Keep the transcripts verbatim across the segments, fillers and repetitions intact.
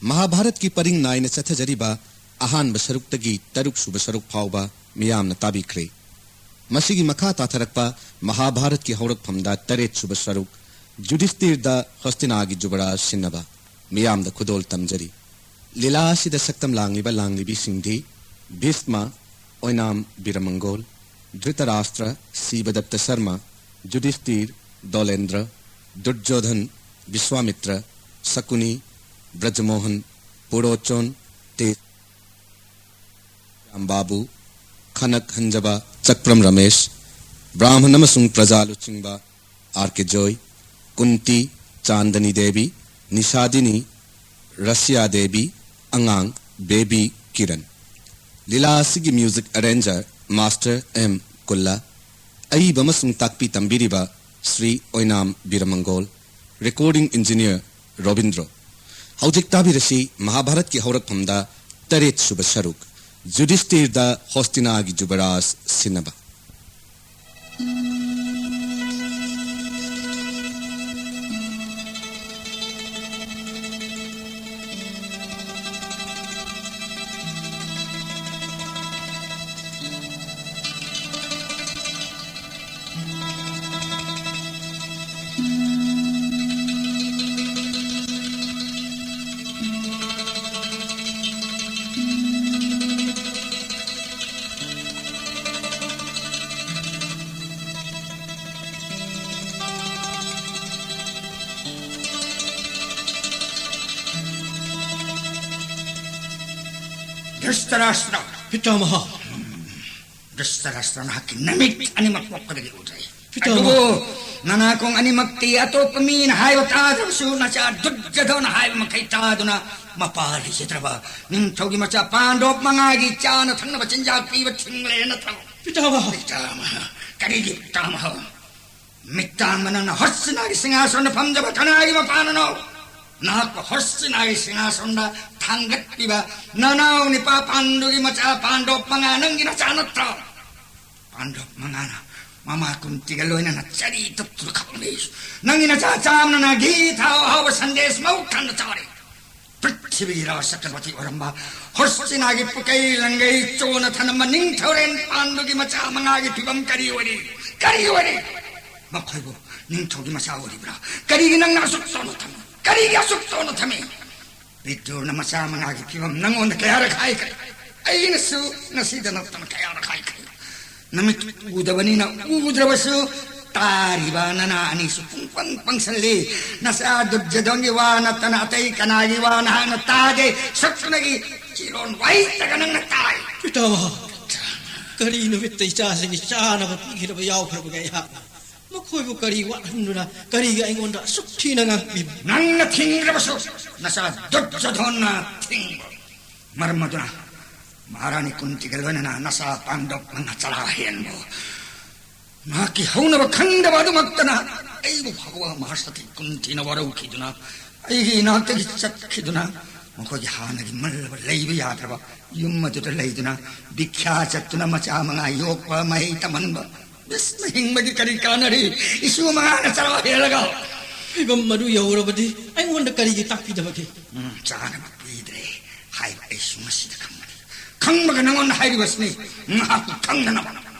ꯃꯍꯥꯚꯥꯔꯠꯀꯤ ꯄꯔꯤꯡ ꯅꯥꯏꯅ ꯆꯠꯊꯖꯔꯤꯕ ꯑꯍꯥꯟꯕ ꯁꯔꯨꯛꯇꯒꯤ ꯇꯔꯨꯛ ꯁꯨꯕ ꯁꯔꯨꯛ ꯐꯥꯎꯕ ꯃꯤꯌꯥꯝꯅ ꯇꯥꯕꯤꯈ꯭ꯔꯦ꯫ ꯃꯁꯤꯒꯤ ꯃꯈꯥ ꯇꯥꯊꯔꯛꯄ ꯃꯍꯥꯚꯥꯔꯠꯀꯤ ꯍꯧꯔꯛꯐꯝꯗ ꯇꯔꯦꯠ ꯁꯨꯕ ꯁꯔꯨꯛ, ꯌꯨꯙꯤꯁꯇꯤꯔꯗ ꯍꯣꯁꯇꯤꯅꯥꯒꯤ ꯖꯨꯕꯔꯥꯖ ꯁꯤꯟꯅꯕ ꯃꯤꯌꯥꯝꯗ ꯈꯨꯗꯣꯜ ꯇꯝꯖꯔꯤ꯫ ꯂꯤꯂꯥ ꯑꯁꯤꯗ ꯁꯛꯇꯝ ꯂꯥꯡꯂꯤꯕ ꯂꯥꯡꯂꯤꯕꯤꯁꯤꯡꯗꯤ ꯚꯤꯁꯃ, ꯑꯣꯏꯅꯥꯝ ꯕꯤꯔꯃꯪꯒꯣꯜ, ꯙ꯭ꯔꯤꯇꯔꯥꯁꯇ꯭ꯔ, ꯁꯤꯕꯗꯠꯇ ꯁꯔꯃ, ꯌꯨꯙꯤꯁꯇꯤꯔ, ꯗꯣꯂꯦꯟꯗ꯭ꯔ, ꯗꯨꯔꯖꯣꯙꯟ, ꯕꯤꯁ꯭ꯋꯥꯃꯤꯇ꯭ꯔ, ꯁꯀꯨꯅꯤ, ꯕ꯭ꯔꯖꯃꯣꯍꯟ, ꯄꯨꯔꯣꯆꯣꯟ, ꯇꯦ ꯔꯥꯝꯕꯥꯕꯨ, ꯈꯅꯛ ꯍꯟꯖꯕ, ꯆꯀ꯭ꯔꯝ ꯔꯃꯦꯁ, ꯕ꯭ꯔꯥꯍꯃꯟ ꯑꯃꯁꯨꯡ ꯄ꯭ꯔꯖꯥ ꯂꯨꯆꯤꯡꯕ, ꯑꯥꯔ ꯀꯦ ꯖꯣꯏ, ꯀꯨꯟꯇꯤ, ꯆꯥꯟꯗꯅꯤ ꯗꯦꯕꯤ, ꯅꯤꯁꯥꯗꯤꯅꯤ, ꯔꯁꯤꯌꯥ ꯗꯦꯕꯤ, ꯑꯉꯥꯡ, ꯕꯦꯕꯤ ꯀꯤꯔꯟ꯫ ꯂꯤꯂꯥ ꯑꯁꯤꯒꯤ ꯃ꯭ꯌꯨꯖꯤꯛ ꯑꯦꯔꯦꯟꯖꯔ ꯃꯥꯁꯇꯔ ꯑꯦꯝ ꯀꯨꯜꯂꯥ, ꯑꯏꯕ ꯑꯃꯁꯨꯡ ꯇꯥꯛꯄꯤ ꯇꯝꯕꯤꯔꯤꯕ ꯁ꯭ꯔꯤ ꯑꯣꯏꯅꯥꯝ ꯕꯤꯔꯃꯪꯒꯣꯜ, ꯔꯦꯀꯣꯔꯗꯤꯡ ꯏꯟꯖꯤꯅꯤꯌꯔ ꯔꯣꯕꯤꯟꯗ꯭ꯔꯣ꯫ ꯍꯧꯖꯤꯛ ꯇꯥꯕꯤꯔꯁꯤ ꯃꯍꯥꯚꯥꯔꯠꯀꯤ ꯍꯧꯔꯛꯐꯝꯗ ꯇꯔꯦꯠ ꯁꯨꯕ ꯁꯔꯨꯛ, ꯌꯨꯙꯤꯁꯇꯤꯔꯗ ꯍꯣꯁꯇꯤꯅꯥꯒꯤ ꯖꯨꯕꯔꯥꯖ ꯁꯤꯟꯅꯕ꯫ ꯙ꯭ꯔꯤꯇꯔꯥꯁ꯭ꯇ꯭ꯔ꯫ ꯄꯤꯇꯥꯃꯍ꯫ ꯙ꯭ꯔꯤꯇꯔꯥꯁ꯭ꯇ꯭ꯔ, ꯅꯍꯥꯛꯀꯤ ꯅꯃꯤꯠ ꯑꯅꯤꯃꯛ ꯄꯣꯛꯄꯗꯒꯤ ꯎꯖꯩ꯫ ꯄꯤꯇꯥꯃꯍ꯫ ꯑꯗꯨꯕꯨ ꯅꯅꯥꯀꯣꯡ ꯑꯅꯤꯃꯛꯇꯤ ꯑꯇꯣꯞꯄ ꯃꯤꯅ ꯍꯥꯏꯕ ꯇꯥꯗ꯭ꯔꯕꯁꯨ, ꯅꯆꯥ ꯗꯨꯔꯖꯣꯙꯅ ꯍꯥꯏꯕ ꯃꯈꯩ ꯇꯥꯗꯨꯅ, ꯃꯄꯥ ꯂꯩꯖꯗ꯭ꯔꯕ ꯅꯤꯡꯊꯧꯒꯤ ꯃꯆꯥ ꯄꯥꯟꯗꯣꯞ ꯃꯉꯥꯒꯤ ꯆꯥꯅ ꯊꯛꯅꯕ ꯆꯤꯟꯖꯥꯛ ꯄꯤꯕ ꯊꯤꯡꯂꯦ ꯅꯠꯇ꯭ꯔꯣ? ꯄꯤꯇꯥꯃꯍ꯫ ꯄꯤꯇꯥꯃꯍ꯫ ꯀꯔꯤꯒꯤ ꯄꯤꯇꯥꯃꯍ? ꯃꯤꯠꯇꯥꯡꯕ ꯅꯪꯅ ꯍꯣꯁꯇꯤꯅꯥꯒꯤ ꯁꯤꯡꯍꯥꯁꯣꯟꯗ ꯐꯝꯖꯕ ꯀꯅꯥꯒꯤ ꯃꯄꯥꯅꯅꯣ? ꯅꯍꯥꯛꯄꯨ ꯍꯣꯁꯇꯤꯅꯥꯒꯤ ꯁꯤꯡꯍꯥꯁꯣꯟꯗ ꯊꯥꯡꯒꯠꯄꯤꯕ ꯅꯅꯥꯎ ꯅꯤꯄꯥ ꯄꯥꯟꯗꯨꯒꯤ ꯃꯆꯥ ꯄꯥꯟꯗꯣꯞ ꯃꯉꯥ ꯅꯪꯒꯤ ꯅꯆꯥ ꯅꯠꯇ꯭ꯔꯣ? ꯄꯥꯟꯗꯣꯞ ꯃꯉꯥꯅ ꯃꯃꯥ ꯀꯨꯟꯇꯤꯒ ꯂꯣꯏꯅꯅ ꯆꯔꯤ ꯇꯠꯇꯨꯅ ꯈꯞꯂꯝꯃꯤ꯫ ꯅꯪꯒꯤ ꯅꯆꯥ ꯆꯥꯝꯅꯅ ꯘꯤ ꯊꯥꯎ ꯍꯥꯎꯕ ꯁꯟꯗꯦꯁ ꯃꯧ ꯊꯟꯅ ꯆꯥꯔꯤ꯫ ꯄ꯭ꯔꯤꯊꯤ ꯄ꯭ꯔꯤꯊꯤꯕꯤꯒꯤ ꯔꯥꯖ ꯆꯀ꯭ꯔꯕꯔꯇꯤ ꯑꯣꯏꯔꯝꯕ ꯍꯣꯁꯇꯤꯅꯥꯒꯤ ꯄꯨꯀꯩ ꯂꯪꯒꯩ ꯆꯣꯅ ꯊꯅꯝꯕ ꯅꯤꯡꯊꯧꯔꯦꯟ ꯄꯥꯟꯗꯨꯒꯤ ꯃꯆꯥ ꯃꯉꯥꯒꯤ ꯐꯤꯕꯝ ꯀꯔꯤ ꯑꯣꯏꯔꯤ? ꯀꯔꯤ ꯑꯣꯏꯔꯤ? ꯃꯈꯣꯏꯕꯨ ꯅꯤꯡꯊꯧꯒꯤ ꯃꯆꯥ ꯑꯣꯏꯔꯤꯕ꯭ꯔꯥ? ꯀꯔꯤꯒꯤ ꯅꯪꯅ ꯑꯁꯨꯛ ꯆꯣꯅ ꯊꯝꯃꯤ? ꯀꯔꯤꯒꯤ ꯑꯁꯨꯛ ꯆꯣꯅ ꯊꯝꯃꯤ? ꯕꯤꯗꯨꯔꯅ ꯃꯆꯥ ꯃꯉꯥꯒꯤ ꯐꯤꯕꯝ ꯅꯪꯉꯣꯟꯗ ꯀꯌꯥꯔꯛ ꯍꯥꯏꯈ꯭ꯔꯦ? ꯑꯩꯅꯁꯨ ꯉꯁꯤꯗ ꯅꯠꯇꯅ ꯀꯌꯥꯔꯛ ꯍꯥꯏꯈ꯭ꯔꯦ? ꯅꯃꯤꯠ ꯎꯗꯕꯅꯤꯅ ꯎꯗ꯭ꯔꯕꯁꯨ ꯇꯥꯔꯤꯕ ꯅꯅꯥ ꯑꯅꯤꯁꯨ ꯄꯨꯡꯄꯪ ꯄꯪꯁꯜꯂꯤ꯫ ꯅꯆꯥ ꯗꯨꯔꯖꯣꯙꯟꯒꯤ ꯋꯥ ꯅꯠꯇꯅ ꯑꯇꯩ ꯀꯅꯥꯒꯤ ꯋꯥ ꯅꯍꯥꯛꯅ ꯇꯥꯗꯦ꯫ ꯁꯛꯇꯨꯅꯒꯤ ꯆꯤꯔꯣꯟ ꯋꯥꯍꯩꯇꯒ ꯅꯪꯅ ꯇꯥꯏ꯫ ꯄꯤꯇꯥꯃꯍ, ꯀꯔꯤ ꯅꯨꯃꯤꯠꯇ ꯏꯆꯥꯁꯤꯡꯒꯤ ꯆꯥꯅꯕ ꯄꯤꯈꯤꯗꯕ ꯌꯥꯎꯈ꯭ꯔꯕꯒꯦ ꯑꯩꯍꯥꯛꯅ? ꯃꯈꯣꯏꯕꯨ ꯀꯔꯤ ꯋꯥꯠꯍꯟꯗꯨꯅ ꯀꯔꯤꯒꯤ ꯑꯩꯉꯣꯟꯗ ꯑꯁꯨꯛ ꯊꯤꯅ ꯉꯥꯡꯕꯤꯕ? ꯅꯪꯅ ꯊꯤꯡꯗ꯭ꯔꯕꯁꯨ ꯅꯆꯥ ꯗꯨꯔꯖꯣꯙꯟꯅ ꯊꯤꯡꯕ꯫ ꯃꯔꯝ ꯑꯗꯨꯅ ꯃꯍꯥꯔꯥꯅꯤ ꯀꯨꯟꯇꯤꯒ ꯂꯣꯏꯅꯅ ꯅꯆꯥ ꯄꯥꯟꯗꯕ ꯃꯉꯥ ꯆꯔꯥ ꯍꯦꯟꯕ ꯃꯍꯥꯛꯀꯤ ꯍꯧꯅꯕ ꯈꯪꯗꯕ ꯑꯗꯨꯃꯛꯇꯅ ꯑꯩꯕꯨ ꯐꯥꯎꯕ ꯃꯍꯥꯁꯇꯤ ꯀꯨꯟꯇꯤꯅ ꯋꯥꯔꯧꯈꯤꯗꯨꯅ ꯑꯩꯒꯤ ꯏꯅꯥꯛꯇꯒꯤ ꯆꯠꯈꯤꯗꯨꯅ ꯃꯈꯣꯏꯒꯤ ꯍꯥꯟꯅꯒꯤ ꯃꯜꯂꯕ ꯂꯩꯕ ꯌꯥꯗ꯭ꯔꯕ ꯌꯨꯝ ꯑꯗꯨꯗ ꯂꯩꯗꯨꯅ ꯚꯤꯈ꯭ꯌꯥ ꯆꯠꯇꯨꯅ ꯃꯆꯥ ꯃꯉꯥ ꯌꯣꯛꯄ, ꯃꯍꯩ ꯇꯝꯍꯟꯕ꯫ ꯕꯤꯁꯅ ꯍꯤꯡꯕꯒꯤ ꯀꯔꯤ ꯀꯥꯟꯅꯔꯤ? ꯏꯁꯨ ꯃꯉꯥꯅ ꯆꯔꯥ ꯍꯦꯜꯂꯒ꯫ ꯐꯤꯕꯝ ꯑꯗꯨ ꯌꯧꯔꯕꯗꯤ ꯑꯩꯉꯣꯟꯗ ꯀꯔꯤꯒꯤ ꯇꯥꯛꯄꯤꯗꯕꯒꯦ? ꯎꯝ, ꯆꯥꯅꯕ ꯄꯤꯗ꯭ꯔꯦ ꯍꯥꯏꯕ ꯑꯩꯁꯨ ꯉꯁꯤꯗ ꯈꯪꯕꯅꯤ꯫ ꯈꯪꯕꯒ ꯅꯉꯣꯟꯗ ꯍꯥꯏꯔꯤꯕꯁꯤꯅꯤ꯫ ꯉꯥꯏꯍꯥꯛ ꯈꯪꯅꯅꯕ꯫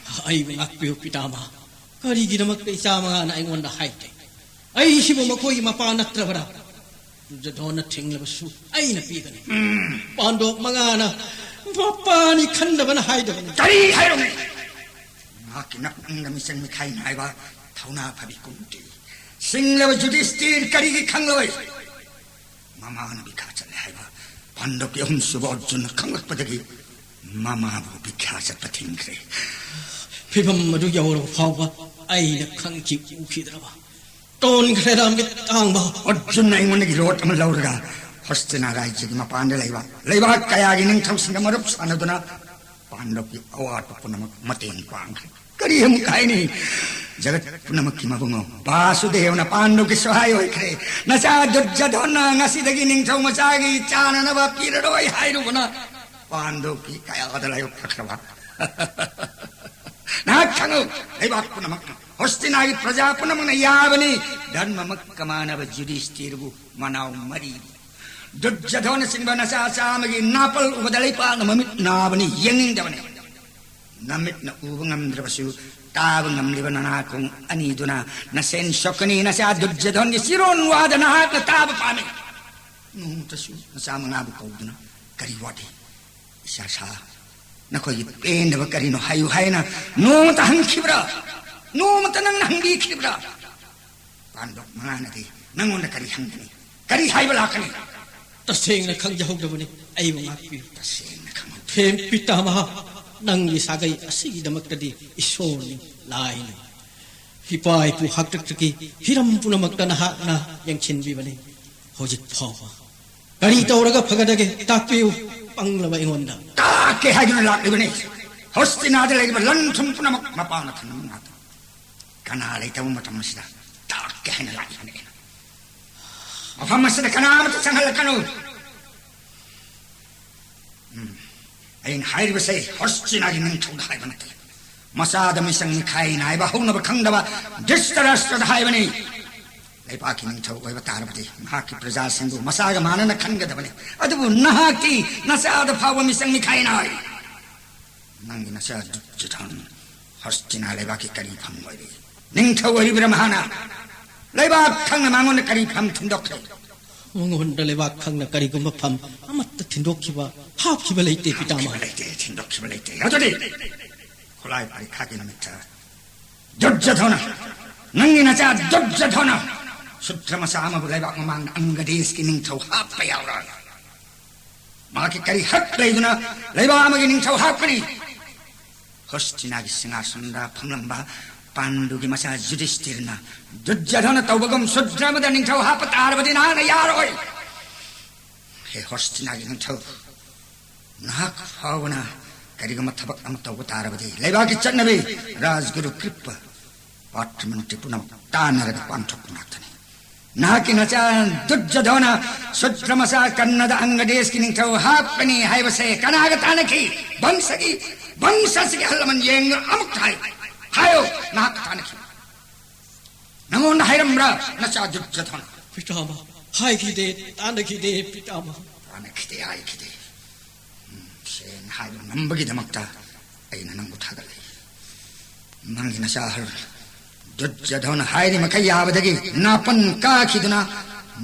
ꯑꯩꯕꯨ ꯉꯥꯛꯄꯤꯌꯨ ꯄꯤꯇꯥꯃꯍ꯫ ꯀꯔꯤꯒꯤꯗꯃꯛꯇ ꯏꯆꯥ ꯃꯉꯥꯅ ꯑꯩꯉꯣꯟꯗ ꯍꯥꯏꯗꯦ? ꯑꯩꯁꯤꯕꯨ ꯃꯈꯣꯏꯒꯤ ꯃꯄꯥ ꯅꯠꯇ꯭ꯔꯕ꯭ꯔꯥ? ꯗꯨꯔꯖꯣꯙꯣꯟꯅ ꯊꯤꯡꯂꯕꯁꯨ ꯑꯩꯅ ꯄꯤꯒꯅꯤ꯫ ꯎꯝ꯫ ꯄꯥꯟꯗꯣꯞ ꯃꯉꯥꯅ ꯃꯄꯥꯅꯤ ꯈꯟꯗꯕꯅ ꯍꯥꯏꯗꯕꯅꯤ꯫ ꯀꯔꯤ ꯍꯥꯏꯔꯝꯃꯤ? ꯃꯍꯥꯛꯀꯤ ꯅꯄꯨꯛꯅꯤꯡꯗ ꯃꯤꯆꯪ ꯃꯤꯈꯥꯏ ꯅꯥꯏꯕ ꯊꯧꯅꯥ ꯐꯕꯤ ꯀꯨꯟꯇꯤ꯫ ꯁꯤꯡꯂꯕ ꯌꯨꯙꯤꯁꯇꯤꯔ ꯀꯔꯤꯒꯤ ꯈꯪꯂꯣꯏ? ꯃꯃꯥꯅ ꯚꯤꯈ꯭ꯌꯥ ꯆꯠꯂꯦ ꯍꯥꯏꯕ ꯄꯥꯟꯗꯕꯀꯤ ꯑꯍꯨꯝꯁꯨꯕ ꯑꯔꯖꯨꯟꯅ ꯈꯪꯂꯛꯄꯗꯒꯤ ꯃꯃꯥꯕꯨ ꯚꯤꯈ꯭ꯌꯥ ꯆꯠꯄ ꯊꯤꯡꯈ꯭ꯔꯦ꯫ ꯐꯤꯕꯝ ꯑꯗꯨ ꯌꯧꯔꯕ ꯐꯥꯎꯕ ꯑꯩꯅ ꯈꯪꯈꯤ ꯎꯈꯤꯗ꯭ꯔꯕ? ꯇꯣꯟꯈ꯭ꯔꯦ ꯔꯥꯝꯒꯤ ꯇꯥꯡꯕ꯫ ꯑꯔꯖꯨꯟꯅ ꯑꯩꯉꯣꯟꯗꯒꯤ ꯔꯣꯠ ꯑꯃ ꯂꯧꯔꯒ ꯍꯣꯁꯇꯤꯅꯥ ꯔꯥꯖ꯭ꯌꯒꯤ ꯃꯄꯥꯟꯗ ꯂꯩꯕ ꯂꯩꯕꯥꯛ ꯀꯌꯥꯒꯤ ꯅꯤꯡꯊꯧꯁꯤꯡꯒ ꯃꯔꯨꯞ ꯁꯥꯟꯅꯗꯨꯅ ꯄꯥꯟꯗꯕꯀꯤ ꯑꯋꯥꯠꯄ ꯄꯨꯝꯅꯃꯛ ꯃꯇꯦꯡ ꯄꯥꯡꯈ꯭ꯔꯦ꯫ ꯀꯔꯤ ꯑꯃꯨꯛ ꯍꯥꯏꯅꯤ? ꯖꯒꯠ ꯄꯨꯝꯅꯃꯛꯀꯤ ꯃꯕꯨꯡꯉꯣ ꯕꯥꯁꯨꯗꯦꯕꯅ ꯄꯥꯟꯗꯕꯀꯤ ꯁꯍꯥꯏ ꯑꯣꯏꯈ꯭ꯔꯦ꯫ ꯅꯆꯥ ꯗꯨꯔꯖꯣꯙꯟꯅ ꯉꯁꯤꯗꯒꯤ ꯅꯤꯡꯊꯧ ꯃꯆꯥꯒꯤ ꯆꯥꯅꯅꯕ ꯄꯤꯔꯔꯣꯏ ꯍꯥꯏꯔꯨꯕꯅ ꯄꯥꯟꯗꯕꯀꯤ ꯀꯌꯥꯗ ꯂꯥꯏꯕꯛ ꯐꯈ꯭ꯔꯕ꯫ ꯅꯍꯥꯛ ꯈꯪꯉꯨ, ꯂꯩꯕꯥꯛ ꯄꯨꯝꯅꯃꯛꯅ, ꯍꯣꯁꯇꯤꯅꯥꯒꯤ ꯄ꯭ꯔꯖꯥ ꯄꯨꯝꯅꯃꯛꯅ ꯌꯥꯕꯅꯤ꯫ ꯙꯔꯃꯃꯛꯀ ꯃꯥꯟꯅꯕ ꯌꯨꯙꯤꯁꯇꯤꯔꯕꯨ ꯃꯅꯥꯎ ꯃꯔꯤꯕꯨ꯫ ꯗꯨꯔꯖꯣꯙꯅꯆꯤꯡꯕ ꯅꯆꯥ ꯆꯥꯝꯃꯒꯤ ꯅꯥꯄꯜ ꯎꯕꯗ ꯂꯩꯄꯥꯛꯅ ꯃꯃꯤꯠ ꯅꯥꯕꯅꯤ, ꯌꯦꯡꯅꯤꯡꯗꯕꯅꯤ꯫ ꯅꯃꯤꯠꯅ ꯎꯕ ꯉꯝꯗ꯭ꯔꯕꯁꯨ, ꯇꯥꯕ ꯉꯝꯂꯤꯕ ꯅꯅꯥꯀꯣꯡ ꯑꯅꯤꯗꯨꯅ ꯅꯁꯦꯟ ꯁꯣꯛꯀꯅꯤ꯫ ꯅꯆꯥ ꯗꯨꯔꯖꯣꯙꯟꯒꯤ ꯆꯤꯔꯣꯟ ꯋꯥꯗ ꯅꯍꯥꯛꯅ ꯇꯥꯕ ꯄꯥꯝꯃꯤ꯫ ꯅꯣꯡꯃꯇꯁꯨ ꯅꯆꯥ ꯃꯉꯥꯕꯨ ꯀꯧꯗꯨꯅ, "ꯀꯔꯤ ꯋꯥꯠꯂꯤ? ꯏꯆꯥ ꯁꯥ, ꯅꯈꯣꯏꯒꯤ ꯄꯦꯟꯗꯕ ꯀꯔꯤꯅꯣ ꯍꯥꯏꯌꯨ" ꯍꯥꯏꯅ ꯅꯣꯡꯃꯇ ꯍꯪꯈꯤꯕ꯭ꯔꯥ? ꯅꯣꯡꯃꯇ ꯅꯪꯅ ꯍꯪꯕꯤꯈꯤꯕ꯭ꯔꯥ? ꯄꯥꯟꯗꯣꯞ ꯃꯉꯥꯅꯗꯤ ꯅꯪꯉꯣꯟꯗ ꯀꯔꯤ ꯍꯪꯒꯅꯤ? ꯀꯔꯤ ꯍꯥꯏꯕ ꯂꯥꯛꯀꯅꯤ? ꯇꯁꯦꯡꯅ ꯈꯪꯖꯍꯧꯗꯕꯅꯤ꯫ ꯑꯩꯕꯨ ꯉꯥꯛꯄꯤꯌꯨ꯫ ꯇꯁꯦꯡꯅ ꯈꯪꯍꯧꯗꯦ꯫ ꯍꯦ ꯄꯤꯇꯥꯃꯍ, ꯅꯪꯒꯤ ꯁꯥꯒꯩ ꯑꯁꯤꯒꯤꯗꯃꯛꯇꯗꯤ ꯏꯁꯣꯔꯅꯤ, ꯂꯥꯏꯅꯤ꯫ ꯏꯄꯥ ꯏꯄꯨ ꯍꯥꯛꯇꯛꯇꯒꯤ ꯍꯤꯔꯝ ꯄꯨꯝꯅꯃꯛꯇ ꯅꯍꯥꯛꯅ ꯌꯦꯡꯁꯤꯟꯕꯤꯕꯅꯤ꯫ ꯍꯧꯖꯤꯛ ꯐꯥꯎꯕ ꯀꯔꯤ ꯇꯧꯔꯒ ꯐꯒꯗꯒꯦ? ꯇꯥꯛꯄꯤꯌꯨ, ꯄꯪꯂꯕ ꯑꯩꯉꯣꯟꯗ꯫ ꯇꯥꯛꯀꯦ ꯍꯥꯏꯗꯨꯅ ꯂꯥꯛꯂꯤꯕꯅꯤ꯫ ꯍꯣꯁꯇꯤꯅꯥꯗ ꯂꯩꯔꯤꯕ ꯂꯟ ꯊꯨꯝ ꯄꯨꯝꯅꯃꯛ ꯃꯄꯥꯅ ꯊꯝꯂꯝꯕ ꯉꯥꯛꯇꯅꯤ꯫ ꯀꯅꯥ ꯂꯩꯇꯕ ꯃꯇꯝ ꯑꯁꯤꯗ ꯇꯥꯛꯀꯦ ꯍꯥꯏꯅ ꯂꯥꯛꯂꯤꯕꯅꯤ ꯑꯩꯅ꯫ ꯃꯐꯝ ꯑꯁꯤꯗ ꯀꯅꯥ ꯑꯃꯠꯇ ꯆꯪꯍꯜꯂꯛꯀꯅꯨ꯫ ꯎꯝ꯫ ꯑꯩꯅ ꯍꯥꯏꯔꯤꯕꯁꯦ ꯍꯣꯁꯇꯤꯅꯥꯒꯤ ꯅꯤꯡꯊꯧꯗ ꯍꯥꯏꯕ ꯅꯠꯇꯦ꯫ ꯃꯆꯥꯗ ꯃꯤꯆꯪ ꯃꯤꯈꯥꯏ ꯅꯥꯏꯕ ꯍꯧꯅꯕ ꯈꯪꯗꯕ ꯙ꯭ꯔꯤꯇꯔꯥꯁꯇ꯭ꯔꯗ ꯍꯥꯏꯕꯅꯤ꯫ ꯂꯩꯕꯥꯛꯀꯤ ꯅꯤꯡꯊꯧ ꯑꯣꯏꯕ ꯇꯥꯔꯕꯗꯤ ꯃꯍꯥꯛꯀꯤ ꯄ꯭ꯔꯖꯥꯁꯤꯡꯕꯨ ꯃꯆꯥꯒ ꯃꯥꯟꯅꯅ ꯈꯟꯒꯗꯕꯅꯤ꯫ ꯑꯗꯨꯕꯨ ꯅꯍꯥꯛꯇꯤ ꯅꯆꯥꯗ ꯐꯥꯎꯕ ꯃꯤꯆꯪ ꯃꯤꯈꯥꯏ ꯅꯥꯏ꯫ ꯅꯪꯒꯤ ꯅꯆꯥ ꯗꯨꯔꯖꯣꯙꯟ ꯍꯣꯁꯇꯤꯅꯥ ꯂꯩꯕꯥꯛꯀꯤ ꯀꯔꯤ ꯐꯝ ꯑꯣꯏꯔꯤ? ꯅꯤꯡꯊꯧ ꯑꯣꯏꯔꯤꯕ꯭ꯔꯥ ꯃꯍꯥꯛꯅ? ꯂꯩꯕꯥꯛ ꯈꯪꯅ ꯃꯉꯣꯟꯗ ꯀꯔꯤ ꯐꯝ ꯊꯤꯟꯗꯣꯛꯈ꯭ꯔꯦ? ꯃꯉꯣꯟꯗ ꯂꯩꯕꯥꯛ ꯈꯪꯅ ꯀꯔꯤꯒꯨꯝꯕ ꯐꯝ ꯑꯃꯠꯇ ꯊꯤꯟꯗꯣꯛꯈꯤꯕ, ꯍꯥꯞꯈꯤꯕ ꯂꯩꯇꯦ, ꯄꯤꯇꯥꯃꯍ꯫ ꯍꯥꯞꯈꯤꯕ ꯂꯩꯇꯦ, ꯊꯤꯟꯗꯣꯛꯈꯤꯕ ꯂꯩꯇꯦ꯫ ꯑꯗꯨꯗꯤ ꯈꯨꯠꯂꯥꯏ ꯄꯔꯤꯈꯥꯒꯤ ꯅꯨꯃꯤꯠꯇ ꯗꯨꯔꯖꯣꯙꯅ, ꯅꯪꯒꯤ ꯅꯆꯥ ꯗꯨꯔꯖꯣꯙꯅ ꯁꯨꯗ꯭ꯔ ꯃꯆꯥ ꯑꯃꯕꯨ ꯂꯩꯕꯥꯛ ꯃꯃꯥꯡꯗ ꯑꯪꯒ ꯗꯦꯁꯀꯤ ꯅꯤꯡꯊꯧ ꯍꯥꯞꯄ ꯌꯥꯎꯔꯣꯏ꯫ ꯃꯍꯥꯛꯀꯤ ꯀꯔꯤ ꯍꯛ ꯂꯩꯗꯨꯅ ꯂꯩꯕꯥꯛ ꯑꯃꯒꯤ ꯅꯤꯡꯊꯧ ꯍꯥꯞꯀꯅꯤ? ꯍꯣꯁꯇꯤꯅꯥꯒꯤ ꯁꯤꯡꯍꯥꯁꯟꯗ ꯐꯝꯂꯝꯕ ꯄꯥꯟꯗꯨꯒꯤ ꯃꯆꯥ ꯌꯨꯙꯤꯁꯇꯤꯔꯅ ꯗꯨꯔꯖꯣꯙꯅ ꯇꯧꯕꯒꯨꯝ ꯁꯨꯗ꯭ꯔ ꯑꯃꯗ ꯅꯤꯡꯊꯧ ꯍꯥꯞꯄ ꯇꯥꯔꯕꯗꯤ ꯅꯍꯥꯛꯅ ꯌꯥꯔꯣꯏ꯫ ꯍꯦ ꯍꯣꯁꯇꯤꯅꯥꯒꯤ ꯅꯤꯡꯊꯧ, ꯅꯍꯥꯛ ꯐꯥꯎꯕꯅ ꯀꯔꯤꯒꯨꯝꯕ ꯊꯕꯛ ꯑꯃ ꯇꯧꯕ ꯇꯥꯔꯕꯗꯤ ꯂꯩꯕꯥꯛꯀꯤ ꯆꯠꯅꯕꯤ, ꯔꯥꯖꯒꯨꯔꯨ ꯀ꯭ꯔꯤꯞꯄ, ꯄꯥꯇ꯭ꯔꯃꯟꯇ꯭ꯔꯤ ꯄꯨꯝꯅꯃꯛ ꯇꯥꯟꯅꯔꯒ ꯄꯥꯡꯊꯣꯛꯄ ꯉꯥꯛꯇꯅꯤ꯫ ꯅꯍꯥꯛꯀꯤ ꯅꯆꯥ ꯗꯨꯔꯖꯣꯙꯅ ꯁꯨꯗ꯭ꯔ ꯃꯆꯥ ꯀꯟꯅꯗ ꯑꯪꯒ ꯗꯦꯁꯀꯤ ꯅꯤꯡꯊꯧ ꯍꯥꯞꯀꯅꯤ ꯍꯥꯏꯕꯁꯦ ꯀꯅꯥꯒ ꯇꯥꯟꯅꯈꯤ? ꯚꯝꯁꯒꯤ, ꯚꯝꯁꯁꯤꯒꯤ ꯑꯍꯜ ꯂꯃꯟ ꯌꯦꯡꯗꯨꯅ ꯑꯃꯨꯛꯇ ꯍꯥꯏꯌꯨ꯫ ꯍꯥꯏꯌꯨ, ꯅꯍꯥꯛꯀ ꯇꯥꯟꯅꯈꯤ꯫ ꯅꯉꯣꯟꯗ ꯍꯥꯏꯔꯝꯕ꯭ꯔꯥ ꯅꯆꯥ ꯗꯨꯔꯖꯣꯙꯅ? ꯄꯤꯇꯥꯃꯍ, ꯍꯥꯏꯈꯤꯗꯦ, ꯇꯥꯟꯅꯈꯤꯗꯦ, ꯄꯤꯇꯥꯃꯍ꯫ ꯇꯥꯟꯅꯈꯤꯗꯦ, ꯍꯥꯏꯈꯤꯗꯦ꯫ ꯎꯝ, ꯁꯦꯡꯅ ꯍꯥꯏꯕ ꯉꯝꯕꯒꯤꯗꯃꯛꯇ ꯑꯩꯅ ꯅꯪꯕꯨ ꯊꯥꯒꯠꯂꯤ꯫ ꯅꯪꯒꯤ ꯅꯆꯥ ꯑꯍꯜ ꯗꯨꯔꯖꯣꯙꯅ ꯍꯥꯏꯔꯤ ꯃꯈꯩ ꯌꯥꯕꯗꯒꯤ ꯅꯥꯄꯟ ꯀꯥꯈꯤꯗꯨꯅ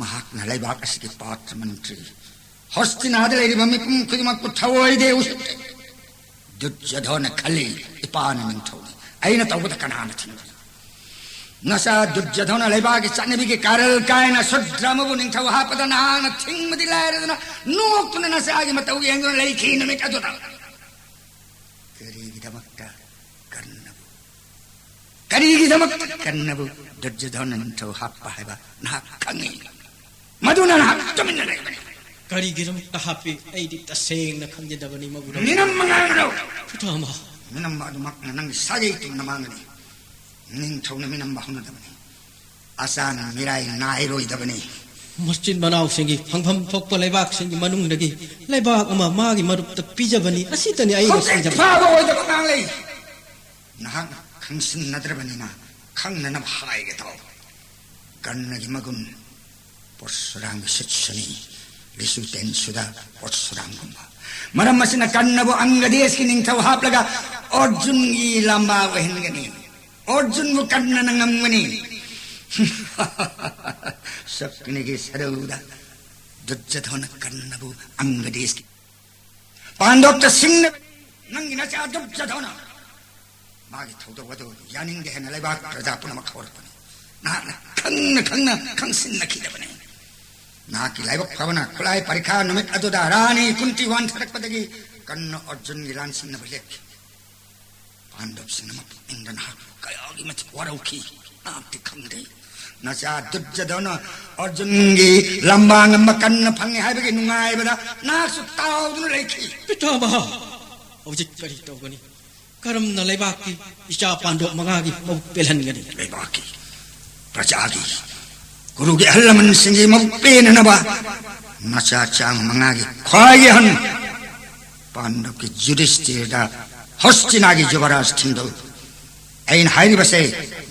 ꯃꯍꯥꯛꯅ ꯂꯩꯕꯥꯛ ꯑꯁꯤꯒꯤ ꯄꯥꯇ꯭ꯔ ꯃꯟꯇ꯭ꯔꯤ ꯍꯣꯁꯇꯤꯅꯥꯗ ꯂꯩꯔꯤꯕ ꯃꯤꯄꯨꯝ ꯈꯨꯗꯤꯡꯃꯛꯄꯨ ꯊꯑꯣꯏꯗꯦ ꯎꯁꯤꯠꯇꯦ꯫ ꯗꯨꯔꯖꯣꯙꯅ ꯈꯜꯂꯤ, ꯏꯄꯥꯅ ꯅꯤꯡꯊꯧꯅꯤ, ꯑꯩꯅ ꯇꯧꯕꯗ ꯀꯅꯥꯅ ꯊꯤꯡꯒꯅꯤ? ꯅꯆꯥ ꯗꯨꯔꯖꯣꯙꯅ ꯂꯩꯕꯥꯛꯀꯤ ꯆꯠꯅꯕꯤꯒꯤ ꯀꯥꯔꯜ ꯀꯥꯏꯅ ꯁꯨꯗ꯭ꯔ ꯑꯃꯕꯨ ꯅꯤꯡꯊꯧ ꯍꯥꯞꯄꯗ ꯅꯍꯥꯛꯅ ꯊꯤꯡꯕꯗꯤ ꯂꯥꯏꯔꯗꯅ ꯅꯣꯛꯇꯨꯅ ꯅꯆꯥꯒꯤ ꯃꯇꯧ ꯌꯦꯡꯗꯨꯅ ꯂꯩꯈꯤ ꯅꯨꯃꯤꯠ ꯑꯗꯨꯗ꯫ ꯀꯔꯤꯒꯤꯗꯃꯛꯇ ꯀꯔꯅꯕꯨ, ꯀꯔꯤꯒꯤꯗꯃꯛꯇ ꯀꯔꯅꯕꯨ ꯗꯨꯔꯖꯣꯙꯅ ꯅꯤꯡꯊꯧ ꯍꯥꯞꯄ ꯍꯥꯏꯕ ꯅꯍꯥꯛ ꯈꯪꯉꯤ? ꯃꯗꯨꯅ ꯅꯍꯥꯛ ꯇꯨꯃꯤꯟꯅ ꯂꯩꯕꯅꯤ꯫ ꯀꯔꯤꯒꯤꯗꯃꯛꯇ ꯍꯥꯞꯄꯤ? ꯑꯩꯗꯤ ꯇꯁꯦꯡꯅ ꯈꯪꯖꯗꯕꯅꯤ, ꯃꯕꯨꯔꯧ꯫ ꯃꯤꯅꯝ ꯃꯉꯥꯡꯅꯧ꯫ ꯄꯤꯇꯥꯃꯍ꯫ ꯃꯤꯅꯝꯕ ꯑꯗꯨꯃꯛꯅ ꯅꯪꯒꯤ ꯁꯥꯒꯩ ꯇꯨꯝꯅ ꯃꯥꯡꯒꯅꯤ꯫ ꯅꯤꯡꯊꯧꯅ ꯃꯤꯅꯝꯕ ꯍꯧꯅꯗꯕꯅꯤ꯫ ꯑꯆꯥꯟ ꯃꯤꯔꯥꯏ ꯅꯥꯏꯔꯣꯏꯗꯕꯅꯤ꯫ ꯃꯆꯤꯟ ꯃꯅꯥꯎꯁꯤꯡꯒꯤ ꯐꯪꯐꯝ ꯊꯣꯛꯄ ꯂꯩꯕꯥꯛꯁꯤꯡꯒꯤ ꯃꯅꯨꯡꯗꯒꯤ ꯂꯩꯕꯥꯛ ꯑꯃ ꯃꯥꯒꯤ ꯃꯔꯨꯞꯇ ꯄꯤꯖꯕꯅꯤ꯫ ꯑꯁꯤꯇꯅꯤ ꯑꯩꯅ ꯍꯧꯖꯤꯛ ꯈꯪꯖꯕ꯫ ꯐꯥꯕ ꯑꯣꯏꯗꯕ ꯉꯥꯡꯂꯩ꯫ ꯅꯍꯥꯛꯅ ꯈꯪꯁꯤꯟꯅꯗ꯭ꯔꯕꯅꯤꯅ ꯈꯪꯅꯅꯕ ꯍꯥꯏꯒꯦ ꯇꯧ꯫ ꯀꯔꯅꯒꯤ ꯃꯒꯨꯟ ꯄꯔꯁꯨꯔꯥꯝꯒꯤ ꯁꯤꯠꯁꯨꯅꯤ, ꯂꯤꯁꯨ ꯇꯦꯟꯁꯨꯗ ꯄꯔꯁꯨꯔꯥꯝꯒꯨꯝꯕ꯫ ꯃꯔꯝ ꯑꯁꯤꯅ ꯀꯔꯅꯕꯨ ꯑꯪꯒꯗꯦꯁꯀꯤ ꯅꯤꯡꯊꯧ ꯍꯥꯞꯂꯒ ꯑꯔꯖꯨꯟꯒꯤ ꯂꯝꯕꯥ ꯑꯣꯏꯍꯟꯒꯅꯤ꯫ ꯑꯔꯖꯨꯟꯕꯨ ꯀꯔꯅꯅ ꯉꯝꯒꯅꯤ꯫ ꯁꯛꯅꯤꯒꯤ ꯁꯔꯧꯗ ꯗꯨꯔꯖꯣꯙꯅ ꯀꯔꯅꯕꯨ ꯑꯪꯒꯗꯦꯁꯀꯤ ꯄꯥꯟꯗꯣꯞꯇ ꯁꯤꯡꯅꯕꯅꯤ꯫ ꯅꯪꯒꯤ ꯅꯆꯥ ꯗꯨꯔꯖꯣꯙꯅ ꯃꯥꯒꯤ ꯊꯧꯗꯣꯛ ꯑꯗꯨ ꯌꯥꯅꯤꯡꯗꯦ ꯍꯥꯏꯅ ꯂꯩꯕꯥꯛ ꯄ꯭ꯔꯖꯥ ꯄꯨꯝꯅꯃꯛ ꯍꯧꯔꯛꯄꯅꯤ꯫ ꯅꯍꯥꯛꯅ ꯈꯪꯅ ꯈꯪꯅ ꯈꯪꯁꯤꯟꯅꯈꯤꯗꯕꯅꯤ꯫ ꯅꯍꯥꯛꯀꯤ ꯂꯥꯏꯕꯛ ꯐꯕꯅ ꯈꯨꯠꯂꯥꯏ ꯄꯔꯤꯈꯥ ꯅꯨꯃꯤꯠ ꯑꯗꯨꯗ ꯔꯥꯅꯤ ꯀꯨꯟꯇꯤ ꯋꯥꯟꯊꯔꯛꯄꯗꯒꯤ ꯀꯔꯅ ꯑꯔꯖꯨꯟꯒꯤ ꯂꯥꯟꯁꯤꯟꯅꯕ ꯂꯦꯞꯈꯤ꯫ ꯄꯥꯟꯗꯕꯁꯤꯡꯅ ꯃꯄꯨꯛꯅꯤꯡꯗ ꯅꯍꯥꯛꯄꯨ ꯀꯌꯥꯒꯤ ꯃꯇꯤꯛ ꯋꯥꯔꯧꯈꯤ, ꯅꯍꯥꯛꯇꯤ ꯈꯪꯗꯦ꯫ ꯅꯆꯥ ꯗꯨꯔꯖꯣꯙꯅ ꯑꯔꯖꯨꯟꯒꯤ ꯂꯝꯕꯥ ꯉꯝꯕ ꯀꯟꯅ ꯐꯪꯉꯦ ꯍꯥꯏꯕꯒꯤ ꯅꯨꯡꯉꯥꯏꯕꯗ ꯅꯍꯥꯛꯁꯨ ꯇꯥꯎꯗꯨꯅ ꯂꯩꯈꯤ꯫ ꯄꯤꯇꯥꯃꯍ, ꯍꯧꯖꯤꯛ ꯀꯔꯤ ꯇꯧꯒꯅꯤ? ꯀꯔꯝꯅ ꯂꯩꯕꯥꯛꯀꯤ ꯏꯆꯥ ꯄꯥꯟꯗꯣꯞ ꯃꯉꯥꯒꯤ ꯃꯕꯨꯛ ꯄꯦꯜꯍꯟꯒꯅꯤ? ꯂꯩꯕꯥꯛꯀꯤ ꯄ꯭ꯔꯖꯥꯒꯤ ꯒꯨꯔꯨꯒꯤ ꯑꯍꯜ ꯂꯃꯟꯁꯤꯡꯒꯤ ꯃꯕꯨꯛ ꯄꯦꯟꯅꯅꯕ ꯅꯆꯥ ꯆꯥꯝꯃ ꯃꯉꯥꯒꯤ ꯈ꯭ꯋꯥꯏꯒꯤ ꯑꯍꯟ ꯄꯥꯟꯗꯕꯀꯤ ꯌꯨꯙꯤꯁꯇꯤꯔꯗ ꯍꯣꯁꯇꯤꯅꯥꯒꯤ ꯌꯨꯕꯔꯥꯖ ꯊꯤꯡꯗꯧ꯫ ꯑꯩꯅ ꯍꯥꯏꯔꯤꯕꯁꯦ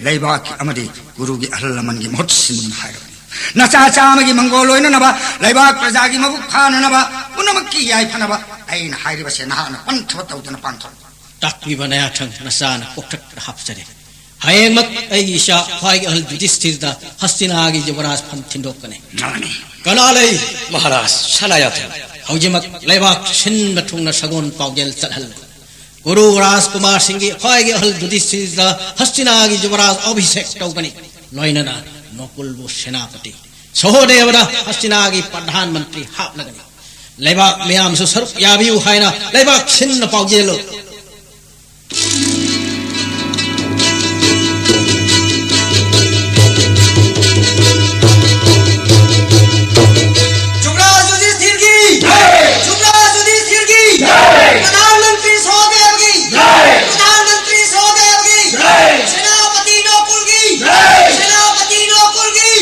ꯂꯩꯕꯥꯛꯀꯤ ꯑꯃꯗꯤ ꯒꯨꯔꯨꯒꯤ ꯑꯍꯜ ꯂꯃꯟꯒꯤ ꯃꯍꯨꯠ ꯁꯤꯟꯗꯨꯅ ꯍꯥꯏꯔꯕꯅꯤ꯫ ꯅꯆꯥ ꯆꯥꯝꯃꯒꯤ ꯃꯪꯒꯣꯜ ꯑꯣꯏꯅꯅꯕ, ꯂꯩꯕꯥꯛ ꯄ꯭ꯔꯖꯥꯒꯤ ꯃꯕꯨꯛ ꯐꯥꯅꯅꯕ, ꯄꯨꯝꯅꯃꯛꯀꯤ ꯌꯥꯏꯐꯅꯕ ꯑꯩꯅ ꯍꯥꯏꯔꯤꯕꯁꯦ ꯅꯍꯥꯛꯅ ꯄꯟꯊꯕ ꯇꯧꯗꯅ ꯄꯥꯡꯊꯣꯛꯎ꯫ ꯇꯥꯛꯄꯤꯕ ꯅꯌꯥꯊꯪ ꯅꯆꯥꯅ ꯀꯣꯛꯊꯛꯇ ꯍꯥꯞꯆꯔꯦ꯫ ꯍꯌꯦꯡꯃꯛ ꯑꯩꯒꯤ ꯏꯆꯥ ꯈ꯭ꯋꯥꯏꯒꯤ ꯑꯍꯜ ꯌꯨꯙꯤꯁꯊꯤꯔꯗ ꯍꯁꯇꯤꯅꯥꯒꯤ ꯌꯨꯕꯔꯥꯖ ꯐꯝ ꯊꯤꯟꯗꯣꯛꯀꯅꯤ꯫ ꯃꯥꯅꯤ꯫ ꯀꯅꯥ ꯂꯩ? ꯃꯍꯥꯔꯥꯖ ꯁꯅꯥꯌꯥꯊꯪ꯫ ꯍꯧꯖꯤꯛꯃꯛ ꯂꯩꯕꯥꯛ ꯁꯤꯟꯕ ꯊꯨꯡꯅ ꯁꯒꯣꯜ ꯄꯥꯎꯖꯦꯜ ꯆꯠꯍꯜꯂꯨ꯫ ꯀꯨꯔꯨ ꯔꯥꯖꯀꯨꯃꯥꯔꯁꯤꯡꯒꯤ ꯈ꯭ꯋꯥꯏꯒꯤ ꯑꯍꯜ ꯌꯨꯙꯤꯁꯊꯤꯔꯗ ꯍꯁꯇꯤꯅꯥꯒꯤ ꯌꯨꯕꯔꯥꯖ ꯑꯚꯤꯁꯦꯛ ꯇꯧꯒꯅꯤ꯫ ꯂꯣꯏꯅꯅ ꯅꯣꯀꯨꯜꯕꯨ ꯁꯦꯅꯥꯄꯇꯤ, ꯁꯍꯣꯗꯦꯕꯗ ꯍꯁꯇꯤꯅꯥꯒꯤ ꯄ꯭ꯔꯙꯥꯟ ꯃꯟꯇ꯭ꯔꯤ ꯍꯥꯞꯂꯒꯅꯤ꯫ ꯂꯩꯕꯥꯛ ꯃꯤꯌꯥꯝꯁꯨ ꯁꯔꯨꯛ ꯌꯥꯕꯤꯌꯨ ꯍꯥꯏꯅ ꯂꯩꯕꯥꯛ ꯁꯤꯟꯅ ꯄꯥꯎꯖꯦꯜꯂꯨ꯫ ꯌꯨꯕꯔꯥꯖ ꯌꯨꯙꯤꯁꯊꯤꯔꯒꯤ! ꯌꯨꯕꯔꯥꯖ ꯌꯨꯙꯤꯁꯊꯤꯔꯒꯤ! ꯄ꯭ꯔꯙꯥꯟ ꯃꯟꯇ꯭ꯔꯤ ꯁꯍꯗꯦꯕꯒꯤ! ꯄ꯭ꯔꯙꯥꯟ ꯃꯟꯇ꯭ꯔꯤ ꯁꯍꯗꯦꯕꯒꯤ! ꯁꯦꯅꯥꯄꯇꯤ ꯅꯣꯀꯨꯜꯒꯤ! ꯁꯦꯅꯥꯄꯇꯤ ꯅꯣꯀꯨꯜꯒꯤ!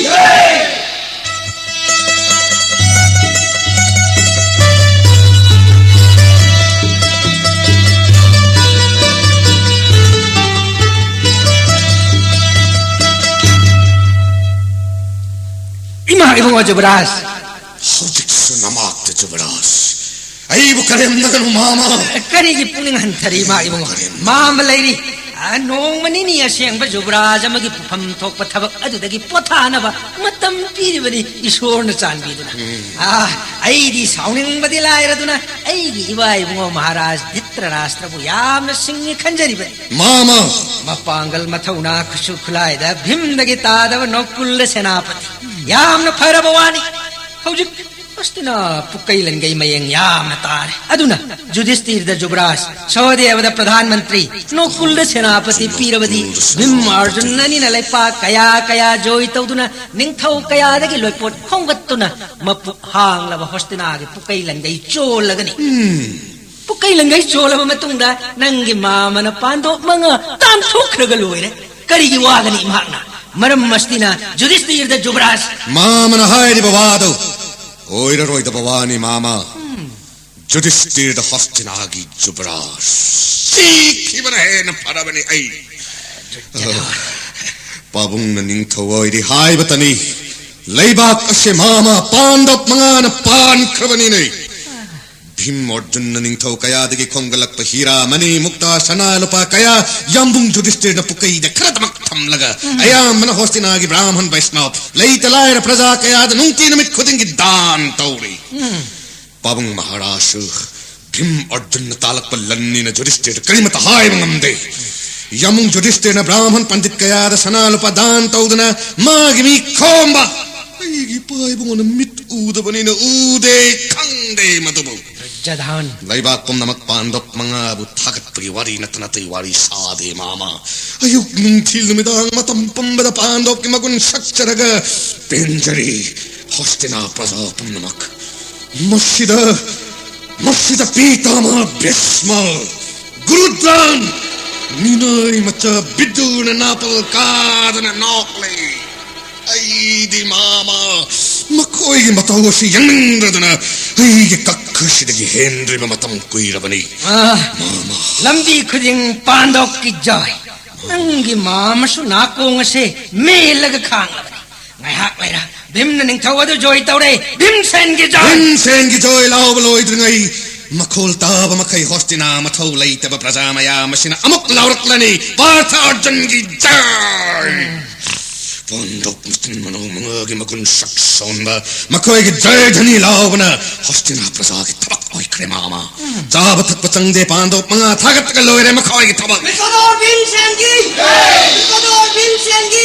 ꯏꯃꯥ ꯏꯕꯨꯡꯉꯣ ꯌꯨꯕꯔꯥꯖ! ꯍꯧꯖꯤꯛꯁꯨ ꯅꯃꯥꯛꯇ ꯌꯨꯕꯔꯥꯖ! ꯑꯩꯕꯨ ꯀꯔꯦꯝꯅꯒꯅꯨ, ꯃꯥꯃ! ꯀꯔꯤꯒꯤ ꯄꯨꯛꯅꯤꯡ ꯍꯟꯊꯔꯤ, ꯏꯃꯥ ꯏꯕꯨꯡꯉꯣ? ꯀꯔꯦꯝ- ꯃꯥꯃ ꯂꯩꯔꯤ꯫ ꯑ, ꯅꯣꯡꯃ ꯅꯤꯅꯤ ꯑꯁꯦꯡꯕ ꯌꯨꯕꯔꯥꯖ ꯑꯃꯒꯤ ꯄꯨꯐꯝ ꯊꯣꯛꯄ ꯊꯕꯛ ꯑꯗꯨꯗꯒꯤ ꯄꯣꯊꯥꯅꯕ ꯃꯇꯝ ꯄꯤꯔꯤꯕꯅꯤ ꯏꯁꯣꯔꯅ ꯆꯥꯟꯕꯤꯗꯨꯅ꯫ ꯎꯝ꯫ ꯑ, ꯑꯩꯗꯤ ꯁꯥꯎꯅꯤꯡꯕꯗꯤ ꯂꯥꯏꯔꯗꯨꯅ ꯑꯩꯒꯤ ꯏꯃꯥ ꯏꯕꯨꯡꯉꯣ ꯃꯍꯥꯔꯥꯖ ꯙ꯭ꯔꯤꯇꯔꯥꯁꯇ꯭ꯔꯕꯨ ꯌꯥꯝꯅ ꯁꯤꯡꯉꯤ ꯈꯟꯖꯔꯤꯕꯅꯤ꯫ ꯃꯥꯃ! ꯃꯄꯥꯡꯒꯜ ꯃꯊꯧꯅꯥ ꯈꯨꯠꯁꯨ ꯈꯨꯠꯂꯥꯏꯗ ꯚꯤꯝꯗꯒꯤ ꯇꯥꯗꯕ ꯅꯣꯀꯨꯜꯗ ꯁꯦꯅꯥꯄꯇꯤ꯫ ꯌꯥꯝꯅ ꯐꯔꯕ ꯋꯥꯅꯤ꯫ ꯍꯧꯖꯤꯛ ꯍꯁꯇꯤꯅꯥ ꯄꯨꯀꯩ ꯂꯟꯒꯩ ꯃꯌꯦꯡ ꯌꯥꯝꯅ ꯇꯥꯔꯦ꯫ ꯑꯗꯨꯅ ꯌꯨꯙꯤꯁꯊꯤꯔꯗ ꯌꯨꯕꯔꯥꯖ, ꯁꯍꯗꯦꯕꯗ ꯄ꯭ꯔꯙꯥꯟ ꯃꯟꯇ꯭ꯔꯤ, ꯅꯣꯀꯨꯜꯗ ꯁꯦꯅꯥꯄꯇꯤ ꯄꯤꯔꯕꯗꯤ ꯚꯤꯝ ꯑꯔꯖꯨꯟ ꯑꯅꯤꯅ ꯂꯩꯄꯥꯛ ꯀꯌꯥ ꯀꯌꯥ ꯖꯣꯏ ꯇꯧꯗꯨꯅ ꯅꯤꯡꯊꯧ ꯀꯌꯥꯗꯒꯤ ꯂꯣꯏꯄꯣꯠ ꯈꯣꯝꯒꯠꯇꯨꯅ ꯃꯄꯨꯛ ꯍꯥꯡꯂꯕ ꯍꯁꯇꯤꯅꯥꯒꯤ ꯄꯨꯀꯩ ꯂꯟꯒꯩ ꯆꯣꯜꯂꯒꯅꯤ꯫ ꯎꯝ꯫ ꯄꯨꯀꯩ ꯂꯟꯒꯩ ꯆꯣꯜꯂꯕ ꯃꯇꯨꯡꯗ ꯅꯪꯒꯤ ꯃꯥꯃꯅ ꯄꯥꯟꯗꯣꯞ ꯃꯉꯥ ꯇꯥꯟꯊꯣꯛꯈ꯭ꯔꯒ ꯂꯣꯏꯔꯦ꯫ ꯀꯔꯤꯒꯤ ꯋꯥꯒꯅꯤ ꯃꯍꯥꯛꯅ? ꯃꯔꯝ ꯑꯁꯤꯅ ꯌꯨꯙꯤꯁꯊꯤꯔꯗ ꯌꯨꯕꯔꯥꯖ꯫ ꯃꯥꯃꯅ ꯍꯥꯏꯔꯤꯕ ꯋꯥꯗꯨ ꯑꯣꯏꯔꯔꯣꯏꯗꯕ ꯋꯥꯅꯤ, ꯃꯥꯃ꯫ ꯎꯝ꯫ ꯌꯨꯙꯤꯁꯊꯤꯔꯗ ꯍꯁꯇꯤꯅꯥꯒꯤ ꯌꯨꯕꯔꯥꯖ ꯁꯤꯈꯤꯕꯅ ꯍꯦꯟꯅ ꯐꯔꯕꯅꯤ ꯑꯩ꯫ ꯄꯥꯕꯨꯡꯅ ꯅꯤꯡꯊꯧ ꯑꯣꯏꯔꯤ ꯍꯥꯏꯕꯇꯅꯤ꯫ ꯂꯩꯕꯥꯛ ꯑꯁꯤ ꯃꯥꯃ ꯄꯥꯟꯗꯕ ꯃꯉꯥꯅ ꯄꯥꯟꯈ꯭ꯔꯕꯅꯤꯅꯦ꯫ ꯚꯤꯝ ꯑꯔꯖꯨꯟꯅ ꯅꯤꯡꯊꯧ ꯀꯌꯥꯗꯒꯤ ꯈꯣꯝꯒꯠꯂꯛꯄ ꯍꯤꯔꯥ, ꯃꯅꯤ, ꯃꯨꯛꯇꯥ, ꯁꯅꯥ, ꯂꯨꯄꯥ ꯀꯌꯥ ꯌꯥꯝꯕꯨꯡ ꯌꯨꯙꯤꯁꯇꯤꯔꯅ ꯄꯨꯀꯩꯗ ꯈꯔꯗꯃꯛ ꯊꯝꯂꯒ, ꯑꯌꯥꯝꯕꯅ ꯍꯣꯁꯇꯤꯅꯥꯒꯤ ꯕ꯭ꯔꯥꯍꯃꯟ ꯕꯩꯁꯅꯕ, ꯂꯩꯇ ꯂꯥꯏꯔ ꯄ꯭ꯔꯖꯥ ꯀꯌꯥꯗ ꯅꯨꯡꯇꯤ ꯅꯨꯃꯤꯠ ꯈꯨꯗꯤꯡꯒꯤ ꯗꯥꯟ ꯇꯧꯔꯤ꯫ ꯄꯥꯕꯨꯡ ꯃꯍꯥꯔꯥꯖꯁꯨ ꯚꯤꯝ ꯑꯔꯖꯨꯟꯅ ꯇꯥꯜꯂꯛꯄ ꯂꯟꯅꯤꯅ ꯌꯨꯙꯤꯁꯇꯤꯔꯗ ꯀꯔꯤꯃꯠꯇ ꯍꯥꯏꯕ ꯉꯝꯗꯦ꯫ ꯌꯥꯝꯕꯨꯡ ꯌꯨꯙꯤꯁꯇꯤꯔꯅ ꯕ꯭ꯔꯥꯍꯃꯟ ꯄꯟꯗꯤꯠ ꯀꯌꯥꯗ ꯁꯅꯥ ꯂꯨꯄꯥ ꯗꯥꯟ ꯇꯧꯗꯨꯅ ꯃꯥꯒꯤ ꯃꯤ ꯈꯣꯝꯕ꯫ ꯑꯩꯒꯤ ꯏꯄꯥ ꯏꯕꯨꯡꯉꯣꯅ ꯃꯤꯠ ꯎꯗꯕꯅꯤꯅ ꯎꯗꯦ, ꯈꯪꯗꯦ ꯃꯗꯨꯕꯨ꯫ ꯖꯙꯥꯟ꯫ ꯂꯩꯕꯥꯛ ꯄꯨꯝꯅꯃꯛ ꯄꯥꯟꯗꯕ ꯃꯉꯥꯕꯨ ꯊꯥꯒꯠꯄꯒꯤ ꯋꯥꯔꯤ ꯅꯠꯇꯅ ꯑꯇꯩ ꯋꯥꯔꯤ ꯁꯥꯗꯦ, ꯃꯥꯃ꯫ ꯑꯌꯨꯛ ꯅꯨꯡꯊꯤꯜ ꯅꯨꯃꯤꯗꯥꯡ ꯃꯇꯝ ꯄꯨꯝꯕꯗ ꯄꯥꯟꯗꯕꯀꯤ ꯃꯒꯨꯟ ꯁꯛꯆꯔꯒ ꯄꯦꯟꯖꯔꯤ ꯍꯣꯁꯇꯤꯅꯥ ꯄ꯭ꯔꯖꯥ ꯄꯨꯝꯅꯃꯛ꯫ ꯃꯁꯤꯗ, ꯃꯁꯤꯗ ꯄꯤꯇꯥꯃꯍ ꯚꯤꯁꯃ, ꯒꯨꯔꯨ ꯗ꯭ꯔꯣꯟ, ꯃꯤꯅꯥꯏ ꯃꯆꯥ ꯕꯤꯗꯨꯔꯅ ꯅꯥꯄꯜ ꯀꯥꯗꯅ ꯅꯣꯛꯂꯤ꯫ ꯑꯩꯗꯤ ꯃꯥꯃ, ꯃꯈꯣꯏꯒꯤ ꯃꯇꯧ ꯑꯁꯤ ꯌꯦꯡꯅꯤꯡꯗꯗꯅ ꯑꯩꯒꯤ ꯀꯛꯈꯁꯤꯗꯒꯤ ꯍꯦꯟꯗ꯭ꯔꯤꯕ ꯃꯇꯝ ꯀꯨꯏꯔꯕꯅꯤ꯫ ꯑꯥ, ꯃꯥꯃ꯫ ꯂꯝꯕꯤ ꯈꯨꯗꯤꯡ ꯄꯥꯟꯗꯣꯞꯀꯤ ꯖꯣꯏ꯫ ꯅꯪꯒꯤ ꯃꯥꯃꯁꯨ ꯅꯥꯀꯣꯡ ꯑꯁꯦ ꯃꯦꯜꯂꯒ ꯈꯥꯡꯂꯕꯅꯤ꯫ ꯉꯥꯏꯍꯥꯛ ꯂꯩꯔ ꯚꯤꯝꯅ ꯅꯤꯡꯊꯧ ꯑꯗꯨ ꯖꯣꯏ ꯇꯧꯔꯦ꯫ ꯚꯤꯝꯁꯦꯟꯒꯤ ꯖꯣꯏ! ꯚꯤꯝꯁꯦꯟꯒꯤ ꯖꯣꯏ ꯂꯥꯎꯕ ꯂꯣꯏꯗ꯭ꯔꯤꯉꯩ, ꯃꯈꯣꯜ ꯇꯥꯕ ꯃꯈꯩ ꯍꯣꯁꯇꯤꯅꯥ ꯃꯊꯧ ꯂꯩꯇꯕ ꯄ꯭ꯔꯖꯥ ꯃꯌꯥꯝ ꯑꯁꯤꯅ ꯑꯃꯨꯛ ꯂꯥꯎꯔꯛꯂꯅꯤ, "ꯄꯥꯔꯊ ꯑꯔꯖꯨꯟꯒꯤ ꯖꯣꯏ!" ꯄꯥꯟꯗꯣꯞ ꯃꯆꯤꯟ ꯃꯅꯥꯎ ꯃꯉꯥꯒꯤ ꯃꯒꯨꯟ ꯁꯛ ꯁꯣꯟꯕ ꯃꯈꯣꯏꯒꯤ ꯖꯣꯏ ꯙ꯭ꯋꯅꯤ ꯂꯥꯎꯕꯅ ꯍꯣꯁꯇꯤꯅꯥ ꯄ꯭ꯔꯖꯥꯒꯤ ꯊꯕꯛ ꯑꯣꯏꯈ꯭ꯔꯦ, ꯃꯥꯃ꯫ ꯆꯥꯕ ꯊꯛꯄ ꯆꯪꯗꯦ, ꯄꯥꯟꯗꯣꯞ ꯃꯉꯥ ꯊꯥꯒꯠꯂꯒ ꯂꯣꯏꯔꯦ ꯃꯈꯣꯏꯒꯤ ꯊꯕꯛ꯫ ꯃꯤꯀꯣꯗꯣꯔ ꯚꯤꯝꯁꯦꯟꯒꯤ! ꯃꯤꯀꯣꯗꯣꯔ ꯚꯤꯝꯁꯦꯟꯒꯤ!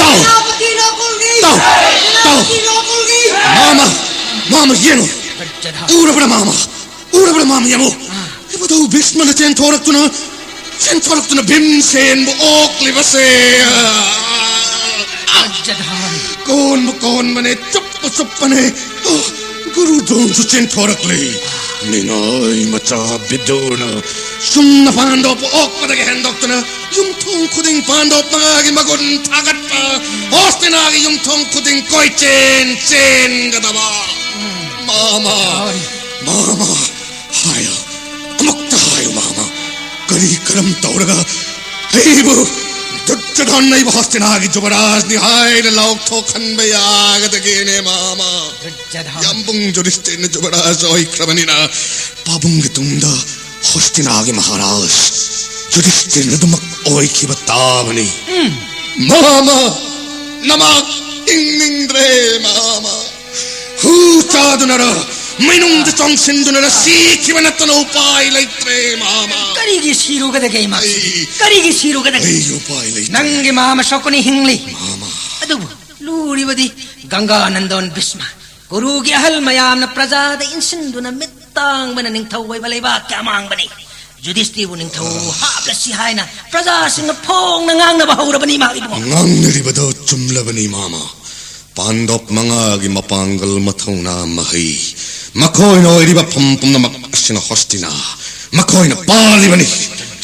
ꯇꯥꯎ! ꯁꯦꯅꯥꯄꯇꯤ ꯅꯣꯀꯨꯜꯒꯤ! ꯇꯥꯎ! ꯇꯥꯎ! ꯁꯦꯅꯥꯄꯇꯤ ꯅꯣꯀꯨꯜꯒꯤ! ꯃꯥꯃ! ꯃꯥꯃ, ꯌꯦꯡꯉꯨ! ꯎꯔꯕ꯭ꯔꯥ, ꯃꯥꯃ? ꯎꯔꯕ꯭ꯔꯥ, ꯃꯥꯃ, ꯌꯦꯡꯉꯨ! ꯃꯗꯨ ꯚꯤꯁꯃꯅ ꯆꯦꯟꯊꯣꯔꯛꯇꯨꯅ, ꯆꯦꯟꯊꯣꯔꯛꯇꯨꯅ ꯚꯤꯝꯁꯦꯟꯕꯨ ꯑꯣꯛꯂꯤꯕꯁꯦ! ꯖꯙꯥꯟ! ꯀꯣꯟꯕꯨ ꯀꯣꯟꯕꯅꯦ, ꯆꯨꯞꯄꯨ ꯆꯨꯞꯄꯅꯦ꯫ ꯑꯣ, ꯒꯨꯔꯨ ꯗ꯭ꯔꯣꯟꯁꯨ ꯆꯦꯟꯊꯣꯔꯛꯂꯦ꯫ ꯃꯤꯅꯥꯏ ꯃꯆꯥ ꯕꯤꯗꯨꯔꯅ ꯁꯨꯝꯅ ꯄꯥꯟꯗꯣꯞꯄꯨ ꯑꯣꯛꯄꯗꯒꯤ ꯍꯦꯟꯗꯣꯛꯇꯨꯅ ꯌꯨꯝꯊꯣꯡ ꯈꯨꯗꯤꯡ ꯄꯥꯟꯗꯣꯞ ꯃꯉꯥꯒꯤ ꯃꯒꯨꯟ ꯊꯥꯒꯠꯄ, ꯍꯣꯁꯇꯤꯅꯥꯒꯤ ꯌꯨꯝꯊꯣꯡ ꯈꯨꯗꯤꯡ ꯀꯣꯏꯆꯦꯟ ꯆꯦꯟꯒꯗꯕ꯫ ꯃꯥꯃ, ꯃꯥꯃ, ꯍꯥꯏꯌꯨ, ꯑꯃꯨꯛꯇ ꯍꯥꯏꯌꯨ, ꯃꯥꯃ꯫ ꯀꯔꯤ ꯀꯔꯝ ꯇꯧꯔꯒ ꯑꯩꯕꯨ ꯗꯨꯠꯇ ꯗꯨꯔꯖꯣꯙꯟ ꯑꯩꯕꯨ ꯍꯣꯁꯇꯤꯅꯥꯒꯤ ꯖꯨꯕꯔꯥꯖꯅꯤ ꯍꯥꯏꯅ ꯂꯥꯎꯊꯣꯛꯍꯟꯕ ꯌꯥꯒꯗꯒꯦꯅꯦ, ꯃꯥꯃ? ꯗꯨꯔꯖꯣꯙꯟ꯫ ꯌꯥꯝꯕꯨꯡ ꯌꯨꯙꯤꯁꯇꯤꯔꯅ ꯖꯨꯕꯔꯥꯖ ꯑꯣꯏꯈ꯭ꯔꯕꯅꯤꯅ, ꯄꯥꯕꯨꯡꯒꯤ ꯇꯨꯡꯗ ꯍꯣꯁꯇꯤꯅꯥꯒꯤ ꯃꯍꯥꯔꯥꯖ ꯌꯨꯙꯤꯁꯇꯤꯔꯅ ꯑꯗꯨꯃꯛ ꯑꯣꯏꯈꯤꯕ ꯇꯥꯕꯅꯤ꯫ ꯎꯝ꯫ ꯃꯥꯃ, ꯅꯃꯥꯛ ꯍꯤꯡꯅꯤꯡꯗ꯭ꯔꯦ, ꯃꯥꯃ꯫ ꯍꯨ ꯆꯥꯗꯨꯅꯔ, ꯃꯩꯅꯨꯡꯗ ꯆꯣꯡꯁꯤꯟꯗꯨꯅꯔ ꯁꯤꯈꯤꯕ ꯅꯠꯇꯅ ꯎꯄꯥꯏ ꯂꯩꯇ꯭ꯔꯦ, ꯃꯥꯃ꯫ ꯀꯔꯤꯒꯤ ꯁꯤꯔꯨꯒꯗꯒꯦ, ꯏꯃꯥ? ꯑꯩ, ꯀꯔꯤꯒꯤ ꯁꯤꯔꯨꯒꯗꯒꯦ? ꯑꯩ ꯎꯄꯥꯏ ꯂꯩꯇ꯭ꯔꯦ꯫ ꯅꯪꯒꯤ ꯃꯥꯃ ꯁꯣꯀꯨꯅꯤ ꯍꯤꯡꯂꯤ꯫ ꯃꯥꯃ꯫ ꯑꯗꯨꯕꯨ ꯂꯨꯔꯤꯕꯗꯤ ꯒꯪꯒꯥ ꯅꯟꯗꯣꯟ ꯚꯤꯁꯃ, ꯀꯨꯔꯨꯒꯤ ꯑꯍꯜ ꯃꯌꯥꯝꯅ ꯄ꯭ꯔꯖꯥꯗ ꯏꯟꯁꯤꯟꯗꯨꯅ ꯃꯤꯠ ꯇꯥꯡꯕꯅ ꯅꯤꯡꯊꯧ ꯑꯣꯏꯕ ꯂꯩꯕꯥꯛꯀꯤ ꯑꯃꯥꯡꯕꯅꯤ꯫ ꯌꯨꯙꯤꯁꯇꯤꯔꯕꯨ ꯅꯤꯡꯊꯧ ꯍꯥꯞꯂꯁꯤ ꯍꯥꯏꯅ ꯄ꯭ꯔꯖꯥꯁꯤꯡꯅ ꯐꯣꯡꯅ ꯉꯥꯡꯅꯕ ꯍꯧꯔꯕꯅꯤ, ꯏꯃꯥ ꯏꯕꯨꯡꯉꯣ꯫ ꯉꯥꯡꯅꯔꯤꯕꯗꯣ ꯆꯨꯝꯂꯕꯅꯤ, ꯃꯥꯃ꯫ ꯄꯥꯟꯗꯣꯞ ꯃꯉꯥꯒꯤ ꯃꯄꯥꯡꯒꯜ, ꯃꯊꯧꯅꯥ, ꯃꯍꯩ, ꯃꯈꯣꯏꯅ ꯑꯣꯏꯔꯤꯕ ꯐꯝ ꯄꯨꯝꯅꯃꯛ ꯑꯁꯤꯅ ꯍꯣꯁꯇꯤꯅꯥ ꯃꯈꯣꯏꯅ ꯄꯥꯜꯂꯤꯕꯅꯤ꯫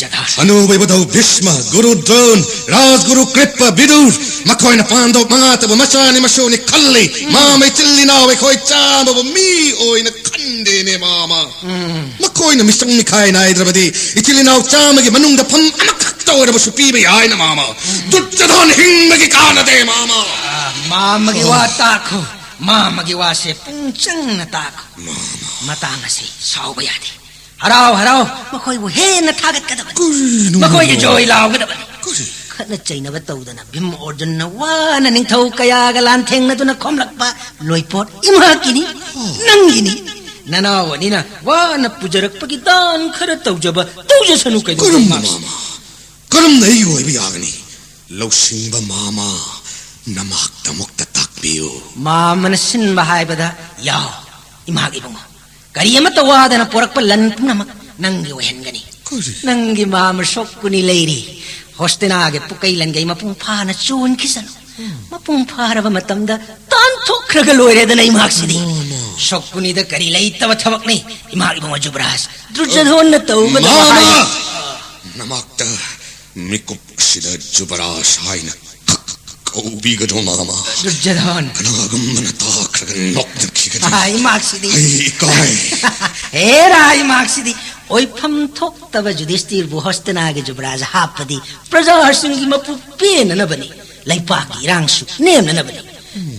ꯖꯒꯥ꯫ ꯑꯅꯨꯕ ꯏꯕꯨꯙꯧ ꯚꯤꯁꯃ, ꯒꯨꯔꯨ ꯗ꯭ꯔꯣꯟ, ꯔꯥꯖꯒꯨꯔꯨ ꯀ꯭ꯔꯤꯄ, ꯕꯤꯗꯨꯔ, ꯃꯈꯣꯏꯅ ꯄꯥꯟꯗꯣꯞ ꯃꯉꯥꯇꯕꯨ ꯃꯆꯥꯅꯤ ꯃꯁꯨꯅꯤ ꯈꯜꯂꯤ꯫ ꯃꯥꯃ, ꯏꯆꯤꯜ ꯏꯅꯥꯎ ꯑꯩꯈꯣꯏ ꯆꯥꯝꯃꯕꯨ ꯃꯤ ꯑꯣꯏꯅ ꯈꯟꯗꯦꯅꯦ, ꯃꯥꯃ꯫ ꯎꯝ꯫ ꯃꯈꯣꯏꯅ ꯃꯤꯆꯪ ꯃꯤꯈꯥꯏ ꯅꯥꯏꯗ꯭ꯔꯕꯗꯤ ꯏꯆꯤꯜ ꯏꯅꯥꯎ ꯆꯥꯝꯃꯒꯤ ꯃꯅꯨꯡꯗ ꯐꯝ ꯑꯃꯈꯛꯇ ꯑꯣꯏꯔꯕꯁꯨ ꯄꯤꯕ ꯌꯥꯏꯅ, ꯃꯥꯃ꯫ ꯗꯨꯔꯖꯣꯙꯟ ꯍꯤꯡꯕꯒꯤ ꯀꯥꯟꯅꯗꯦ, ꯃꯥꯃ꯫ ꯑꯥ, ꯃꯥꯃꯒꯤ ꯋꯥ ꯇꯥꯈꯣ, ꯃꯥꯃꯒꯤ ꯋꯥꯁꯦ ꯄꯨꯡ ꯆꯪꯅ ꯇꯥꯈꯣ꯫ ꯃꯥꯃ꯫ ꯃꯇꯥꯡ ꯑꯁꯤ ꯁꯥꯎꯕ ꯌꯥꯗꯦ꯫ ꯍꯔꯥꯎ ꯍꯔꯥꯎ ꯃꯈꯣꯏꯕꯨ ꯍꯦꯟꯅ ꯊꯥꯒꯠꯀꯗꯕꯅꯤ꯫ ꯀꯔꯤꯅꯣ, ꯃꯈꯣꯏꯒꯤ ꯃꯥꯃ? ꯖꯣꯏ ꯂꯥꯎꯒꯗꯕꯅꯤ꯫ ꯀꯔꯤ? ꯈꯠꯅ ꯆꯩꯅꯕ ꯇꯧꯗꯅ ꯚꯤꯝ ꯑꯣꯔꯖꯨꯟꯅ ꯋꯥꯅ ꯅꯤꯡꯊꯧ ꯀꯌꯥꯒ ꯂꯥꯟꯊꯦꯡꯅꯗꯨꯅ ꯈꯣꯝꯂꯛꯄ ꯂꯣꯏꯄꯣꯠ ꯏꯃꯥꯀꯤꯅꯤ, ꯅꯪꯒꯤꯅꯤ꯫ ꯅꯅꯥꯎ ꯑꯅꯤꯅ ꯋꯥꯅ ꯄꯨꯖꯔꯛꯄꯒꯤ ꯗꯥꯟ ꯈꯔ ꯇꯧꯖꯕ ꯇꯧꯖꯁꯅꯨ ꯀꯩꯗꯧꯕ, ꯀꯔꯝꯕ ꯏꯃꯥ? ꯃꯥꯃ? ꯀꯔꯝꯅ ꯑꯩꯒꯤ ꯑꯣꯏꯕ ꯌꯥꯒꯅꯤ? ꯂꯧꯁꯤꯡꯕ ꯃꯥꯃ, ꯅꯃꯥꯛꯇꯃꯛꯇ ꯇꯥꯛꯄꯤꯌꯨ꯫ ꯃꯥꯃꯅ ꯁꯤꯟꯕ ꯍꯥꯏꯕꯗ ꯌꯥꯎ, ꯏꯃꯥꯒꯤ ꯏꯕꯨꯡꯉꯣ꯫ ꯀꯔꯤ ꯑꯃꯠꯇ ꯋꯥꯗꯅ ꯄꯣꯔꯛꯄ ꯂꯟ ꯄꯨꯝꯅꯃꯛ ꯅꯪꯒꯤ ꯑꯣꯏꯍꯟꯒꯅꯤ꯫ ꯀꯔꯤ? ꯅꯪꯒꯤ ꯃꯥꯃ ꯁꯣꯛꯀꯨꯅꯤ ꯂꯩꯔꯤ꯫ ꯍꯣꯁꯇꯤꯅꯥꯒꯤ ꯄꯨꯀꯩ ꯂꯟꯒꯩ ꯃꯄꯨꯡ ꯐꯥꯅ ꯆꯣꯟꯈꯤꯁꯅꯨ꯫ ꯃꯄꯨꯡ ꯐꯥꯔꯕ ꯃꯇꯝꯗ ꯇꯥꯟꯊꯣꯛꯈ꯭ꯔꯒ ꯂꯣꯏꯔꯦꯗꯅ, ꯏꯃꯥꯛꯁꯤꯗꯤ꯫ ꯃꯥꯃ꯫ ꯁꯣꯛꯀꯨꯅꯤꯗ ꯀꯔꯤ ꯂꯩꯇꯕ ꯊꯕꯛꯅꯤ, ꯏꯃꯥ ꯏꯕꯨꯡꯉꯣ ꯖꯨꯕꯔꯥꯖ꯫ ꯗꯨꯔꯖꯣꯙꯟꯅ ꯇꯧꯒꯗꯕ ꯃꯥꯃ! ꯍꯥꯏ- ꯅꯃꯥꯛꯇ ꯃꯤꯀꯨꯞ ꯑꯁꯤꯗ ꯖꯨꯕꯔꯥꯖ ꯍꯥꯏꯅ ꯀꯧꯕꯤꯒꯅꯨ, ꯃꯥꯃ꯫ ꯗꯨꯔꯖꯣꯙꯟ꯫ ꯀꯅꯥꯒꯨꯝꯕꯅ ꯇꯥꯈ꯭ꯔꯒ ꯅꯣꯛꯅꯈꯤꯒꯅꯤ꯫ ꯑꯥ, ꯏꯃꯥꯛꯁꯤꯗꯤ꯫ ꯑꯩ ꯏꯀꯥꯏ꯫ ꯍꯦꯔꯥ, ꯏꯃꯥꯛꯁꯤꯗꯤ꯫ ꯑꯣꯏꯐꯝ ꯊꯣꯛꯇꯕ ꯌꯨꯙꯤꯁꯇꯤꯔꯕꯨ ꯍꯣꯁꯇꯤꯅꯥꯒꯤ ꯖꯨꯕꯔꯥꯖ ꯍꯥꯞꯄꯗꯤ ꯄ꯭ꯔꯖꯥꯁꯤꯡꯒꯤ ꯃꯄꯨ ꯄꯦꯟꯅꯅꯕꯅꯤ, ꯂꯩꯄꯥꯛꯀꯤ ꯏꯔꯥꯡꯁꯨ ꯅꯦꯝꯅꯅꯕꯅꯤ꯫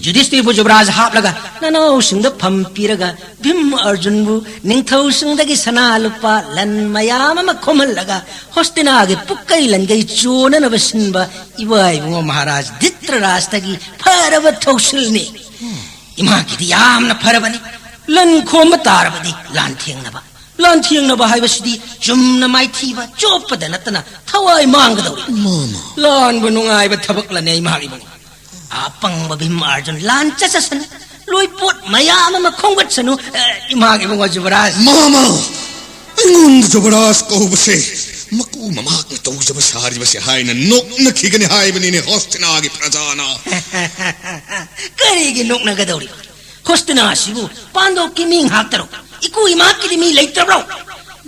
ꯌꯨꯙꯤꯁꯇꯤꯔꯕꯨ ꯖꯨꯕꯔꯥꯖ ꯍꯥꯞꯂꯒ ꯅꯅꯥꯎꯁꯤꯡꯗ ꯐꯝ ꯄꯤꯔꯒ ꯚꯤꯝ ꯑꯔꯖꯨꯟꯕꯨ ꯅꯤꯡꯊꯧꯁꯤꯡꯗꯒꯤ ꯁꯅꯥ ꯂꯨꯄꯥ ꯂꯟ ꯃꯌꯥꯝ ꯑꯃ ꯈꯣꯝꯍꯜꯂꯒ ꯍꯣꯁꯇꯤꯅꯥꯒꯤ ꯄꯨꯛꯀꯩ ꯂꯟꯒꯩ ꯆꯣꯟꯅꯅꯕ ꯁꯤꯟꯕ ꯏꯕꯥ ꯏꯕꯨꯡꯉꯣ ꯃꯍꯥꯔꯥꯖ ꯙꯤꯇ꯭ꯔꯔꯥꯁꯇꯒꯤ ꯐꯔꯕ ꯊꯧꯁꯤꯜꯅꯤ꯫ ꯏꯃꯥꯒꯤꯗꯤ ꯌꯥꯝꯅ ꯐꯔꯕꯅꯤ꯫ ꯂꯟ ꯈꯣꯝꯕ ꯇꯥꯔꯕꯗꯤ ꯂꯥꯟꯊꯦꯡꯅꯕ, ꯂꯥꯟꯊꯦꯡꯅꯕ ꯍꯥꯏꯕꯁꯤꯗꯤ ꯆꯨꯝꯅ ꯃꯥꯏꯊꯤꯕ ꯆꯣꯞꯄꯗ ꯅꯠꯇꯅ ꯊꯋꯥꯏ ꯃꯥꯡꯒꯗꯧꯔꯤ꯫ ꯃꯥꯃ꯫ ꯂꯥꯟꯕ ꯅꯨꯡꯉꯥꯏꯕ ꯊꯕꯛꯂꯅꯦ ꯏꯃꯥ ꯏꯕꯨꯡꯉꯣ? ꯑꯄꯪꯕ ꯚꯤꯝ ꯑꯥꯔꯖꯨꯟ ꯂꯥꯟ ꯆꯠꯆꯁꯅꯨ꯫ ꯂꯣꯏꯄꯣꯠ ꯃꯌꯥꯝ ꯑꯃ ꯈꯣꯝꯒꯠꯁꯅꯨ꯫ ꯑꯦ, ꯏꯃꯥ ꯏꯕꯨꯡꯉꯣ ꯖꯨꯕꯔꯥꯖ꯫ ꯃꯥꯃ! ꯑꯩꯉꯣꯟꯗ ꯖꯨꯕꯔꯥꯖ ꯀꯧꯕꯁꯦ ꯃꯀꯨ ꯃꯃꯥꯛꯅ ꯇꯧꯖꯕ ꯁꯥꯔꯤꯕꯁꯦ ꯍꯥꯏꯅ ꯅꯣꯛꯅꯈꯤꯒꯅꯤ ꯍꯥꯏꯕꯅꯤꯅꯦ ꯍꯣꯁꯇꯤꯅꯥꯒꯤ ꯄ꯭ꯔꯖꯥꯅ꯫ ꯀꯔꯤꯒꯤ ꯅꯣꯛꯅꯒꯗꯧꯔꯤꯕ? ꯍꯣꯁꯇꯤꯅꯥ ꯑꯁꯤꯕꯨ ꯄꯥꯟꯗꯣꯞꯀꯤ ꯃꯤ ꯉꯥꯛꯇꯔꯣ? ꯏꯀꯨ ꯏꯃꯥꯀꯤꯗꯤ ꯃꯤ ꯂꯩꯇ꯭ꯔꯕ꯭ꯔꯣ?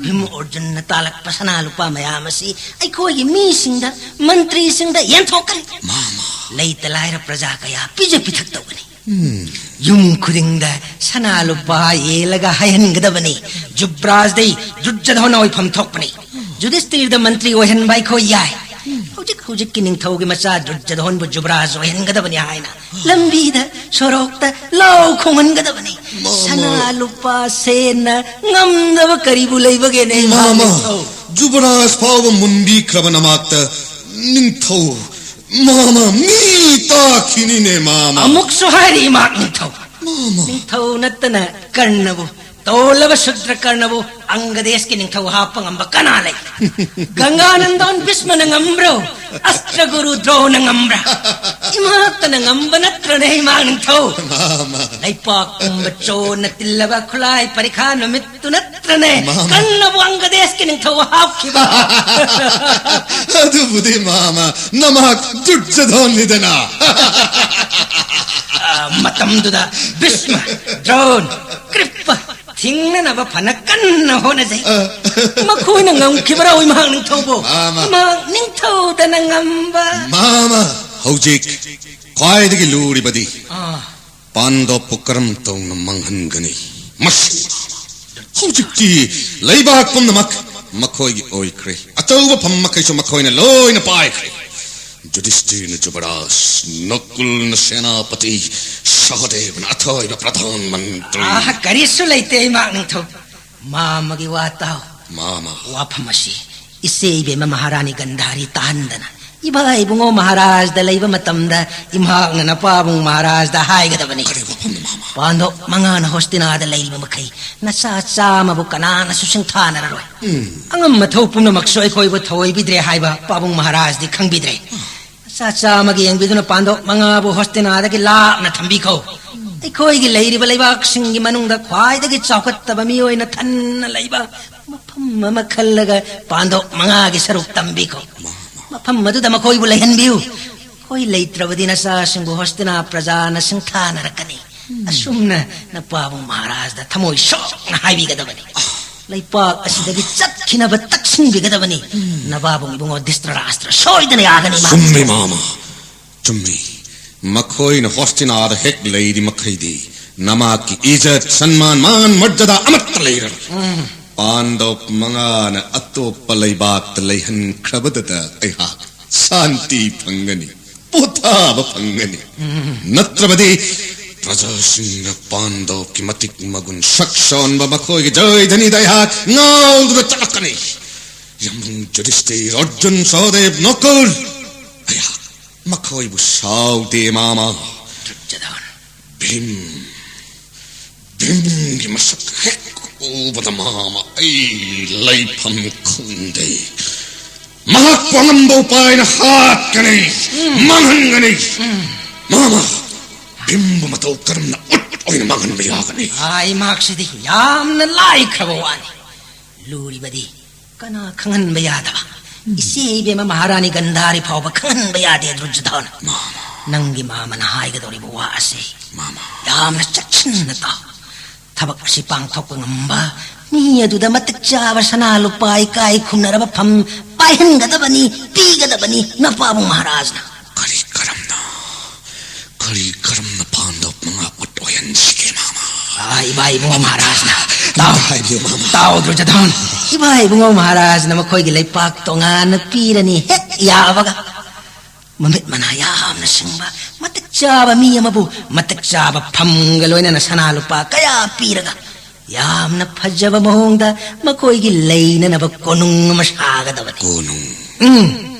ꯚꯤꯝ ꯑꯔꯖꯨꯟꯅ ꯇꯥꯜꯂꯛꯄ ꯁꯅꯥ ꯂꯨꯄꯥ ꯃꯌꯥꯝ ꯑꯁꯤ ꯑꯩꯈꯣꯏꯒꯤ ꯃꯤꯁꯤꯡꯗ, ꯃꯟꯇ꯭ꯔꯤꯁꯤꯡꯗ ꯌꯦꯟꯊꯣꯛꯀꯅꯤ꯫ ꯃꯥꯃ꯫ ꯂꯩꯇ ꯂꯥꯏꯔ ꯄ꯭ꯔꯖꯥ ꯀꯌꯥ ꯄꯤꯖ ꯄꯤꯊꯛ ꯇꯧꯒꯅꯤ꯫ ꯎꯝ꯫ ꯌꯨꯝ ꯈꯨꯗꯤꯡꯗ ꯁꯅꯥ ꯂꯨꯄꯥ ꯌꯦꯜꯂꯒ ꯍꯥꯏꯍꯟꯒꯗꯕꯅꯤ, ꯖꯨꯕ꯭ꯔꯥꯖꯗꯤ ꯗꯨꯔꯖꯣꯙꯟ ꯑꯣꯏꯐꯝ ꯊꯣꯛꯄꯅꯤ꯫ ꯌꯨꯙꯤꯁꯇꯤꯔꯗ ꯃꯟꯇ꯭ꯔꯤ ꯑꯣꯏꯍꯟꯕ ꯑꯩꯈꯣꯏ ꯌꯥꯏ꯫ ꯍꯧꯖꯤꯛ ꯍꯧꯖꯤꯛꯀꯤ ꯅꯤꯡꯊꯧꯒꯤ ꯃꯆꯥ ꯗꯨꯔꯖꯣꯙꯟꯕꯨ ꯖꯨꯕ꯭ꯔꯥꯖ ꯑꯣꯏꯍꯟꯒꯗꯕꯅꯤ ꯍꯥꯏꯅ ꯂꯝꯕꯤꯗ ꯁꯣꯔꯣꯛꯇ ꯂꯥꯎ ꯈꯣꯡꯍꯟꯒꯗꯕꯅꯤ꯫ ꯃꯥꯃ꯫ ꯁꯅꯥ ꯂꯨꯄꯥ ꯁꯦꯟꯅ ꯉꯝꯗꯕ ꯀꯔꯤꯕꯨ ꯂꯩꯕꯒꯦꯅꯦ, ꯏꯃꯥ ꯃꯥꯃ꯫ ꯅꯤꯡꯊꯧ? ꯖꯨꯕꯔꯥꯖ ꯐꯥꯎꯕ ꯃꯨꯟꯕꯤꯈ꯭ꯔꯕ ꯅꯃꯥꯛꯇ ꯅꯤꯡꯊꯧ꯫ ꯃꯥꯃ, ꯃꯤ ꯇꯥꯈꯤꯅꯤꯅꯦ, ꯃꯥꯃ꯫ ꯑꯃꯨꯛꯁꯨ ꯍꯥꯏꯔꯤ, ꯏꯃꯥ ꯅꯤꯡꯊꯧ꯫ ꯃꯥꯃ꯫ ꯅꯤꯡꯊꯧ ꯅꯠꯇꯅ ꯀꯔꯅꯕꯨ, ꯇꯣꯜꯂꯕ ꯁꯨꯗ꯭ꯔ ꯀꯔꯅꯕꯨ ꯑꯪꯒꯗꯦꯁꯀꯤ ꯅꯤꯡꯊꯧ ꯍꯥꯞꯄ ꯉꯝꯕ ꯀꯅꯥ ꯂꯩ? ꯒꯪꯒꯥꯅꯟꯗꯣꯟ ꯚꯤꯁꯃꯅ ꯉꯝꯕ꯭ꯔꯣ? ꯑꯁꯇ꯭ꯔꯒꯨꯔꯨ ꯗ꯭ꯔꯣꯅ ꯉꯝꯕ꯭ꯔꯥ? ꯏꯃꯥꯇꯅ ꯉꯝꯕ ꯅꯠꯇ꯭ꯔꯅꯦ, ꯏꯃꯥ ꯅꯤꯡꯊꯧ? ꯃꯥꯃ꯫ ꯂꯩꯄꯥꯛ ꯄꯨꯝꯕ ꯆꯣꯟꯅ ꯇꯤꯜꯂꯕ ꯈꯨꯠꯂꯥꯏ ꯄꯔꯤꯈꯥ ꯅꯨꯃꯤꯠ ꯇꯨ ꯅꯠꯇ꯭ꯔꯅꯦ? ꯃꯥꯃ꯫ ꯀꯟꯅꯕꯨ ꯑꯪꯒꯗꯦꯁꯀꯤ ꯅꯤꯡꯊꯧ ꯍꯥꯞꯈꯤꯕ꯫ ꯑꯗꯨꯕꯨꯗꯤ ꯃꯥꯃ, ꯅꯃꯥꯛ ꯗꯨꯔꯖꯣꯙꯟꯅꯤꯗꯅ꯫ ꯑ, ꯃꯇꯝꯗꯨꯗ ꯚꯤꯁꯃ, ꯗ꯭ꯔꯣꯟ, ꯀ꯭ꯔꯤꯞꯄ ꯊꯤꯡꯅꯅꯕ ꯐꯅ ꯀꯟꯅ ꯍꯣꯠꯅꯖꯩ꯫ ꯑ꯫ ꯃꯈꯣꯏꯅ ꯉꯝꯈꯤꯕ꯭ꯔꯥ, ꯏꯃꯥ ꯅꯤꯡꯊꯧꯕꯨ? ꯃꯥꯃ꯫ ꯏꯃꯥ ꯅꯤꯡꯊꯧꯗꯅ ꯉꯝꯕ꯫ ꯃꯥꯃ, ꯍꯧꯖꯤꯛ ꯈ꯭ꯋꯥꯏꯗꯒꯤ ꯂꯨꯔꯤꯕꯗꯤ ꯑꯥ꯫ ꯄꯥꯟꯗꯣꯞꯄꯨ ꯀꯔꯝ ꯇꯧꯅ ꯃꯥꯡꯍꯟꯒꯅꯤ? ꯃꯁꯤ ꯍꯧꯖꯤꯛꯇꯤ ꯂꯩꯕꯥꯛ ꯄꯨꯝꯅꯃꯛ ꯃꯈꯣꯏꯒꯤ ꯑꯣꯏꯈ꯭ꯔꯦ꯫ ꯑꯆꯧꯕ ꯐꯝ ꯃꯈꯩꯁꯨ ꯃꯈꯣꯏꯅ ꯂꯣꯏꯅ ꯄꯥꯏꯈ꯭ꯔꯦ꯫ ꯌꯨꯙꯤꯁꯇꯤꯔꯅ ꯖꯨꯕꯔꯥꯖ, ꯅꯀꯨꯜꯅ ꯁꯦꯅꯥꯄꯇꯤ, ꯁꯍꯗꯦꯕꯅ ꯑꯊꯣꯏꯕ ꯄ꯭ꯔꯙꯥꯟ ꯃꯟꯇ꯭ꯔꯤ꯫ ꯑꯥ, ꯀꯔꯤꯁꯨ ꯂꯩꯇꯦ, ꯏꯃꯥ ꯅꯤꯡꯊꯧ꯫ ꯃꯥꯃꯒꯤ ꯋꯥ ꯇꯥꯎ꯫ ꯃꯥꯃ꯫ ꯋꯥꯐꯝ ꯑꯁꯤ ꯏꯆꯦ ꯏꯕꯦꯝꯃ ꯃꯍꯥꯔꯥꯅꯤ ꯒꯟꯙꯥꯔꯤ ꯇꯥꯍꯟꯗꯅ ꯏꯕꯥ ꯏꯕꯨꯡꯉꯣ ꯃꯍꯥꯔꯥꯖꯗ ꯂꯩꯕ ꯃꯇꯝꯗ ꯏꯃꯥꯛꯅ ꯅꯄꯥꯕꯨꯡ ꯃꯍꯥꯔꯥꯖꯗ ꯍꯥꯏꯒꯗꯕꯅꯤ꯫ ꯀꯔꯤ ꯋꯥꯐꯝꯅꯣ, ꯃꯥꯃ? ꯄꯥꯟꯗꯣꯞ ꯃꯉꯥꯅ ꯍꯣꯁꯇꯤꯅꯥꯗ ꯂꯩꯔꯤꯕ ꯃꯈꯩ ꯅꯆꯥ ꯆꯥꯝꯃꯕꯨ ꯀꯅꯥꯅꯁꯨ ꯁꯤꯡꯊꯥꯅꯔꯔꯣꯏ꯫ ꯎꯝ꯫ ꯑꯉꯝ ꯑꯊꯧ ꯄꯨꯝꯅꯃꯛꯁꯨ ꯑꯩꯈꯣꯏꯕꯨ ꯊꯧꯑꯣꯏꯕꯤꯗ꯭ꯔꯦ ꯍꯥꯏꯕ ꯄꯥꯕꯨꯡ ꯃꯍꯥꯔꯥꯖꯗꯤ ꯈꯪꯕꯤꯗ꯭ꯔꯦ꯫ ꯅꯆꯥ ꯆꯥꯝꯃꯒꯤ ꯌꯦꯡꯕꯤꯗꯨꯅ ꯄꯥꯟꯗꯣꯞ ꯃꯉꯥꯕꯨ ꯍꯣꯁꯇꯤꯅꯥꯗꯒꯤ ꯂꯥꯞꯅ ꯊꯝꯕꯤꯈꯣ꯫ ꯑꯩꯈꯣꯏꯒꯤ ꯂꯩꯔꯤꯕ ꯂꯩꯕꯥꯛꯁꯤꯡꯒꯤ ꯃꯅꯨꯡꯗ ꯈ꯭ꯋꯥꯏꯗꯒꯤ ꯆꯥꯎꯈꯠꯇꯕ ꯃꯤꯑꯣꯏꯅ ꯊꯟꯅ ꯂꯩꯕ ꯃꯐꯝ ꯑꯃ ꯈꯜꯂꯒ ꯄꯥꯟꯗꯣꯞ ꯃꯉꯥꯒꯤ ꯁꯔꯨꯛ ꯇꯝꯕꯤꯈꯣ꯫ ꯃꯐꯝ ꯑꯗꯨꯗ ꯃꯈꯣꯏꯕꯨ ꯂꯩꯍꯟꯕꯤꯌꯨ꯫ ꯑꯩꯈꯣꯏ ꯂꯩꯇ꯭ꯔꯕꯗꯤ ꯅꯆꯥꯁꯤꯡꯕꯨ ꯍꯣꯁꯇꯤꯅꯥ ꯄ꯭ꯔꯖꯥꯅ ꯁꯤꯡꯊꯥꯅꯔꯛꯀꯅꯤ꯫ ꯑꯁꯨꯝꯅ ꯅꯄꯥꯕꯨꯡ ꯃꯍꯥꯔꯥꯖꯗ ꯊꯃꯣꯏ ꯁꯣꯛꯅ ꯍꯥꯏꯕꯤꯒꯗꯕꯅꯤ꯫ ꯂꯩꯄꯥꯛ ꯑꯁꯤꯗꯒꯤ ꯆꯠꯈꯤꯅꯕ ꯇꯛꯁꯤꯟꯕꯤꯒꯗꯕꯅꯤ꯫ ꯅꯕꯥꯕꯨꯡ ꯏꯕꯨꯡꯉꯣ ꯙ꯭ꯔꯤꯇꯔꯥꯁꯇ꯭ꯔ ꯁꯣꯏꯗꯅ ꯌꯥꯒꯅꯤ꯫ ꯃꯥ ꯆꯨꯝꯃꯤ, ꯃꯥꯃ, ꯆꯨꯝꯃꯤ꯫ ꯃꯈꯣꯏꯅ ꯍꯣꯁꯇꯤꯅꯥꯗ ꯍꯦꯛ ꯂꯩꯔꯤ ꯃꯈꯩꯗꯤ ꯅꯃꯥꯛꯀꯤ ꯏꯖꯠ, ꯁꯟꯃꯥꯟ, ꯃꯥꯟ, ꯃꯔꯖꯗꯥ ꯑꯃꯠꯇ ꯂꯩꯔꯔꯣꯏ꯫ ꯄꯥꯟꯗꯣꯞ ꯃꯉꯥꯅ ꯑꯇꯣꯞꯄ ꯂꯩꯕꯥꯛꯇ ꯂꯩꯍꯟꯈ꯭ꯔꯕꯗꯨꯗ ꯑꯩꯍꯥꯛ ꯁꯥꯟꯇꯤ ꯐꯪꯒꯅꯤ, ꯄꯣꯊꯥꯕ ꯐꯪꯒꯅꯤ꯫ ꯅꯠꯇ꯭ꯔꯕꯗꯤ ꯄ꯭ꯔꯖꯥꯁꯤꯡꯅ ꯄꯥꯟꯗꯣꯞꯀꯤ ꯃꯇꯤꯛ ꯃꯒꯨꯟ, ꯁꯛ ꯁꯣꯟꯕ ꯃꯈꯣꯏꯒꯤ ꯖꯣꯏꯙꯅꯤꯗ ꯑꯩꯍꯥꯛ ꯉꯥꯎꯗꯨꯅ ꯆꯠꯂꯛꯀꯅꯤ꯫ ꯌꯥꯝꯕꯨꯡ ꯌꯨꯙꯤꯁꯇꯤꯔ, ꯑꯔꯖꯨꯟ, ꯁꯍꯗꯦꯕ, ꯅꯀꯨꯜ, ꯑꯩꯍꯥꯛ ꯃꯈꯣꯏꯕꯨ ꯁꯥꯎꯗꯦ, ꯃꯥꯃ꯫ ꯗꯨꯔꯖꯣꯙꯟ꯫ ꯚꯤꯝ, ꯚꯤꯝꯒꯤ ꯃꯁꯛ ꯍꯦꯛ ꯎꯕꯗ, ꯃꯥꯃ, ꯑꯩ ꯂꯩꯐꯝ ꯈꯪꯗꯦ꯫ ꯃꯍꯥꯛꯄꯨ ꯑꯉꯝꯕ ꯎꯄꯥꯏꯅ ꯍꯥꯠꯀꯅꯤ, ꯃꯥꯡꯍꯟꯒꯅꯤ꯫ ꯃꯥꯃ, ꯚꯤꯝꯕꯨ ꯃꯇꯧ ꯀꯔꯝꯅ ꯎꯠ ꯑꯣꯏꯅ ꯃꯥꯡꯍꯟꯕ ꯌꯥꯒꯅꯤ? ꯑꯥ, ꯃꯍꯥꯛꯁꯤꯗꯤ ꯌꯥꯝꯅ ꯂꯥꯏꯈ꯭ꯔꯕ ꯋꯥꯅꯤ꯫ ꯂꯨꯔꯤꯕꯗꯤ ꯀꯅꯥ ꯈꯪꯍꯟꯕ ꯌꯥꯗꯕ? ꯏꯆꯦ ꯏꯕꯦꯝꯃ ꯃꯍꯥꯔꯥꯅꯤ ꯒꯟꯙꯥꯔꯤ ꯐꯥꯎꯕ ꯈꯪꯍꯟꯕ ꯌꯥꯗꯦ, ꯗꯨꯔꯖꯣꯙꯟ꯫ ꯃꯥꯃ꯫ ꯅꯪꯒꯤ ꯃꯥꯃꯅ ꯍꯥꯏꯒꯗꯧꯔꯤꯕ ꯋꯥ ꯑꯁꯤ ꯃꯥꯃ꯫ ꯌꯥꯝꯅ ꯆꯦꯛꯁꯤꯟꯅ ꯇꯥꯎ꯫ ꯊꯕꯛ ꯑꯁꯤ ꯄꯥꯡꯊꯣꯛꯄ ꯉꯝꯕ ꯃꯤ ꯑꯗꯨꯗ ꯃꯇꯤꯛ ꯆꯥꯕ ꯁꯅꯥ ꯂꯨꯄꯥ ꯏꯀꯥꯏ ꯈꯨꯝꯅꯔꯕ ꯐꯝ ꯄꯥꯏꯍꯟꯒꯗꯕꯅꯤ, ꯄꯤꯒꯗꯕꯅꯤ ꯅꯄꯥꯕꯨꯡ ꯃꯍꯥꯔꯥꯖꯅ꯫ ꯀꯔꯤ ꯀꯔꯝꯅ, ꯀꯔꯤ ꯀꯔꯝꯅ ꯄꯥꯟꯗꯣꯞ ꯃꯉꯥ ꯎꯠ ꯑꯣꯏꯍꯟꯁꯤꯒꯦ, ꯃꯥꯃ? ꯑꯥ, ꯏꯕꯥ ꯏꯕꯨꯡ ꯃꯍꯥꯔꯥꯖꯅ ꯇꯥꯎ꯫ ꯍꯥꯏꯕꯤꯌꯨ, ꯃꯥꯃ꯫ ꯇꯥꯎ, ꯗꯨꯔꯖꯣꯙꯟ꯫ ꯏꯃꯥ ꯏꯕꯨꯡꯉꯣ ꯃꯍꯥꯔꯥꯖꯅ ꯃꯈꯣꯏꯒꯤ ꯂꯩꯄꯥꯛ ꯇꯣꯉꯥꯟꯅ ꯄꯤꯔꯅꯤ ꯍꯦꯛ ꯌꯥꯕꯒ, ꯃꯃꯤꯠ ꯃꯅꯥ ꯌꯥꯝꯅ ꯁꯤꯡꯕ, ꯃꯇꯤꯛ ꯆꯥꯕ ꯃꯤ ꯑꯃꯕꯨ ꯃꯇꯤꯛ ꯆꯥꯕ ꯐꯝꯒ ꯂꯣꯏꯅꯅ ꯁꯅꯥ ꯂꯨꯄꯥ ꯀꯌꯥ ꯄꯤꯔꯒ, ꯌꯥꯝꯅ ꯐꯖꯕ ꯃꯑꯣꯡꯗ ꯃꯈꯣꯏꯒꯤ ꯂꯩꯅꯅꯕ ꯀꯣꯅꯨꯡ ꯑꯃ ꯁꯥꯒꯗꯕꯅꯤ꯫ ꯀꯣꯅꯨꯡ? ꯎꯝ,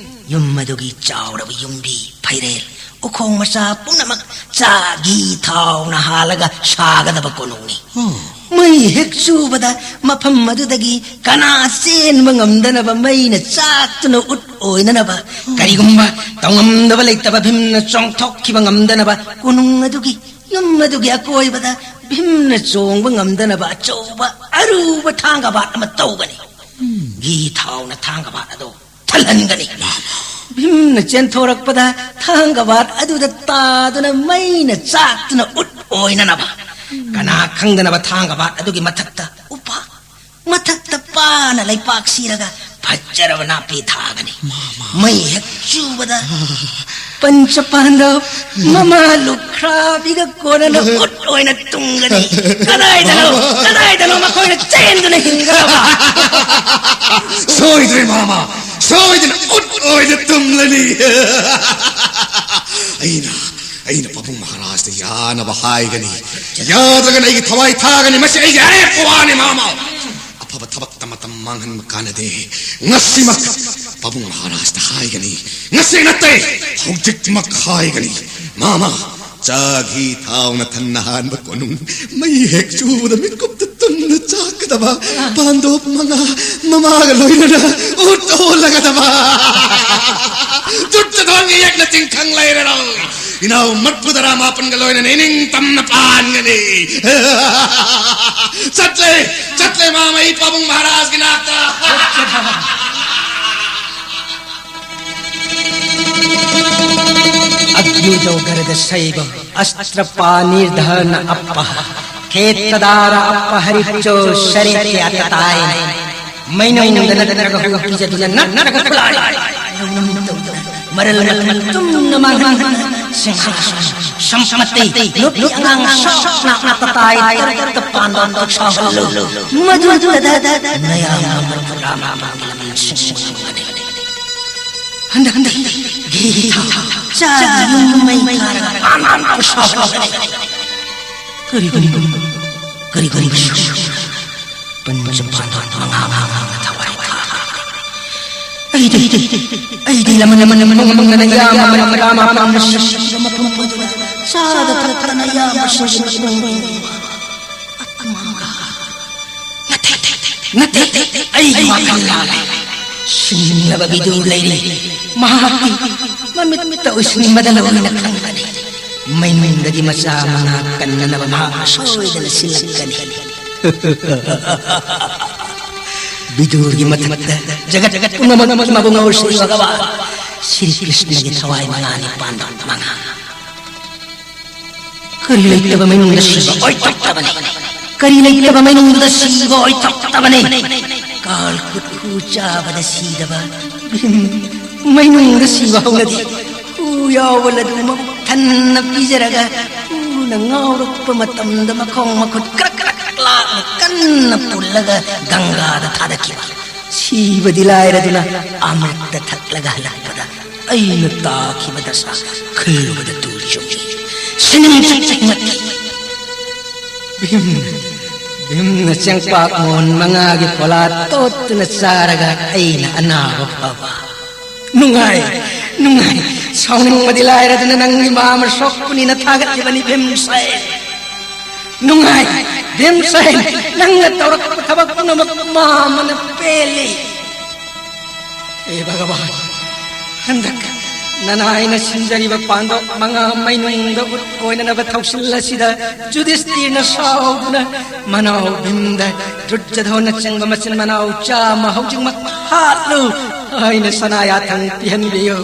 ꯌꯨꯝ ꯑꯗꯨꯒꯤ ꯆꯥꯎꯔꯕ ꯌꯨꯝꯕꯤ, ꯐꯩꯔꯦꯜ, ꯎꯈꯣꯡ ꯃꯆꯥ ꯄꯨꯝꯅꯃꯛ ꯆꯥ ꯘꯤ ꯊꯥꯎꯅ ꯍꯥꯜꯂꯒ ꯁꯥꯒꯗꯕ ꯀꯣꯅꯨꯡꯅꯤ꯫ ꯑꯣ꯫ ꯃꯩ ꯍꯦꯛ ꯆꯨꯕꯗ ꯃꯐꯝ ꯑꯗꯨꯗꯒꯤ ꯀꯅꯥ ꯆꯦꯟꯕ ꯉꯝꯗꯅꯕ ꯃꯩꯅ ꯆꯥꯛꯇꯨꯅ ꯎꯠ ꯑꯣꯏꯅꯅꯕ, ꯀꯔꯤꯒꯨꯝꯕ ꯇꯧꯉꯝꯗꯕ ꯂꯩꯇꯕ ꯚꯤꯝꯅ ꯆꯣꯡꯊꯣꯛꯈꯤꯕ ꯉꯝꯗꯅꯕ ꯀꯣꯅꯨꯡ ꯑꯗꯨꯒꯤ, ꯌꯨꯝ ꯑꯗꯨꯒꯤ ꯑꯀꯣꯏꯕꯗ ꯚꯤꯝꯅ ꯆꯣꯡꯕ ꯉꯝꯗꯅꯕ ꯑꯆꯧꯕ ꯑꯔꯨꯕ ꯊꯥꯡꯒꯕꯥꯠ ꯑꯃ ꯇꯧꯒꯅꯤ꯫ ꯘꯤ ꯊꯥꯎꯅ ꯊꯥꯡꯒꯕꯥꯠ ꯑꯗꯨ ꯊꯜꯍꯟꯒꯅꯤ꯫ ꯚꯤꯝꯅ ꯆꯦꯟꯊꯣꯔꯛꯄꯗ ꯊꯥꯡꯒꯕꯥꯠ ꯑꯗꯨꯗ ꯇꯥꯗꯨꯅ ꯃꯩꯅ ꯆꯥꯛꯇꯨꯅ ꯎꯠ ꯑꯣꯏꯅꯅꯕ, ꯀꯅꯥ ꯈꯪꯗꯅꯕ ꯊꯥꯡꯒꯕꯥꯠ ꯑꯗꯨꯒꯤ ꯃꯊꯛꯇ ꯎꯄꯥꯛ, ꯃꯊꯛꯇ ꯄꯥꯅ ꯂꯩꯄꯥꯛ ꯁꯤꯔꯒ ꯐꯖꯔꯕ ꯅꯥꯄꯤ ꯊꯥꯒꯅꯤ꯫ ꯃꯥꯃ꯫ ꯃꯩ ꯍꯦꯛ ꯆꯨꯕꯗ ꯄꯟꯆ ꯄꯥꯟꯗꯕ ꯃꯃꯥ ꯂꯨꯈ꯭ꯔꯥꯕꯤꯒ ꯀꯣꯟꯅꯅ ꯎꯠ ꯑꯣꯏꯅ ꯇꯨꯡꯒꯅꯤ꯫ ꯀꯗꯥꯏꯗꯅꯣ, ꯀꯗꯥꯏꯗꯅꯣ ꯃꯈꯣꯏꯅ ꯆꯦꯟꯗꯨꯅ ꯍꯤꯡꯒꯗꯕ? ꯁꯣꯏꯗ꯭ꯔꯦ ꯃꯥꯃ, ꯁꯣꯏꯗꯅ ꯎꯠ ꯑꯣꯏꯅ ꯇꯨꯝꯂꯅꯤ꯫ ꯑꯩꯅ, ꯑꯩꯅ ꯄꯥꯕꯨꯡ ꯃꯍꯥꯔꯥꯖꯇ ꯌꯥꯅꯕ ꯍꯥꯏꯒꯅꯤ꯫ ꯌꯥꯗ꯭ꯔꯒꯅ ꯑꯩꯒꯤ ꯊꯋꯥꯏ ꯊꯥꯒꯅꯤ꯫ ꯃꯁꯤ ꯑꯩꯒꯤ ꯑꯔꯦꯞꯄ ꯋꯥꯅꯤ ꯃꯥꯃ꯫ ꯑꯐꯕ ꯊꯕꯛꯇ ꯃꯇꯝ ꯃꯥꯡꯍꯟꯕ ꯀꯥꯟꯅꯗꯦ꯫ ꯉꯁꯤꯃꯛ ꯄꯥꯕꯨꯡ ꯃꯍꯥꯔꯥꯖꯇ ꯍꯥꯏꯒꯅꯤ꯫ ꯉꯁꯤ ꯅꯠꯇꯦ, ꯍꯧꯖꯤꯛꯃꯛ ꯍꯥꯏꯒꯅꯤ꯫ ꯃꯥꯃ, ꯆꯥ ꯘꯤ ꯊꯥꯎꯅ ꯊꯟꯅ ꯍꯥꯟꯕ ꯀꯣꯅꯨꯡ, ꯃꯩ ꯍꯦꯛ ꯆꯨꯕꯗ ꯃꯤꯠꯀꯨꯞꯇ ꯇꯨꯝꯅ ꯆꯥꯛꯀꯗꯕ ꯄꯥꯟꯗꯣꯞ ꯃꯉꯥ ꯃꯃꯥꯒ ꯂꯣꯏꯅꯅ ꯎꯠ ꯑꯣꯜꯂꯒꯗꯕ꯫ ꯗꯨꯔꯖꯣꯙꯟꯒꯤ ꯌꯦꯛꯅ ꯆꯤꯡꯈꯪ ꯂꯩꯔꯔꯣꯏ꯫ ꯏꯅꯥꯎ ꯃꯔꯐꯨ ꯇꯔꯥ ꯃꯥꯄꯟꯒ ꯂꯣꯏꯅꯅ ꯏꯅꯤꯡ ꯇꯝꯅ ꯄꯥꯟꯒꯅꯤ꯫ ꯆꯠꯂꯦ, ꯆꯠꯂꯦ ꯃꯥꯃ, ꯑꯩ ꯄꯥꯕꯨꯡ ꯃꯍꯥꯔꯥꯖꯒꯤ ꯅꯥꯛꯇ꯫ अग्निजो गर्दशैव अस्त्रपाणिर्धन अप्पः। खेत्तदार अप्पहरिचो शरे त्यातताय। ꯃꯩꯅꯨꯡꯗ ꯅꯠꯇ꯭ꯔꯒ ꯍꯨ ꯄꯤꯖꯗꯨꯅ ꯅꯠꯇ꯭ꯔꯒ ꯈꯨꯠꯂꯥꯏ ꯂꯧꯅꯝ ꯇꯧꯗꯨꯅ ꯃꯔꯜ ꯃꯊꯨꯝ ꯇꯨꯝꯅ ꯃꯥꯡꯍꯟꯗꯨꯅ ꯁꯤꯡꯍꯥꯁꯟ, ꯁꯝꯄꯇꯤ, ꯅꯨꯄꯤ ꯑꯉꯥꯡ ꯁꯣꯛꯅ ꯇꯇꯥꯏ ꯇꯔꯦꯠꯇ ꯄꯥꯟꯕ ꯈꯨꯠꯁꯥꯍꯜꯂꯨ꯫ ꯃꯗꯨꯗ ꯅꯌꯥꯝꯕ ꯃꯔꯐꯨꯇꯔꯥ ꯃꯥꯄꯜꯒꯤ ꯂꯃꯟꯁꯤꯡ ꯉꯝꯒꯅꯤ꯫ ꯍꯟꯗꯛ, ꯍꯟꯗꯛ, ꯘꯤ ꯊꯥꯎ ꯆꯥꯒꯤ ꯌꯨꯝ ꯃꯩ ꯀꯥꯔꯒ ꯄꯥꯟ ꯄꯥꯟ ꯈꯨꯠꯁꯥꯍꯜꯂꯒꯅꯤ꯫ ꯀꯔꯤꯒꯨꯝꯕ, ꯀꯔꯤꯒꯨꯝꯕ ꯄꯟꯆ ꯄꯥꯟꯗꯣꯟ ꯃꯉꯥ ꯃꯉꯥ ꯊꯋꯥꯏ ꯊꯥꯈ꯭ꯔꯦ꯫ ꯑꯩꯗꯤ, ꯑꯩꯗꯤ ꯂꯃꯟ ꯂꯃꯟ ꯃꯉꯣꯟꯗꯅ ꯌꯥꯝꯕ ꯃꯔꯝ ꯔꯥꯃꯥꯄꯥꯟꯅ ꯁꯤꯈꯤꯕ ꯃꯐꯝ ꯑꯗꯨꯗ ꯆꯥꯗ ꯊꯛꯇꯅ ꯌꯥꯝꯕꯁꯤꯡꯒꯤ ꯃꯇꯨꯡ ꯑꯇꯃꯥꯒ ꯅꯠꯇꯦ, ꯅꯠꯇꯦ, ꯑꯩꯒꯤ ꯋꯥꯈꯜ ꯂꯥꯜꯂꯦ꯫ ꯁꯤꯡꯂꯕ ꯕꯤꯗꯨ ꯂꯩꯔꯤ꯫ ꯃꯍꯥꯛꯇꯤ ꯃꯃꯤꯠꯇ ꯎꯁꯤꯟꯕꯗ ꯂꯣꯏꯅ ꯈꯪꯒꯅꯤ꯫ ꯃꯩꯅꯨꯡꯗꯒꯤ ꯃꯆꯥ ꯃꯉꯥ ꯀꯟꯅꯅꯕ ꯃꯍꯥꯛ ꯁꯣꯏꯗꯅ ꯁꯤꯜꯂꯛꯀꯅꯤ꯫ ꯕꯤꯗꯨꯔꯒꯤ ꯃꯊꯛꯇ ꯖꯒꯠ ꯄꯨꯝꯅꯃꯛ ꯃꯕꯨꯡ ꯉꯥꯎꯔꯁꯤ ꯚꯒꯋꯥꯟ ꯁ꯭ꯔꯤ ꯀ꯭ꯔꯤꯁꯅꯒꯤ ꯊꯋꯥꯏ ꯃꯉꯥꯅꯤ ꯄꯥꯟꯕ ꯃꯉꯥ꯫ ꯀꯔꯤ ꯂꯩꯇꯕ ꯃꯩꯅꯨꯡꯗ ꯁꯤꯕ ꯑꯣꯏꯊꯣꯛꯇꯕꯅꯤ꯫ ꯀꯔꯤ ꯂꯩꯇꯕ ꯃꯩꯅꯨꯡꯗ ꯁꯤꯕ ꯑꯣꯏꯊꯣꯛꯇꯕꯅꯤ꯫ ꯀꯥꯜ ꯈꯨꯠꯈꯨ ꯆꯥꯕꯗ ꯁꯤꯗꯕ ꯚꯤꯝ ꯃꯩꯅꯨꯡꯗ ꯁꯤꯕ ꯍꯧꯅꯗꯦ꯫ ꯍꯨ ꯌꯥꯎꯕ ꯂꯗꯨ ꯃꯕꯨꯛ ꯊꯟꯅ ꯄꯤꯖꯔꯒ ꯍꯨꯅ ꯉꯥꯎꯔꯛꯄ ꯃꯇꯝꯗ ꯃꯈꯣꯡ ꯃꯈꯨꯠ ꯀ꯭ꯔꯛ ꯀ꯭ꯔꯛ ꯂꯥꯛꯅ ꯀꯟꯅ ꯄꯨꯜꯂꯒ ꯒꯪꯒꯥꯗ ꯊꯥꯗꯈꯤꯕ꯫ ꯁꯤꯕꯗꯤ ꯂꯥꯏꯔꯗꯨꯅ ꯑꯃ꯭ꯔꯤꯠꯇ ꯊꯛꯂꯒ ꯍꯜꯂꯛꯄꯗ ꯑꯩꯅ ꯇꯥꯈꯤꯕ ꯗꯁꯥ ꯈꯜꯂꯨꯕꯗ ꯇꯨ ꯆꯨꯡꯏ꯫ ꯁꯤꯅꯤꯡ ꯆꯤꯛ ꯆꯤꯛ ꯅꯛꯏ꯫ ꯚꯤꯝꯅ, ꯚꯤꯝꯅ ꯆꯦꯡꯄꯥꯛ ꯃꯣꯟ ꯃꯉꯥꯒꯤ ꯐꯣꯂꯥ ꯇꯣꯠꯇꯨꯅ ꯆꯥꯔꯒ ꯑꯩꯅ ꯑꯅꯥꯕ ꯐꯕ꯫ ꯅꯨꯡꯉꯥꯏ, ꯅꯨꯡꯉꯥꯏ꯫ ꯁꯥꯎꯅꯤꯡꯕꯗꯤ ꯂꯥꯏꯔꯗꯅ ꯅꯪꯒꯤ ꯃꯥ ꯑꯃ ꯁꯣꯛꯄꯅꯤꯅ ꯊꯥꯒꯠꯂꯤꯕꯅꯤ ꯚꯤꯝꯁꯦ꯫ ꯅꯨꯡꯉꯥꯏ, ꯚꯤꯝꯁꯦꯟ, ꯅꯪꯅ ꯇꯧꯔꯛꯄ ꯊꯕꯛ ꯄꯨꯝꯅꯃꯛ ꯃꯥ ꯑꯃꯅ ꯄꯦꯜꯂꯤ꯫ ꯍꯦ ꯚꯒꯋꯥꯟ, ꯍꯟꯗꯛ ꯅꯅꯥꯏꯅ ꯁꯤꯟꯖꯔꯤꯕ ꯄꯥꯟꯗꯣꯞ ꯃꯉꯥ ꯃꯩꯅꯨꯡꯗ ꯎꯠ ꯑꯣꯏꯅꯅꯕ ꯊꯧꯁꯤꯜ ꯑꯁꯤꯗ ꯖꯨꯗꯤꯁꯇꯤꯔꯅ ꯁꯥꯎꯗꯨꯅ ꯃꯅꯥꯎ ꯚꯤꯝꯗ ꯗꯨꯔꯖꯙꯣꯟꯅꯆꯤꯡꯕ ꯃꯆꯤꯟ ꯃꯅꯥꯎ ꯆꯥꯝꯃ ꯍꯧꯖꯤꯛꯃꯛ ꯍꯥꯠꯂꯨ ꯍꯥꯏꯅ ꯁꯅꯥ ꯌꯥꯊꯪ ꯄꯤꯍꯟꯕꯤꯌꯨ꯫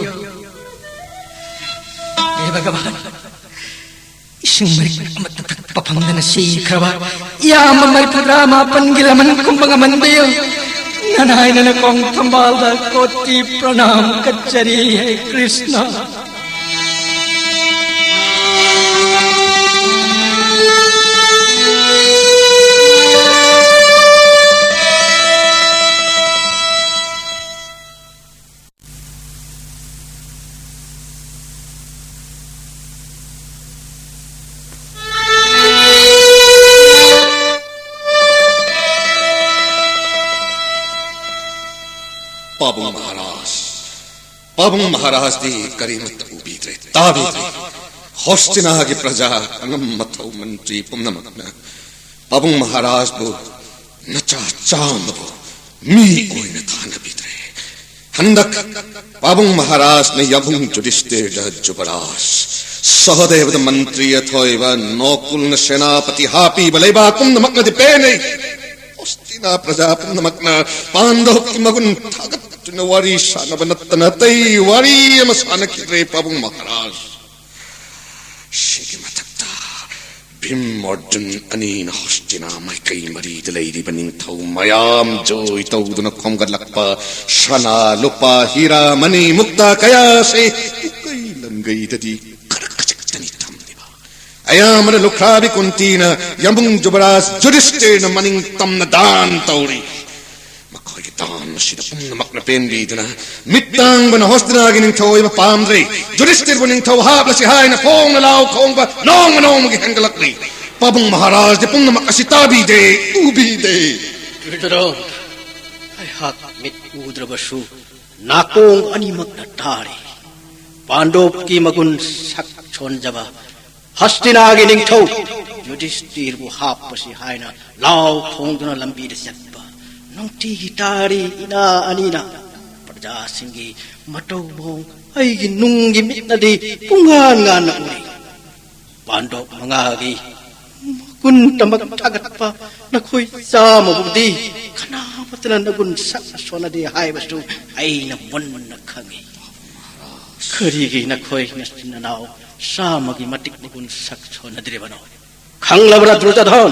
ꯍꯦ ꯚꯒꯋꯥꯟ, ꯏꯁꯤꯡ ꯃꯔꯤꯛ ꯑꯃꯠꯇ ꯊꯛꯄ ꯐꯪꯗꯅ ꯁꯤꯈ꯭ꯔꯕ ꯏꯌꯥꯝꯕ ꯃꯔꯤꯐꯨꯇꯔꯥ ꯃꯥꯄꯟꯒꯤ ꯂꯃꯟ ꯈꯨꯝꯕ ꯉꯝꯍꯟꯕꯤꯌꯨ꯫ ꯅꯅꯥꯏꯅ ꯅꯀꯣꯡ ꯊꯝꯕꯥꯜꯗ ꯀꯣꯇꯤ ꯄ꯭ꯔꯅꯥꯝ ꯀꯠꯆꯔꯤ, ꯍꯦ ꯀ꯭ꯔꯤꯁꯅ꯫ ꯄꯥꯕꯨꯡ ꯃꯍꯥꯔꯥꯖ, ꯄꯥꯕꯨꯡ ꯃꯍꯥꯔꯥꯖꯗꯤ ꯀꯔꯤꯃꯠꯇ ꯎꯕꯤꯗ꯭ꯔꯦ, ꯇꯥꯕꯤꯗ꯭ꯔꯦ꯫ ꯍꯣꯁꯇꯤꯅꯥꯒꯤ ꯄ꯭ꯔꯖꯥ, ꯑꯉꯝ ꯑꯊꯧ ꯃꯟꯇ꯭ꯔꯤ ꯄꯨꯝꯅꯃꯛꯅ ꯄꯥꯕꯨꯡ ꯃꯍꯥꯔꯥꯖꯕꯨ ꯅꯆꯥ ꯆꯥꯝꯃꯕꯨ ꯃꯤ ꯑꯣꯏꯅ ꯊꯥꯅꯕꯤꯗ꯭ꯔꯦ꯫ ꯍꯟꯗꯛ ꯄꯥꯕꯨꯡ ꯃꯍꯥꯔꯥꯖꯅ ꯌꯥꯝꯕꯨꯡ ꯌꯨꯙꯤꯁꯇꯤꯔꯗ ꯖꯨꯕꯔꯥꯖ, ꯁꯍꯗꯦꯕꯗ ꯃꯟꯇ꯭ꯔꯤ ꯑꯊꯣꯏꯕ, ꯅꯣꯀꯨꯜꯅ ꯁꯦꯅꯥꯄꯇꯤ ꯍꯥꯞꯄꯤꯕ ꯂꯩꯕꯥꯛ ꯄꯨꯝꯅꯃꯛꯅꯗꯤ ꯄꯦꯟꯅꯩ꯫ ꯍꯣꯁꯇꯤꯅꯥ ꯄ꯭ꯔꯖꯥ ꯄꯨꯝꯅꯃꯛꯅ ꯄꯥꯟꯗꯣꯞꯀꯤ ꯃꯒꯨꯟ ꯊꯥꯒꯠꯇꯨꯅ ꯋꯥꯔꯤ ꯁꯥꯟꯅꯕ ꯅꯠꯇꯅ ꯑꯇꯩ ꯋꯥꯔꯤ ꯑꯃ ꯁꯥꯟꯅꯈꯤꯗ꯭ꯔꯦ ꯄꯥꯕꯨꯡ ꯃꯍꯥꯔꯥꯖ꯫ ꯁꯤꯒꯤ ꯃꯊꯛꯇ ꯚꯤꯝ ꯑꯔꯖꯨꯟ ꯑꯅꯤꯅ ꯍꯣꯁꯇꯤꯅꯥ ꯃꯥꯏꯀꯩ ꯃꯔꯤꯗ ꯂꯩꯔꯤꯕ ꯅꯤꯡꯊꯧ ꯃꯌꯥꯝ ꯖꯣꯏ ꯇꯧꯗꯨꯅ ꯈꯣꯝꯒꯠꯂꯛꯄ ꯁꯅꯥ, ꯂꯨꯄꯥ, ꯍꯤꯔꯥ, ꯃꯅꯤ, ꯃꯨꯛꯇꯥ ꯀꯌꯥꯁꯤ ꯎꯀꯩ ꯂꯪꯒꯩꯗꯗꯤ ꯈꯔ ꯈꯖꯤꯛꯇꯅꯤ ꯊꯝꯂꯤꯕ꯫ ꯑꯌꯥꯝꯕꯅ ꯂꯨꯈ꯭ꯔꯥꯕꯤ ꯀꯨꯟꯇꯤꯅ ꯌꯥꯝꯕꯨꯡ ꯖꯨꯕꯔꯥꯖ ꯌꯨꯙꯤꯁꯇꯤꯔꯅ ꯃꯅꯤꯡ ꯇꯝꯅ ꯗꯥꯟ ꯇꯧꯔꯤ꯫ ꯃꯈꯣꯏꯒꯤ ꯗꯥꯟ ꯑꯁꯤꯗ ꯄꯨꯝꯅꯃꯛꯅ ꯄꯦꯟꯕꯤꯗꯨꯅ, ꯃꯤꯠ ꯇꯥꯡꯕꯅ ꯍꯣꯁꯇꯤꯅꯥꯒꯤ ꯅꯤꯡꯊꯧ ꯑꯣꯏꯕ ꯄꯥꯝꯗ꯭ꯔꯦ꯫ ꯌꯨꯙꯤꯁꯇꯤꯔꯕꯨ ꯅꯤꯡꯊꯧ ꯍꯥꯞꯂꯁꯤ ꯍꯥꯏꯅ ꯐꯣꯡꯅ ꯂꯥꯎ ꯈꯣꯡꯕ ꯅꯣꯡꯃ ꯅꯣꯡꯃꯒꯤ ꯍꯦꯟꯒꯠꯂꯛꯂꯤ꯫ ꯄꯥꯕꯨꯡ ꯃꯍꯥꯔꯥꯖꯗꯤ ꯄꯨꯝꯅꯃꯛ ꯑꯁꯤ ꯇꯥꯕꯤꯗꯦ, ꯎꯕꯤꯗꯦ꯫ ꯗꯨꯔꯖꯣꯙꯟ, ꯑꯩꯍꯥꯛ ꯃꯤꯠ ꯎꯗ꯭ꯔꯕꯁꯨ ꯅꯥꯀꯣꯡ ꯑꯅꯤꯃꯛꯅ ꯇꯥꯔꯦ꯫ ꯄꯥꯟꯗꯣꯞꯀꯤ ꯃꯒꯨꯟ ꯁꯛ ꯁꯣꯟꯖꯕ ꯍꯁꯇꯤꯅꯥꯒꯤ ꯅꯤꯡꯊꯧ ꯌꯨꯙꯤꯁꯇꯤꯔꯕꯨ ꯍꯥꯞꯄꯁꯤ ꯍꯥꯏꯅ ꯂꯥꯎ ꯈꯣꯡꯗꯨꯅ ꯂꯝꯕꯤꯗ ꯆꯠꯄ ꯅꯨꯡꯇꯤꯒꯤ ꯇꯥꯔꯤ ꯏꯅꯥ ꯑꯅꯤꯅ꯫ ꯄ꯭ꯔꯖꯥꯁꯤꯡꯒꯤ ꯃꯇꯧ ꯃꯑꯣꯡ ꯑꯩꯒꯤ ꯅꯨꯡꯒꯤ ꯃꯤꯠꯅꯗꯤ ꯄꯨꯡꯉꯥꯟ ꯉꯥꯟꯅ ꯎꯔꯤ꯫ ꯄꯥꯟꯗꯣꯞ ꯃꯉꯥꯒꯤ ꯃꯒꯨꯟꯗꯃꯛ ꯊꯥꯒꯠꯄ ꯅꯈꯣꯏ ꯆꯥꯝꯃꯕꯨꯗꯤ ꯀꯅꯥꯃꯠꯇꯅ ꯅꯒꯨꯟ ꯁꯛ ꯁꯣꯟꯅꯗꯦ ꯍꯥꯏꯕꯁꯨ ꯑꯩꯅ ꯃꯨꯟꯅ ꯈꯪꯏ꯫ ꯀꯔꯤꯒꯤ ꯅꯈꯣꯏ ꯅꯆꯤꯟ ꯅꯅꯥꯎ ꯆꯥꯝꯃꯒꯤ ꯃꯇꯤꯛ ꯃꯒꯨꯟ ꯁꯛ ꯁꯣꯟꯅꯗ꯭ꯔꯤꯕꯅꯣ? ꯈꯪꯂꯕ꯭ꯔꯥ ꯗꯨꯔꯖꯣꯙꯟ?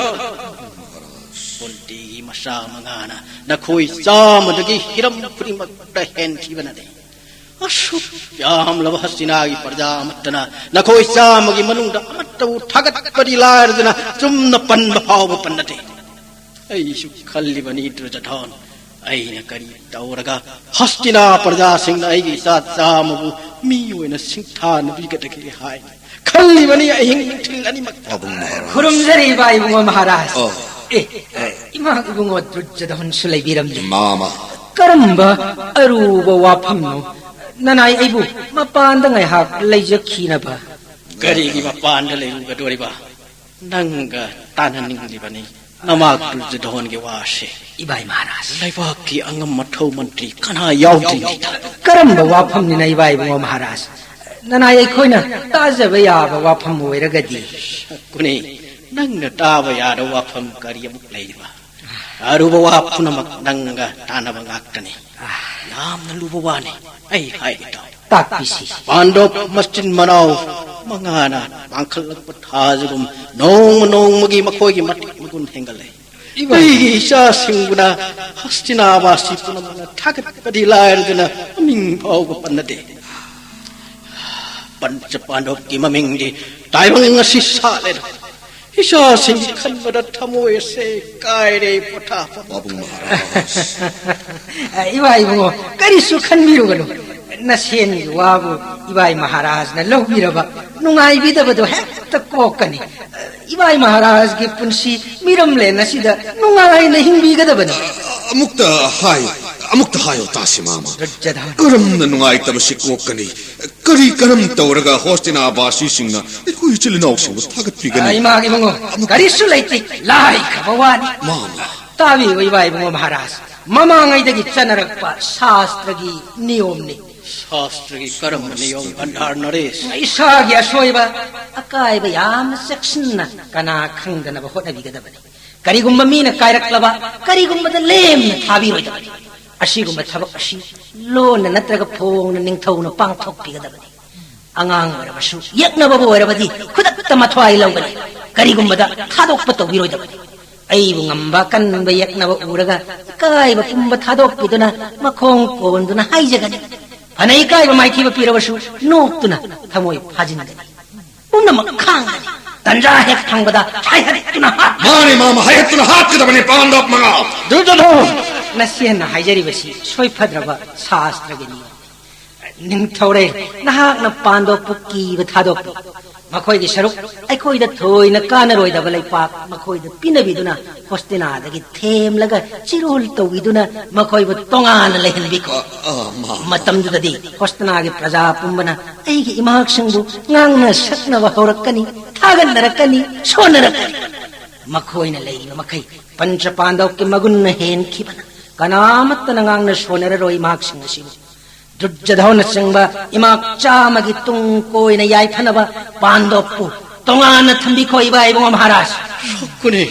ꯀꯨꯟꯇꯤꯒꯤ ꯃꯆꯥ ꯃꯉꯥꯅ ꯅꯈꯣꯏ ꯆꯥꯝꯃꯗꯒꯤ ꯍꯤꯔꯝ ꯈꯨꯗꯤꯡꯃꯛꯇ ꯍꯦꯟꯈꯤꯕꯅꯗꯤ꯫ ꯑꯁꯨꯛ ꯌꯥꯝꯂꯕ ꯍꯁꯇꯤꯅꯥꯒꯤ ꯄ꯭ꯔꯖꯥ ꯑꯃꯠꯇꯅ ꯅꯈꯣꯏ ꯆꯥꯝꯃꯒꯤ ꯃꯅꯨꯡꯗ ꯑꯃꯠꯇꯕꯨ ꯊꯥꯒꯠꯄꯗꯤ ꯂꯥꯏꯔꯗꯅ ꯆꯨꯝꯅ ꯄꯟꯕ ꯐꯥꯎꯕ ꯄꯟꯅꯗꯦ꯫ ꯑꯩꯁꯨ ꯈꯜꯂꯤꯕꯅꯤ ꯗꯨꯔꯖꯣꯙꯟ, ꯑꯩꯅ ꯀꯔꯤ ꯇꯧꯔꯒ ꯍꯁꯇꯤꯅꯥ ꯄ꯭ꯔꯖꯥꯁꯤꯡꯅ ꯑꯩꯒꯤ ꯏꯆꯥ ꯆꯥꯝꯃꯕꯨ ꯃꯤ ꯑꯣꯏꯅ ꯁꯤꯡꯊꯥꯅꯕꯤꯒꯗꯒꯦ ꯍꯥꯏꯅ ꯈꯜꯂꯤꯕꯅꯤ ꯑꯍꯤꯡ ꯅꯨꯡꯊꯤꯜ ꯑꯅꯤꯃꯛ꯫ ꯄꯥꯕꯨꯡ ꯃꯍꯥꯔꯥꯖ꯫ ꯈꯨꯔꯨꯝꯖꯔꯤ ꯏꯕꯥ ꯏꯕꯨꯡꯉꯣ ꯃꯍꯥꯔꯥꯖ꯫ ꯑꯣ꯫ ꯑꯦ, ꯏꯃꯥ ꯏꯕꯨꯡꯉꯣ ꯗꯨꯔꯖꯣꯙꯟꯁꯨ ꯂꯩꯕꯤꯔꯝꯂꯦ꯫ ꯃꯥꯃ꯫ ꯀꯔꯝꯕ ꯑꯔꯨꯕ ꯋꯥꯐꯝꯅꯣ? ꯅꯅꯥꯏ ꯑꯩꯕꯨ ꯃꯄꯥꯟꯗ ꯉꯥꯏꯍꯥꯛ ꯂꯩꯖꯈꯤꯅꯕ꯫ ꯀꯔꯤꯒꯤ ꯃꯄꯥꯟꯗ ꯂꯩꯔꯨꯒꯗꯣꯔꯤꯕ? ꯅꯪꯒ ꯇꯥꯟꯅꯅꯤꯡꯂꯤꯕꯅꯤ ꯅꯃꯥ ꯗꯨꯔꯖꯣꯙꯣꯟꯒꯤ ꯋꯥꯁꯦ꯫ ꯏꯕꯥꯏ ꯃꯍꯥꯔꯥꯖ꯫ ꯂꯩꯕꯥꯛꯀꯤ ꯑꯉꯝ ꯑꯊꯧ ꯃꯟꯇ꯭ꯔꯤ ꯀꯅꯥ ꯌꯥꯎꯗ꯭ꯔꯤꯉꯩꯗ꯫ ꯀꯔꯝꯕ ꯋꯥꯐꯝꯅꯤꯅ ꯏꯕꯥꯏ ꯏꯕꯨꯡꯉꯣ ꯃꯍꯥꯔꯥꯖ? ꯅꯅꯥꯏ ꯑꯩꯈꯣꯏꯅ ꯇꯥꯖꯕ ꯌꯥꯕ ꯋꯥꯐꯝ ꯑꯣꯏꯔꯒꯗꯤ꯫ ꯁꯛꯀꯨꯅꯤ, ꯅꯪꯅ ꯇꯥꯕ ꯌꯥꯗꯕ ꯋꯥꯐꯝ ꯀꯔꯤ ꯑꯃꯨꯛ ꯂꯩꯔꯤꯕ? ꯑꯔꯨꯕ ꯋꯥ ꯄꯨꯝꯅꯃꯛ ꯅꯪꯒ ꯇꯥꯟꯅꯕ ꯉꯥꯛꯇꯅꯤ꯫ ꯌꯥꯝꯅ ꯂꯨꯕ ꯋꯥꯅꯤ꯫ ꯑꯩ ꯍꯥꯏꯒꯦ ꯇꯥꯎ꯫ ꯇꯥꯛꯄꯤꯁꯤ꯫ ꯄꯥꯟꯗꯣꯞ ꯃꯆꯤꯟ ꯃꯅꯥꯎ ꯃꯉꯥꯅ ꯄꯥꯡꯈꯠꯂꯛꯄ ꯊꯥꯖꯒꯨꯝ ꯅꯣꯡꯃ ꯅꯣꯡꯃꯒꯤ ꯃꯈꯣꯏꯒꯤ ꯃꯇꯤꯛ ꯃꯒꯨꯟ ꯍꯦꯟꯒꯠꯂꯦ꯫ ꯏꯕꯥꯏ꯫ ꯑꯩꯒꯤ ꯏꯆꯥꯁꯤꯡꯕꯨꯅ ꯍꯁꯇꯤꯅꯥꯕꯥꯁꯤ ꯄꯨꯝꯅꯃꯛꯅ ꯊꯥꯒꯠꯄꯗꯤ ꯂꯥꯏꯔꯗꯅ ꯃꯃꯤꯡ ꯐꯥꯎꯕ ꯄꯟꯅꯗꯦ꯫ ꯄꯟꯆ ꯄꯥꯟꯗꯣꯞꯀꯤ ꯃꯃꯤꯡꯗꯤ ꯇꯥꯏꯕꯪ ꯑꯁꯤ ꯁꯥꯠꯂꯦꯗ꯫ ꯏꯆꯥꯁꯤꯡꯒꯤ ꯈꯟꯕꯗ ꯊꯃꯣꯏ ꯑꯁꯦ ꯀꯥꯏꯔꯦ ꯄꯣꯊꯥꯐꯝ꯫ ꯄꯥꯕꯨꯡ ꯃꯍꯥꯔꯥꯖ꯫ ꯏꯕꯥꯏ ꯏꯕꯨꯡꯉꯣ, ꯀꯔꯤꯁꯨ ꯈꯟꯕꯤꯔꯨꯒꯅꯨ꯫ ꯅꯁꯦꯟꯒꯤ ꯋꯥꯕꯨ ꯏꯕꯥꯏ ꯃꯍꯥꯔꯥꯖꯅ ꯂꯧꯕꯤꯔꯕ ꯅꯨꯡꯉꯥꯏꯕꯤꯗꯕꯗꯣ ꯍꯦꯛꯇ ꯀꯣꯛꯀꯅꯤ꯫ ꯏꯕꯥꯏ ꯃꯍꯥꯔꯥꯖꯒꯤ ꯄꯨꯟꯁꯤ ꯃꯤꯔꯝꯂꯦꯟ ꯑꯁꯤꯗ ꯅꯨꯡꯉꯥꯏꯅ ꯍꯤꯡꯕꯤꯒꯗꯕꯅꯤ꯫ ꯑꯃꯨꯛꯇ ꯍꯥꯏꯌꯨ, ꯑꯃꯨꯛꯇ ꯍꯥꯏꯌꯨ ꯇꯥꯁꯤ ꯃꯥꯃ꯫ ꯗꯨꯔꯖꯣꯙꯟ꯫ ꯀꯔꯝꯅ ꯅꯨꯡꯉꯥꯏꯇꯕꯁꯤ ꯀꯣꯛꯀꯅꯤ? ꯀꯔꯤ ꯀꯔꯝ ꯇꯧꯔꯒ ꯍꯣꯁꯇꯤꯅꯥꯕꯥꯁꯤꯁꯤꯡꯅ ꯑꯩꯈꯣꯏ ꯏꯆꯤꯜ ꯏꯅꯥꯎꯁꯤꯡꯕꯨ ꯊꯥꯒꯠꯄꯤꯒꯅꯤ? ꯏꯃꯥꯒꯤ ꯏꯕꯨꯡꯉꯣ, ꯀꯔꯤꯁꯨ ꯂꯩꯇꯦ, ꯂꯥꯏꯈ꯭ꯔꯕ ꯋꯥꯅꯤ꯫ ꯃꯥꯃ꯫ ꯇꯥꯕꯤꯌꯨ ꯏꯕꯥꯏ ꯏꯕꯨꯡꯉꯣ ꯃꯍꯥꯔꯥꯖ, ꯃꯃꯥꯡꯉꯩꯗꯒꯤ ꯆꯠꯅꯔꯛꯄ ꯁꯥꯁꯇ꯭ꯔꯒꯤ ꯅꯤꯌꯣꯝꯅꯤ꯫ ꯁꯥꯁꯇ꯭ꯔꯒꯤ ꯀꯔꯝꯕ ꯅꯤꯌꯣꯝ, ꯒꯟꯙꯥꯔ ꯅꯔꯦꯁ? ꯏꯁꯥꯒꯤ ꯑꯁꯣꯏꯕ, ꯑꯀꯥꯏꯕ ꯌꯥꯝꯅ ꯆꯦꯛꯁꯤꯟꯅ ꯀꯅꯥ ꯈꯪꯗꯅꯕ ꯍꯣꯠꯅꯕꯤꯒꯗꯕꯅꯤ꯫ ꯀꯔꯤꯒꯨꯝꯕ ꯃꯤꯅ ꯀꯥꯏꯔꯛꯂꯕ, ꯀꯔꯤꯒꯨꯝꯕꯗ ꯂꯦꯝꯅ ꯊꯥꯕꯤꯔꯣꯏꯗꯕꯅꯤ꯫ ꯑꯁꯤꯒꯨꯝꯕ ꯊꯕꯛ ꯑꯁꯤ ꯂꯣꯟꯅ ꯅꯠꯇ꯭ꯔꯒ ꯐꯣꯡꯅ ꯅꯤꯡꯊꯧꯅ ꯄꯥꯡꯊꯣꯛꯄꯤꯒꯗꯕꯅꯤ꯫ ꯑꯉꯥꯡ ꯑꯣꯏꯔꯕꯁꯨ, ꯌꯦꯛꯅꯕꯕꯨ ꯑꯣꯏꯔꯕꯗꯤ ꯈꯨꯗꯛꯇ ꯃꯊ꯭ꯋꯥꯏ ꯂꯧꯒꯅꯤ꯫ ꯀꯔꯤꯒꯨꯝꯕꯗ ꯊꯥꯗꯣꯛꯄ ꯇꯧꯕꯤꯔꯣꯏꯗꯕꯅꯤ꯫ ꯑꯩꯕꯨ ꯉꯝꯕ ꯀꯟꯕ ꯌꯦꯛꯅꯕ ꯎꯔꯒ ꯏꯀꯥꯏꯕ ꯄꯨꯝꯕ ꯊꯥꯗꯣꯛꯄꯤꯗꯨꯅ ꯃꯈꯣꯡ ꯀꯣꯟꯗꯨꯅ ꯍꯥꯏꯖꯒꯅꯤ꯫ ꯐꯅ ꯏꯀꯥꯏꯕ ꯃꯥꯏꯊꯤꯕ ꯄꯤꯔꯕꯁꯨ ꯅꯣꯛꯇꯨꯅ ꯊꯃꯣꯏ ꯐꯥꯖꯤꯟꯒꯅꯤ꯫ ꯄꯨꯝꯅꯃꯛ ꯈꯥꯡꯒꯅꯤ꯫ ꯇꯟꯖꯥ ꯍꯦꯛ ꯐꯪꯕꯗ ꯍꯥꯏꯍꯠꯇꯨꯅ ꯍꯥꯠ- ꯃꯥꯅꯤ ꯃꯥꯃ, ꯍꯥꯏꯍꯠꯇꯨꯅ ꯍꯥꯠꯀꯗꯕꯅꯤ ꯄꯥꯟꯗꯕ ꯃꯉꯥ꯫ ꯗꯨꯔꯖꯣꯙꯟ! ꯅꯆꯦꯅ ꯍꯥꯏꯖꯔꯤꯕꯁꯤ ꯁꯣꯏꯐꯗ꯭ꯔꯕ ꯁꯥꯁꯇ꯭ꯔꯒꯤ ꯅꯤꯌꯣꯝꯅꯤ꯫ ꯅꯤꯡꯊꯧꯔꯦꯜ, ꯅꯍꯥꯛꯅ ꯄꯥꯟꯗꯣꯞꯄꯨ ꯀꯤꯕ ꯊꯥꯗꯣꯛꯄꯤ꯫ ꯃꯈꯣꯏꯒꯤ ꯁꯔꯨꯛ ꯑꯩꯈꯣꯏꯗ ꯊꯣꯏꯅ ꯀꯥꯟꯅꯔꯣꯏꯗꯕ ꯂꯩꯄꯥꯛ ꯃꯈꯣꯏꯗ ꯄꯤꯅꯕꯤꯗꯨꯅ ꯍꯣꯁꯇꯤꯅꯥꯗꯒꯤ ꯊꯦꯝꯂꯒ ꯆꯤꯔꯣꯜ ꯇꯧꯕꯤꯗꯨꯅ ꯃꯈꯣꯏꯕꯨ ꯇꯣꯉꯥꯟꯅ ꯂꯩꯍꯟꯕꯤꯈꯣ꯫ ꯑ, ꯑ, ꯃꯥ, ꯃꯇꯝꯗꯨꯗꯗꯤ ꯍꯣꯁꯇꯤꯅꯥꯒꯤ ꯄ꯭ꯔꯖꯥ ꯄꯨꯝꯕꯅ ꯑꯩꯒꯤ ꯏꯃꯥꯛꯁꯤꯡꯕꯨ ꯉꯥꯡꯅ ꯁꯛꯅꯕ ꯍꯧꯔꯛꯀꯅꯤ, ꯊꯥꯒꯠꯅꯔꯛꯀꯅꯤ, ꯁꯣꯟꯅꯔꯛꯀꯅꯤ꯫ ꯃꯈꯣꯏꯅ ꯂꯩꯔꯤꯕ ꯃꯈꯩ ꯄꯟꯆ ꯄꯥꯟꯗꯧꯀꯤ ꯃꯒꯨꯟꯅ ꯍꯦꯟꯈꯤꯕꯅ ꯀꯅꯥꯃꯠꯇꯅ ꯉꯥꯡꯅ ꯁꯣꯟꯅꯔꯔꯣꯏ ꯏꯃꯥꯛꯁꯤꯡ ꯑꯁꯤꯕꯨ꯫ ꯗꯨꯔꯖꯙꯣꯟꯅꯆꯤꯡꯕ ꯏꯃꯥꯛ ꯆꯥꯝꯃꯒꯤ ꯇꯨꯡ ꯀꯣꯏꯅ ꯌꯥꯏꯐꯅꯕ ꯄꯥꯟꯗꯣꯞꯄꯨ ꯇꯣꯉꯥꯟꯅ ꯊꯝꯕꯤꯈꯣ ꯏꯕꯥ ꯏꯕꯨꯡꯉꯣ ꯃꯍꯥꯔꯥꯖ꯫ ꯁꯣꯛꯀꯅꯤ꯫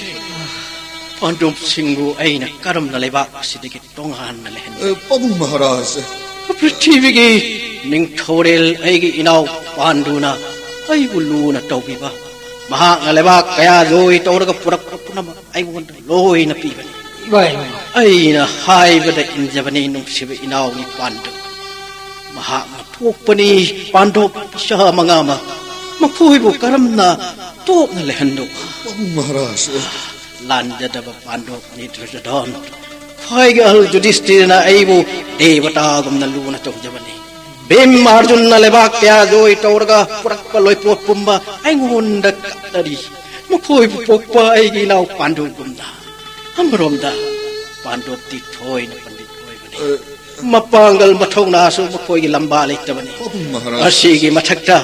ꯄꯥꯟꯗꯣꯞꯁꯤꯡꯕꯨ ꯑꯩꯅ ꯀꯔꯝꯅ ꯂꯩꯕꯥꯛ ꯑꯁꯤꯗꯒꯤ ꯇꯣꯉꯥꯟꯅ ꯂꯩꯍꯟꯒꯅꯤ? ꯑ, ꯄꯥꯕꯨꯡ ꯃꯍꯥꯔꯥꯖ꯫ ꯄ꯭ꯔꯤꯊꯤꯕꯤꯒꯤ ꯅꯤꯡꯊꯧꯔꯦꯜ ꯑꯩꯒꯤ ꯏꯅꯥꯎ ꯄꯥꯟꯗꯨꯅ ꯑꯩꯕꯨ ꯂꯨꯅ ꯇꯧꯕꯤꯕ, ꯃꯍꯥꯛꯅ ꯂꯩꯕꯥꯛ ꯀꯌꯥ ꯖꯣꯏ ꯇꯧꯔꯒ ꯄꯨꯔꯛꯄ ꯄꯨꯝꯅꯃꯛ ꯑꯩꯉꯣꯟꯗ ꯂꯣꯏꯅ ꯄꯤꯕꯅꯤ꯫ ꯏꯃꯥ, ꯏꯃꯥ꯫ ꯑꯩꯅ ꯍꯥꯏꯕꯗ ꯏꯟꯖꯕꯅꯤ, ꯅꯨꯡꯁꯤꯕ ꯏꯅꯥꯎꯒꯤ ꯄꯥꯟꯗꯨ꯫ ꯃꯍꯥꯛꯅ ꯄꯣꯛꯄꯅꯤ ꯄꯥꯟꯗꯣꯞ ꯄꯤꯁꯥ ꯃꯉꯥꯃꯛ꯫ ꯃꯈꯣꯏꯕꯨ ꯀꯔꯝꯅ ꯇꯣꯛꯅ ꯂꯩꯍꯟꯗꯧꯕ? ꯄꯥꯕꯨꯡ ꯃꯍꯥꯔꯥꯖ꯫ ꯂꯥꯟꯖꯗꯕ ꯄꯥꯟꯗꯣꯞꯅꯤ ꯗꯨꯔꯖꯣꯙꯟ꯫ ꯈ꯭ꯋꯥꯏꯒꯤ ꯑꯍꯜ ꯌꯨꯙꯤꯁꯇꯤꯔꯅ ꯑꯩꯕꯨ ꯗꯦꯕꯇꯥꯒꯨꯝꯅ ꯂꯨꯅ ꯇꯧꯖꯕꯅꯤ꯫ ꯚꯤꯝ ꯑꯔꯖꯨꯟꯅ ꯂꯩꯕꯥꯛ ꯀꯌꯥ ꯖꯣꯏ ꯇꯧꯔꯒ ꯄꯨꯔꯛꯄ ꯂꯣꯏꯄꯣꯠ ꯄꯨꯝꯕ ꯑꯩꯉꯣꯟꯗ ꯀꯠꯅꯔꯤ꯫ ꯃꯈꯣꯏꯕꯨ ꯄꯣꯛꯄ ꯑꯩꯒꯤ ꯏꯅꯥꯎ ꯄꯥꯟꯗꯨꯒꯨꯝꯅ꯫ ꯑꯃꯔꯣꯝꯗ ꯄꯥꯟꯗꯣꯞꯇꯤ ꯊꯣꯏꯅ ꯄꯟꯗꯤꯠ ꯑꯣꯏꯕꯅꯤ꯫ ꯑ, ꯃꯄꯥꯡꯒꯜ ꯃꯊꯧꯅꯥꯁꯨ ꯃꯈꯣꯏꯒꯤ ꯂꯝꯕꯥ ꯂꯩꯇꯕꯅꯤ꯫ ꯄꯥꯕꯨꯡ ꯃꯍꯥꯔꯥꯖ꯫ ꯑꯁꯤꯒꯤ ꯃꯊꯛꯇ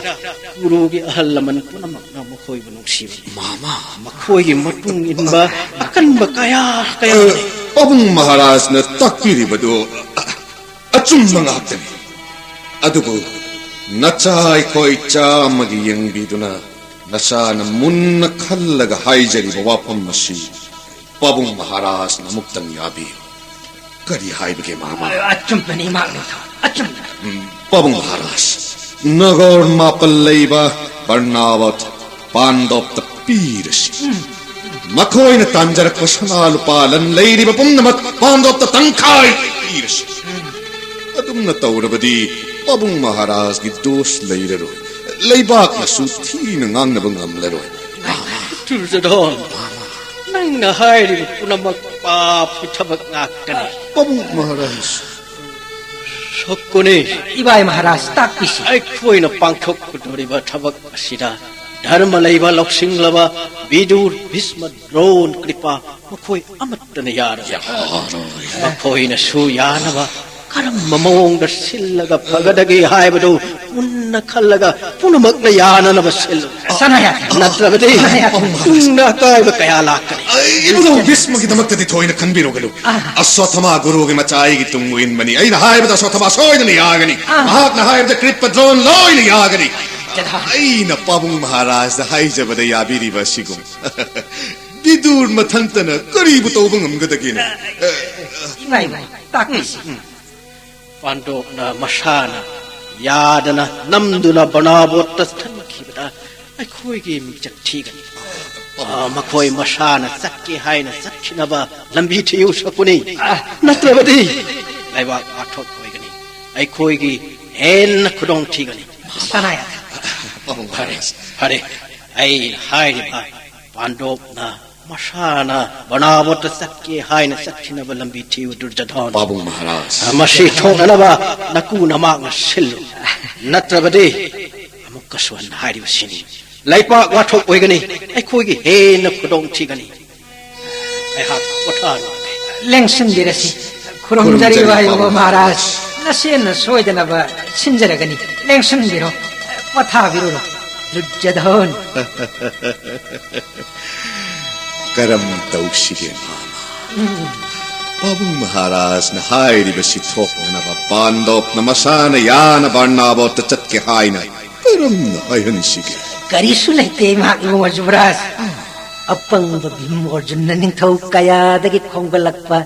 ꯀꯨꯔꯨꯒꯤ ꯑꯍꯜ ꯂꯃꯟ ꯄꯨꯝꯅꯃꯛꯅ ꯃꯈꯣꯏꯕꯨ ꯅꯨꯡꯁꯤꯕꯅꯤ꯫ ꯃꯥꯃ꯫ ꯃꯈꯣꯏꯒꯤ ꯃꯇꯨꯡ ꯏꯟꯕ ꯑꯀꯟꯕ ꯀꯌꯥ ꯀꯌꯥ ꯑ, ꯂꯩ꯫ ꯄꯥꯕꯨꯡ ꯃꯍꯥꯔꯥꯖꯅ ꯇꯥꯛꯄꯤꯔꯤꯕꯗꯨ ꯑꯆꯨꯝꯕ ꯉꯥꯛꯇꯅꯤ꯫ ꯑꯗꯨꯕꯨ ꯅꯆꯥ ꯑꯩꯈꯣꯏ ꯆꯥꯝꯃꯒꯤ ꯌꯦꯡꯕꯤꯗꯨꯅ ꯅꯆꯥꯅ ꯃꯨꯟꯅ ꯈꯜꯂꯒ ꯍꯥꯏꯖꯔꯤꯕ ꯋꯥꯐꯝ ꯑꯁꯤ ꯄꯥꯕꯨꯡ ꯃꯍꯥꯔꯥꯖꯅ ꯑꯃꯨꯛꯇꯪ ꯌꯥꯕꯤꯌꯨ꯫ ꯀꯔꯤ ꯍꯥꯏꯕꯒꯦ, ꯃꯥꯃ? ꯑꯆꯨꯝꯕꯅꯤ, ꯏꯃꯥ ꯅꯤꯡꯊꯧ, ꯑꯆꯨꯝꯕꯅꯤ꯫ ꯎꯝ, ꯄꯥꯕꯨꯡ ꯃꯍꯥꯔꯥꯖ, ꯅꯒꯔ ꯃꯥꯄꯜ ꯂꯩꯕ ꯕꯔꯅꯥꯋꯠ ꯄꯥꯟꯗꯣꯞꯇ ꯄꯤꯔꯁꯤ꯫ ꯎꯝ꯫ ꯃꯈꯣꯏꯅ ꯇꯥꯟꯖꯔꯛꯄ ꯁꯅꯥ ꯂꯨꯄꯥ ꯂꯟ ꯂꯩꯔꯤꯕ ꯄꯨꯝꯅꯃꯛ ꯄꯥꯟꯗꯣꯞꯇ ꯇꯪꯈꯥꯏ ꯄꯤꯔꯁꯤ꯫ ꯎꯝ꯫ ꯑꯗꯨꯝꯅ ꯇꯧꯔꯕꯗꯤ ꯄꯥꯕꯨꯡ ꯃꯍꯥꯔꯥꯖꯒꯤ ꯗꯣꯁ ꯂꯩꯔꯔꯣꯏ, ꯂꯩꯕꯥꯛꯅꯁꯨ ꯊꯤꯅ ꯉꯥꯡꯅꯕ ꯉꯝꯂꯔꯣꯏ꯫ ꯗꯨꯔꯖꯣꯙꯟ, ꯅꯪꯅ ꯍꯥꯏꯔꯤꯕ ꯄꯨꯝꯅꯃꯛ ꯄꯥꯞꯀꯤ ꯊꯕꯛ ꯉꯥꯛꯇꯅꯤ꯫ ꯄꯥꯕꯨꯡ ꯃꯍꯥꯔꯥꯖ꯫ ꯁꯀꯨꯅꯤ꯫ ꯏꯕꯥꯏ ꯃꯍꯥꯔꯥꯖ, ꯇꯥꯛꯄꯤꯁꯤ꯫ ꯑꯩꯈꯣꯏꯅ ꯄꯥꯡꯊꯣꯛꯀꯗꯧꯔꯤꯕ ꯊꯕꯛ ꯑꯁꯤꯗ ꯙꯔꯃ ꯂꯩꯕ, ꯂꯧꯁꯤꯡꯂꯕ ꯕꯤꯗꯨꯔ, ꯚꯤꯁꯃ, ꯗ꯭ꯔꯣꯟ, ꯀ꯭ꯔꯤꯄꯥ, ꯃꯈꯣꯏ ꯑꯃꯠꯇꯅ ꯌꯥꯔꯣꯏ꯫ ꯌꯥꯔꯣꯏ꯫ ꯃꯈꯣꯏꯅꯁꯨ ꯌꯥꯅꯕ ꯀꯔꯝꯕ ꯃꯑꯣꯡꯗ ꯁꯤꯜꯂꯒ ꯐꯒꯗꯒꯦ ꯍꯥꯏꯕꯗꯨ ꯃꯨꯟꯅ ꯈꯜꯂꯒ ꯄꯨꯝꯅꯃꯛꯅ ꯌꯥꯅꯅꯕ ꯁꯤꯜꯂꯨ꯫ ꯁꯅꯥꯌꯥ꯫ ꯅꯠꯇ꯭ꯔꯕꯗꯤ ꯁꯅꯥꯌꯥ꯫ ꯇꯨꯡꯗ ꯑꯀꯥꯏꯕ ꯀꯌꯥ ꯂꯥꯛꯀꯅꯤ꯫ ꯑꯩ ꯏꯕꯨꯡꯉꯣ ꯚꯤꯁꯃꯒꯤꯗꯃꯛꯇꯗꯤ ꯊꯣꯏꯅ ꯈꯟꯕꯤꯔꯨꯒꯅꯨ꯫ ꯑꯥ꯫ ꯑꯁ꯭ꯋꯠꯊꯥꯃꯥ ꯒꯨꯔꯨꯒꯤ ꯃꯆꯥ ꯑꯩꯒꯤ ꯇꯨꯡ ꯏꯟꯕꯅꯤ꯫ ꯑꯩꯅ ꯍꯥꯏꯕꯗ ꯑꯁ꯭ꯋꯠꯊꯥꯃꯥ ꯁꯣꯏꯗꯅ ꯌꯥꯒꯅꯤ꯫ ꯑꯥ꯫ ꯃꯍꯥꯛꯅ ꯍꯥꯏꯕꯗ ꯀ꯭ꯔꯤꯄ, ꯗ꯭ꯔꯣꯟ ꯂꯣꯏꯅ ꯌꯥꯒꯅꯤ꯫ ꯆꯠꯂꯣ꯫ ꯑꯩꯅ ꯄꯥꯕꯨꯡ ꯃꯍꯥꯔꯥꯖꯗ ꯍꯥꯏꯖꯕꯗ ꯌꯥꯕꯤꯔꯤꯕ ꯑꯁꯤꯒꯨꯝ ꯕꯤꯗꯨꯔ ꯃꯊꯟꯇꯅ ꯀꯔꯤꯕꯨ ꯇꯧꯕ ꯉꯝꯒꯗꯒꯦꯅꯦ? ꯏꯃꯥ, ꯏꯃꯥ, ꯇꯥꯛꯄꯤꯁꯤ꯫ ꯄꯥꯟꯗꯣꯞꯅ ꯃꯁꯥꯅ ꯌꯥꯗꯅ ꯅꯝꯗꯨꯅ ꯕꯔꯅꯥꯕꯣꯠꯇ ꯊꯟꯈꯤꯕꯗ ꯑꯩꯈꯣꯏꯒꯤ ꯃꯤꯡꯆꯠ ꯊꯤꯒꯅꯤ꯫ ꯑ, ꯃꯈꯣꯏ ꯃꯁꯥꯅ ꯆꯠꯀꯦ ꯍꯥꯏꯅ ꯆꯠꯈꯤꯅꯕ ꯂꯝꯕꯤ ꯊꯤꯌꯨ, ꯁꯀꯨꯅꯤ꯫ ꯑ꯫ ꯅꯠꯇ꯭ꯔꯕꯗꯤ ꯂꯩꯕꯥꯛ ꯋꯥꯊꯣꯛ ꯑꯣꯏꯒꯅꯤ꯫ ꯑꯩꯈꯣꯏꯒꯤ ꯍꯦꯟꯅ ꯈꯨꯗꯣꯡ ꯊꯤꯒꯅꯤ꯫ ꯁꯅꯥꯌꯥ꯫ ꯐꯔꯦ, ꯐꯔꯦ꯫ ꯑꯩꯅ ꯍꯥꯏꯔꯤꯕ ꯄꯥꯟꯗꯣꯞꯅ ꯃꯁꯥꯅ ꯕꯔꯅꯥꯕꯣꯠꯇ ꯆꯠꯀꯦ ꯍꯥꯏꯅ ꯆꯠꯈꯤꯅꯕ ꯂꯝꯕꯤ ꯊꯤꯌꯨ, ꯗꯨꯔꯖꯙꯣꯟ꯫ ꯄꯥꯕꯨꯡ ꯃꯍꯥꯔꯥꯖ꯫ ꯃꯁꯤ ꯊꯣꯛꯅꯅꯕ ꯅꯀꯨ ꯅꯃꯥꯛꯅ ꯁꯤꯜꯂꯨ꯫ ꯅꯠꯇ꯭ꯔꯕꯗꯤ ꯑꯃꯨꯛꯀꯁꯨ ꯍꯟꯅ ꯍꯥꯏꯔꯤꯕꯁꯤꯅꯤ꯫ ꯂꯩꯄꯥꯛ ꯋꯥꯊꯣꯛ ꯑꯣꯏꯒꯅꯤ, ꯑꯩꯈꯣꯏꯒꯤ ꯍꯦꯟꯅ ꯈꯨꯗꯣꯡ ꯊꯤꯒꯅꯤ꯫ ꯑꯩꯍꯥꯛ ꯄꯣꯊꯥꯔꯨꯔꯒꯦ꯫ ꯂꯦꯡꯁꯤꯟꯕꯤꯔꯁꯤ꯫ ꯈꯨꯔꯨꯝꯖꯔꯤ, ꯈꯨꯔꯨꯝꯖꯔꯤ, ꯋꯥꯍꯩꯕ ꯄꯥꯕꯨꯡ ꯃꯍꯥꯔꯥꯖ꯫ ꯅꯆꯦꯅ ꯁꯣꯏꯗꯅꯕ ꯁꯤꯟꯖꯔꯒꯅꯤ꯫ ꯂꯦꯡꯁꯤꯟꯕꯤꯔꯣ, ꯄꯣꯊꯥꯕꯤꯔꯨꯔꯣ꯫ ꯗꯨꯔꯖꯙꯣꯟ꯫ ꯀꯔꯝ ꯇꯧꯁꯤꯒꯦ, ꯃꯥꯃ? ꯎꯝ꯫ ꯄꯥꯕꯨꯡ ꯃꯍꯥꯔꯥꯖꯅ ꯍꯥꯏꯔꯤꯕꯁꯤ ꯊꯣꯛꯅꯅꯕ ꯄꯥꯟꯗꯣꯞꯅ ꯃꯁꯥꯅ ꯌꯥꯅ ꯕꯔꯅꯥꯕꯣꯠꯇ ꯆꯠꯀꯦ ꯍꯥꯏꯅ ꯀꯔꯝꯅ ꯍꯥꯏꯍꯟꯁꯤꯒꯦ? ꯀꯔꯤꯁꯨ ꯂꯩꯇꯦ, ꯏꯃꯥ ꯏꯕꯨꯡꯉꯣ ꯌꯨꯕꯔꯥꯖ꯫ ꯑꯄꯪꯕ ꯚꯤꯝ ꯑꯔꯖꯨꯟꯅ ꯅꯤꯡꯊꯧ ꯀꯌꯥꯗꯒꯤ ꯈꯣꯝꯒꯠꯂꯛꯄ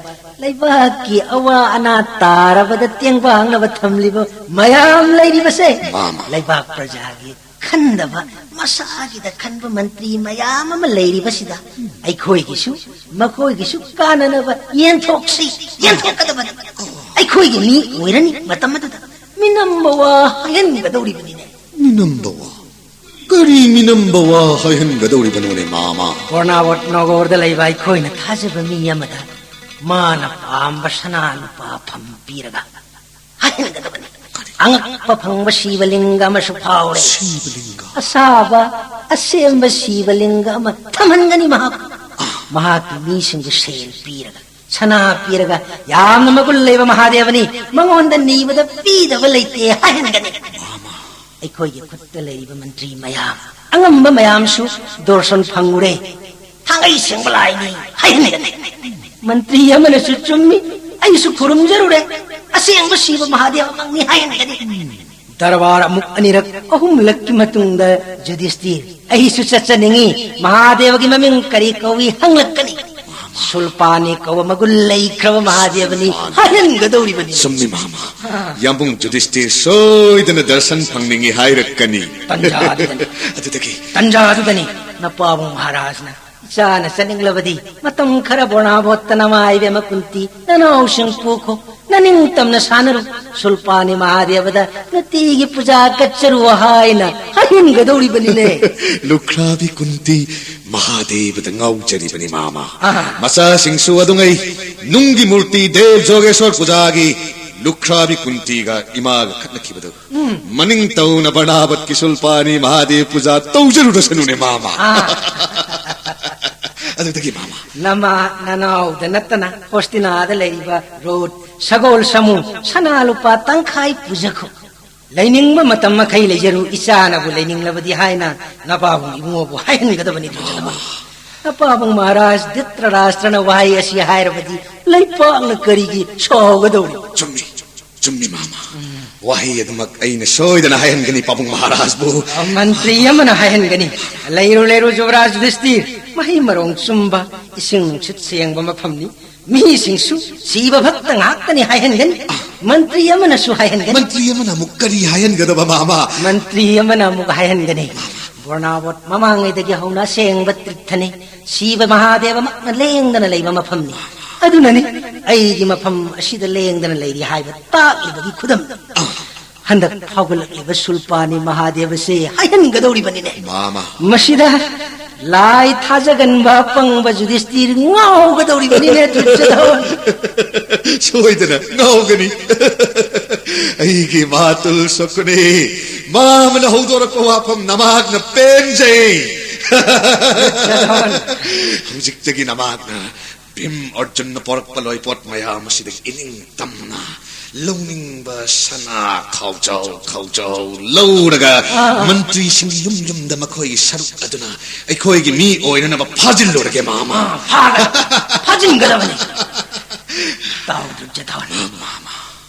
ꯂꯩꯕꯥꯛꯀꯤ ꯑꯋꯥ ꯑꯅꯥ ꯇꯥꯔꯕꯗ ꯇꯦꯡꯕꯥꯡꯅꯕ ꯊꯝꯂꯤꯕ ꯃꯌꯥꯝ ꯂꯩꯔꯤꯕꯁꯦ, ꯃꯥꯃ꯫ ꯂꯩꯕꯥꯛ ꯄ꯭ꯔꯖꯥꯒꯤ ꯈꯟꯗꯕ, ꯃꯁꯥꯒꯤꯗ ꯈꯟꯕ ꯃꯟꯇ꯭ꯔꯤ ꯃꯌꯥꯝ ꯑꯃ ꯂꯩꯔꯤꯕꯁꯤꯗ, ꯑꯩꯈꯣꯏꯒꯤꯁꯨ ꯃꯈꯣꯏꯒꯤꯁꯨ ꯀꯥꯟꯅꯅꯕ ꯌꯦꯟꯊꯣꯛꯁꯤ, ꯌꯦꯟꯊꯣꯛꯀꯗꯕꯅꯤ꯫ ꯑꯩꯈꯣꯏꯒꯤ ꯃꯤ ꯑꯣꯏꯔꯅꯤ ꯃꯇꯝ ꯑꯗꯨꯗ꯫ ꯃꯤꯅꯝꯕ ꯋꯥ ꯍꯥꯏꯍꯟꯒꯗꯧꯔꯤꯕꯅꯤꯅꯦ꯫ ꯃꯤꯅꯝꯕ ꯋꯥ? ꯀꯔꯤ ꯃꯤꯅꯝꯕ ꯋꯥ ꯍꯥꯏꯍꯟꯒꯗꯧꯔꯤꯕꯅꯣꯅꯦ, ꯃꯥꯃ? ꯕꯔꯅꯥꯕꯣꯠ ꯅꯒꯔꯗ ꯂꯩꯕ ꯑꯩꯈꯣꯏꯅ ꯊꯥꯖꯕ ꯃꯤ ꯑꯃꯗ ꯃꯥꯅ ꯄꯥꯝꯕ ꯁꯅꯥ ꯂꯨꯄꯥ ꯐꯝ ꯄꯤꯔꯒ ꯍꯥꯏꯍꯟꯒꯗꯕꯅꯤ꯫ ꯑꯉꯛꯄ ꯐꯪꯕ ꯁꯤꯕꯂꯤꯡꯒ ꯑꯃꯁꯨ ꯐꯥꯎꯔꯦ꯫ ꯁꯤꯕꯂꯤꯡꯒ? ꯑꯁꯥꯕ, ꯑꯁꯦꯡꯕ ꯁꯤꯕꯂꯤꯡꯒ ꯑꯃ ꯊꯝꯍꯟꯒꯅꯤ ꯃꯍꯥꯛ꯫ ꯃꯍꯥꯛꯀꯤ ꯃꯤꯁꯤꯡꯕꯨ ꯁꯦꯜ ꯄꯤꯔꯒ, ꯁꯅꯥ ꯄꯤꯔꯒ, "ꯌꯥꯝꯅ ꯃꯒꯨꯟ ꯂꯩꯕ ꯃꯍꯥꯗꯦꯕꯅꯤ, ꯃꯉꯣꯟꯗ ꯅꯤꯕꯗ ꯄꯤꯗꯕ ꯂꯩꯇꯦ" ꯍꯥꯏꯍꯟꯒꯅꯤ꯫ ꯑꯩꯈꯣꯏꯒꯤ ꯈꯨꯠꯇ ꯂꯩꯔꯤꯕ ꯃꯟꯇ꯭ꯔꯤ ꯃꯌꯥꯝ, ꯑꯉꯝꯕ ꯃꯌꯥꯝꯁꯨ ꯗꯣꯔꯁꯟ ꯐꯪꯉꯨꯔꯦ꯫ ꯊꯥꯡꯒꯩ ꯁꯦꯡꯕ ꯂꯥꯏꯅꯤ ꯍꯥꯏꯍꯟꯒꯅꯤ꯫ ꯃꯟꯇ꯭ꯔꯤ ꯑꯃꯅꯁꯨ, "ꯆꯨꯝꯃꯤ, ꯑꯩꯁꯨ ꯈꯨꯔꯨꯝꯖꯔꯨꯔꯦ, ꯑꯁꯦꯡꯕ ꯁꯤꯕ ꯃꯍꯥꯗꯦꯕꯃꯛꯅꯤ" ꯍꯥꯏꯍꯟꯒꯅꯤ꯫ ꯗꯔꯕꯥꯔ ꯑꯃꯨꯛ ꯑꯅꯤꯔꯛ, ꯑꯍꯨꯝꯂꯛꯀꯤ ꯃꯇꯨꯡꯗ ꯌꯨꯙꯤꯁꯇꯤꯔ, "ꯑꯩꯁꯨ ꯆꯠꯆꯅꯤꯡꯉꯤ, ꯃꯍꯥꯗꯦꯕꯒꯤ ꯃꯃꯤꯡ ꯀꯔꯤ ꯀꯧꯏ?" ꯍꯪꯂꯛꯀꯅꯤ꯫ "ꯁꯨꯜꯄꯥꯅꯤ ꯀꯧꯕ ꯃꯒꯨꯟ ꯂꯩꯈ꯭ꯔꯕ ꯃꯍꯥꯗꯦꯕꯅꯤ" ꯍꯥꯏꯍꯟꯒꯗꯧꯔꯤꯕꯅꯤ꯫ ꯆꯨꯝꯃꯤ, ꯃꯥꯃ꯫ ꯌꯥꯝꯕꯨꯡ ꯌꯨꯙꯤꯁꯇꯤꯔ ꯁꯣꯏꯗꯅ ꯗꯔꯁꯟ ꯐꯪꯅꯤꯡꯉꯤ ꯍꯥꯏꯔꯛꯀꯅꯤ꯫ ꯇꯟꯖꯥꯗꯨꯗꯅꯤ꯫ ꯑꯗꯨꯗꯒꯤ? ꯇꯟꯖꯥꯗꯨꯗꯅꯤ ꯅꯄꯥꯕꯨꯡ ꯃꯍꯥꯔꯥꯖꯅ, "ꯏꯆꯥꯅ ꯆꯠꯅꯤꯡꯂꯕꯗꯤ ꯃꯇꯝ ꯈꯔ ꯕꯣꯔꯅꯥꯕꯣꯠꯇ ꯅꯃꯥ ꯏꯕꯦꯝꯃ ꯀꯨꯟꯇꯤ ꯅꯅꯥꯎꯁꯤꯡ ꯄꯨꯈꯣ, ꯅꯅꯤꯡꯇꯝꯅ ꯁꯥꯟꯅꯔꯨ, ꯁꯨꯜꯄꯥꯅꯤ ꯃꯍꯥꯗꯦꯕꯗ ꯅꯨꯡꯇꯤꯒꯤ ꯄꯨꯖꯥ ꯀꯠꯆꯔꯨ" ꯍꯥꯏꯅ ꯍꯥꯏꯍꯟꯒꯗꯧꯔꯤꯕꯅꯤꯅꯦ꯫ ꯂꯨꯈ꯭ꯔꯥꯕꯤ ꯀꯨꯟꯇꯤ ꯃꯍꯥꯗꯦꯕꯗ ꯉꯥꯎꯖꯔꯤꯕꯅꯤ, ꯃꯥꯃ꯫ ꯑꯥ꯫ ꯃꯆꯥꯁꯤꯡꯁꯨ ꯑꯗꯨꯉꯩ ꯅꯨꯡꯒꯤ ꯃꯨꯔꯇꯤ ꯗꯦꯕ ꯖꯣꯒꯦꯁꯣꯔ ꯄꯨꯖꯥꯒꯤ ꯂꯨꯈ꯭ꯔꯥꯕꯤ ꯀꯨꯟꯇꯤꯒ ꯏꯃꯥꯒ ꯈꯠꯅꯈꯤꯕꯗꯨ ꯃꯅꯤꯡ ꯇꯧꯅ ꯕꯔꯅꯥꯕꯠꯀꯤ ꯁꯨꯜꯄꯥꯅꯤ ꯃꯍꯥꯗꯦꯕ ꯄꯨꯖꯥ ꯇꯧꯖꯔꯨꯔꯁꯅꯨꯅꯦ, ꯃꯥꯃ꯫ ꯑꯥ꯫ ꯑꯗꯨꯗꯒꯤ, ꯃꯥꯃ? ꯅꯃꯥ ꯅꯅꯥꯎꯗ ꯅꯠꯇꯅ ꯍꯣꯁꯇꯤꯅꯥꯗ ꯂꯩꯔꯤꯕ ꯔꯣꯠ, ꯁꯒꯣꯜ ꯁꯃꯨ, ꯁꯅꯥ ꯂꯨꯄꯥ ꯇꯪꯈꯥꯏ ꯄꯨꯖꯈꯣ꯫ "ꯂꯩꯅꯤꯡꯕ ꯃꯇꯝ ꯃꯈꯩ ꯂꯩꯖꯔꯨ, ꯏꯆꯥꯅꯕꯨ ꯂꯩꯅꯤꯡꯂꯕꯗꯤ" ꯍꯥꯏꯅ ꯅꯄꯥꯕꯨꯡ ꯏꯕꯨꯡꯉꯣꯕꯨ ꯍꯥꯏꯍꯟꯒꯗꯕꯅꯤ, ꯊꯣꯏꯖꯗꯕ꯫ ꯅꯄꯥꯕꯨꯡ ꯃꯍꯥꯔꯥꯖ ꯙ꯭ꯔꯤꯇꯔꯥꯁꯇ꯭ꯔꯅ ꯋꯥꯍꯩ ꯑꯁꯤ ꯍꯥꯏꯔꯕꯗꯤ ꯂꯩꯄꯥꯛꯅ ꯀꯔꯤꯒꯤ ꯁꯥꯎꯒꯗꯧꯔꯤ? ꯆꯨꯝꯃꯤ, ꯆꯨꯝꯃꯤ, ꯃꯥꯃ꯫ ꯋꯥꯍꯩ ꯑꯗꯨꯃꯛ ꯑꯩꯅ ꯁꯣꯏꯗꯅ ꯍꯥꯏꯍꯟꯒꯅꯤ, ꯄꯥꯕꯨꯡ ꯃꯍꯥꯔꯥꯖꯕꯨ꯫ ꯑ, ꯃꯟꯇ꯭ꯔꯤ ꯑꯃꯅ ꯍꯥꯏꯍꯟꯒꯅꯤ꯫ "ꯂꯩꯔꯨ, ꯂꯩꯔꯨ, ꯖꯨꯕꯔꯥꯖ ꯌꯨꯙꯤꯁꯇꯤꯔ, ꯃꯍꯩ ꯃꯔꯣꯡ ꯆꯨꯝꯕ, ꯏꯁꯤꯡ ꯅꯨꯡꯁꯤꯠ ꯁꯦꯡꯕ ꯃꯐꯝꯅꯤ꯫ ꯃꯤꯁꯤꯡꯁꯨ ꯁꯤꯕ ꯚꯛꯇ ꯉꯥꯛꯇꯅꯤ" ꯍꯥꯏꯍꯟꯒꯅꯤ꯫ ꯃꯟꯇ꯭ꯔꯤ ꯑꯃꯅꯁꯨ ꯍꯥꯏꯍꯟꯒꯅꯤ꯫ ꯃꯟꯇ꯭ꯔꯤ ꯑꯃꯅ ꯑꯃꯨꯛ ꯀꯔꯤ ꯍꯥꯏꯍꯟꯒꯗꯕ, ꯃꯥꯃ? ꯃꯟꯇ꯭ꯔꯤ ꯑꯃꯅ ꯑꯃꯨꯛ ꯍꯥꯏꯍꯟꯒꯅꯤ, "ꯕꯣꯔꯅꯥꯕꯣꯠ ꯃꯃꯥꯡꯉꯩꯗꯒꯤ ꯍꯧꯅ ꯑꯁꯦꯡꯕ ꯇꯤꯔꯊꯅꯤ꯫ ꯁꯤꯕ ꯃꯍꯥꯗꯦꯕꯃꯛꯅ ꯂꯦꯡꯗꯅ ꯂꯩꯕ ꯃꯐꯝꯅꯤ꯫ ꯑꯗꯨꯅꯅꯤ ꯑꯩꯒꯤ ꯃꯐꯝ ꯑꯁꯤꯗ ꯂꯦꯡꯗꯅ ꯂꯩꯔꯤ ꯍꯥꯏꯕ ꯇꯥꯛꯂꯤꯕꯒꯤ ꯈꯨꯗꯝ꯫ ꯍꯟꯗꯛ ꯐꯥꯎꯒꯠꯂꯛꯂꯤꯕ ꯁꯨꯜꯄꯥꯅꯤ ꯃꯍꯥꯗꯦꯕꯁꯦ ꯍꯥꯏꯍꯟꯒꯗꯧꯔꯤꯕꯅꯤꯅꯦ꯫ ꯃꯥꯃ꯫ ꯃꯁꯤꯗ ꯂꯥꯏ ꯊꯥꯖꯒꯟꯕ ꯑꯄꯪꯕ ꯌꯨꯙꯤꯁꯇꯤꯔ ꯉꯥꯎꯒꯗꯧꯔꯤꯕꯅꯤꯅꯦ, ꯗꯨꯔꯖꯣꯙꯟ꯫ ꯁꯣꯏꯗꯅ ꯉꯥꯎꯒꯅꯤ꯫ ꯑꯩꯒꯤ ꯃꯥꯇꯨꯜ ꯁꯛꯈꯨꯅꯤ꯫ ꯃꯥꯃꯅ ꯍꯧꯗꯣꯔꯛꯄ ꯋꯥꯐꯝ ꯅꯃꯥꯛꯅ ꯄꯦꯟꯖꯩ꯫ ꯍꯧꯖꯤꯛꯇꯒꯤ ꯅꯃꯥꯛꯅ ꯚꯤꯝ ꯑꯔꯖꯨꯟꯅ ꯄꯣꯔꯛꯄ ꯂꯣꯏꯄꯣꯠ ꯃꯌꯥꯝ ꯑꯁꯤꯗꯒꯤ ꯏꯅꯤꯡ ꯇꯝꯅ ꯂꯧꯅꯤꯡꯕ ꯁꯅꯥ ꯈꯥꯎꯖꯥꯎ ꯈꯥꯎꯖꯥꯎ ꯂꯧꯔꯒ ꯑꯥ꯫ ꯃꯟꯇ꯭ꯔꯤꯁꯤꯡꯒꯤ ꯌꯨꯝ ꯌꯨꯝꯗ ꯃꯈꯣꯏꯒꯤ ꯁꯔꯨꯛ ꯑꯗꯨꯅ ꯑꯩꯈꯣꯏꯒꯤ ꯃꯤ ꯑꯣꯏꯅꯅꯕ ꯐꯥꯖꯤꯜꯂꯨꯔꯒꯦ, ꯃꯥꯃ꯫ ꯐꯥꯒꯗ-, ꯐꯥꯖꯤꯟꯒꯗꯕꯅꯤ꯫ ꯇꯥꯎ, ꯗꯨꯔꯖꯣꯙꯟ꯫ ꯃꯥꯃ꯫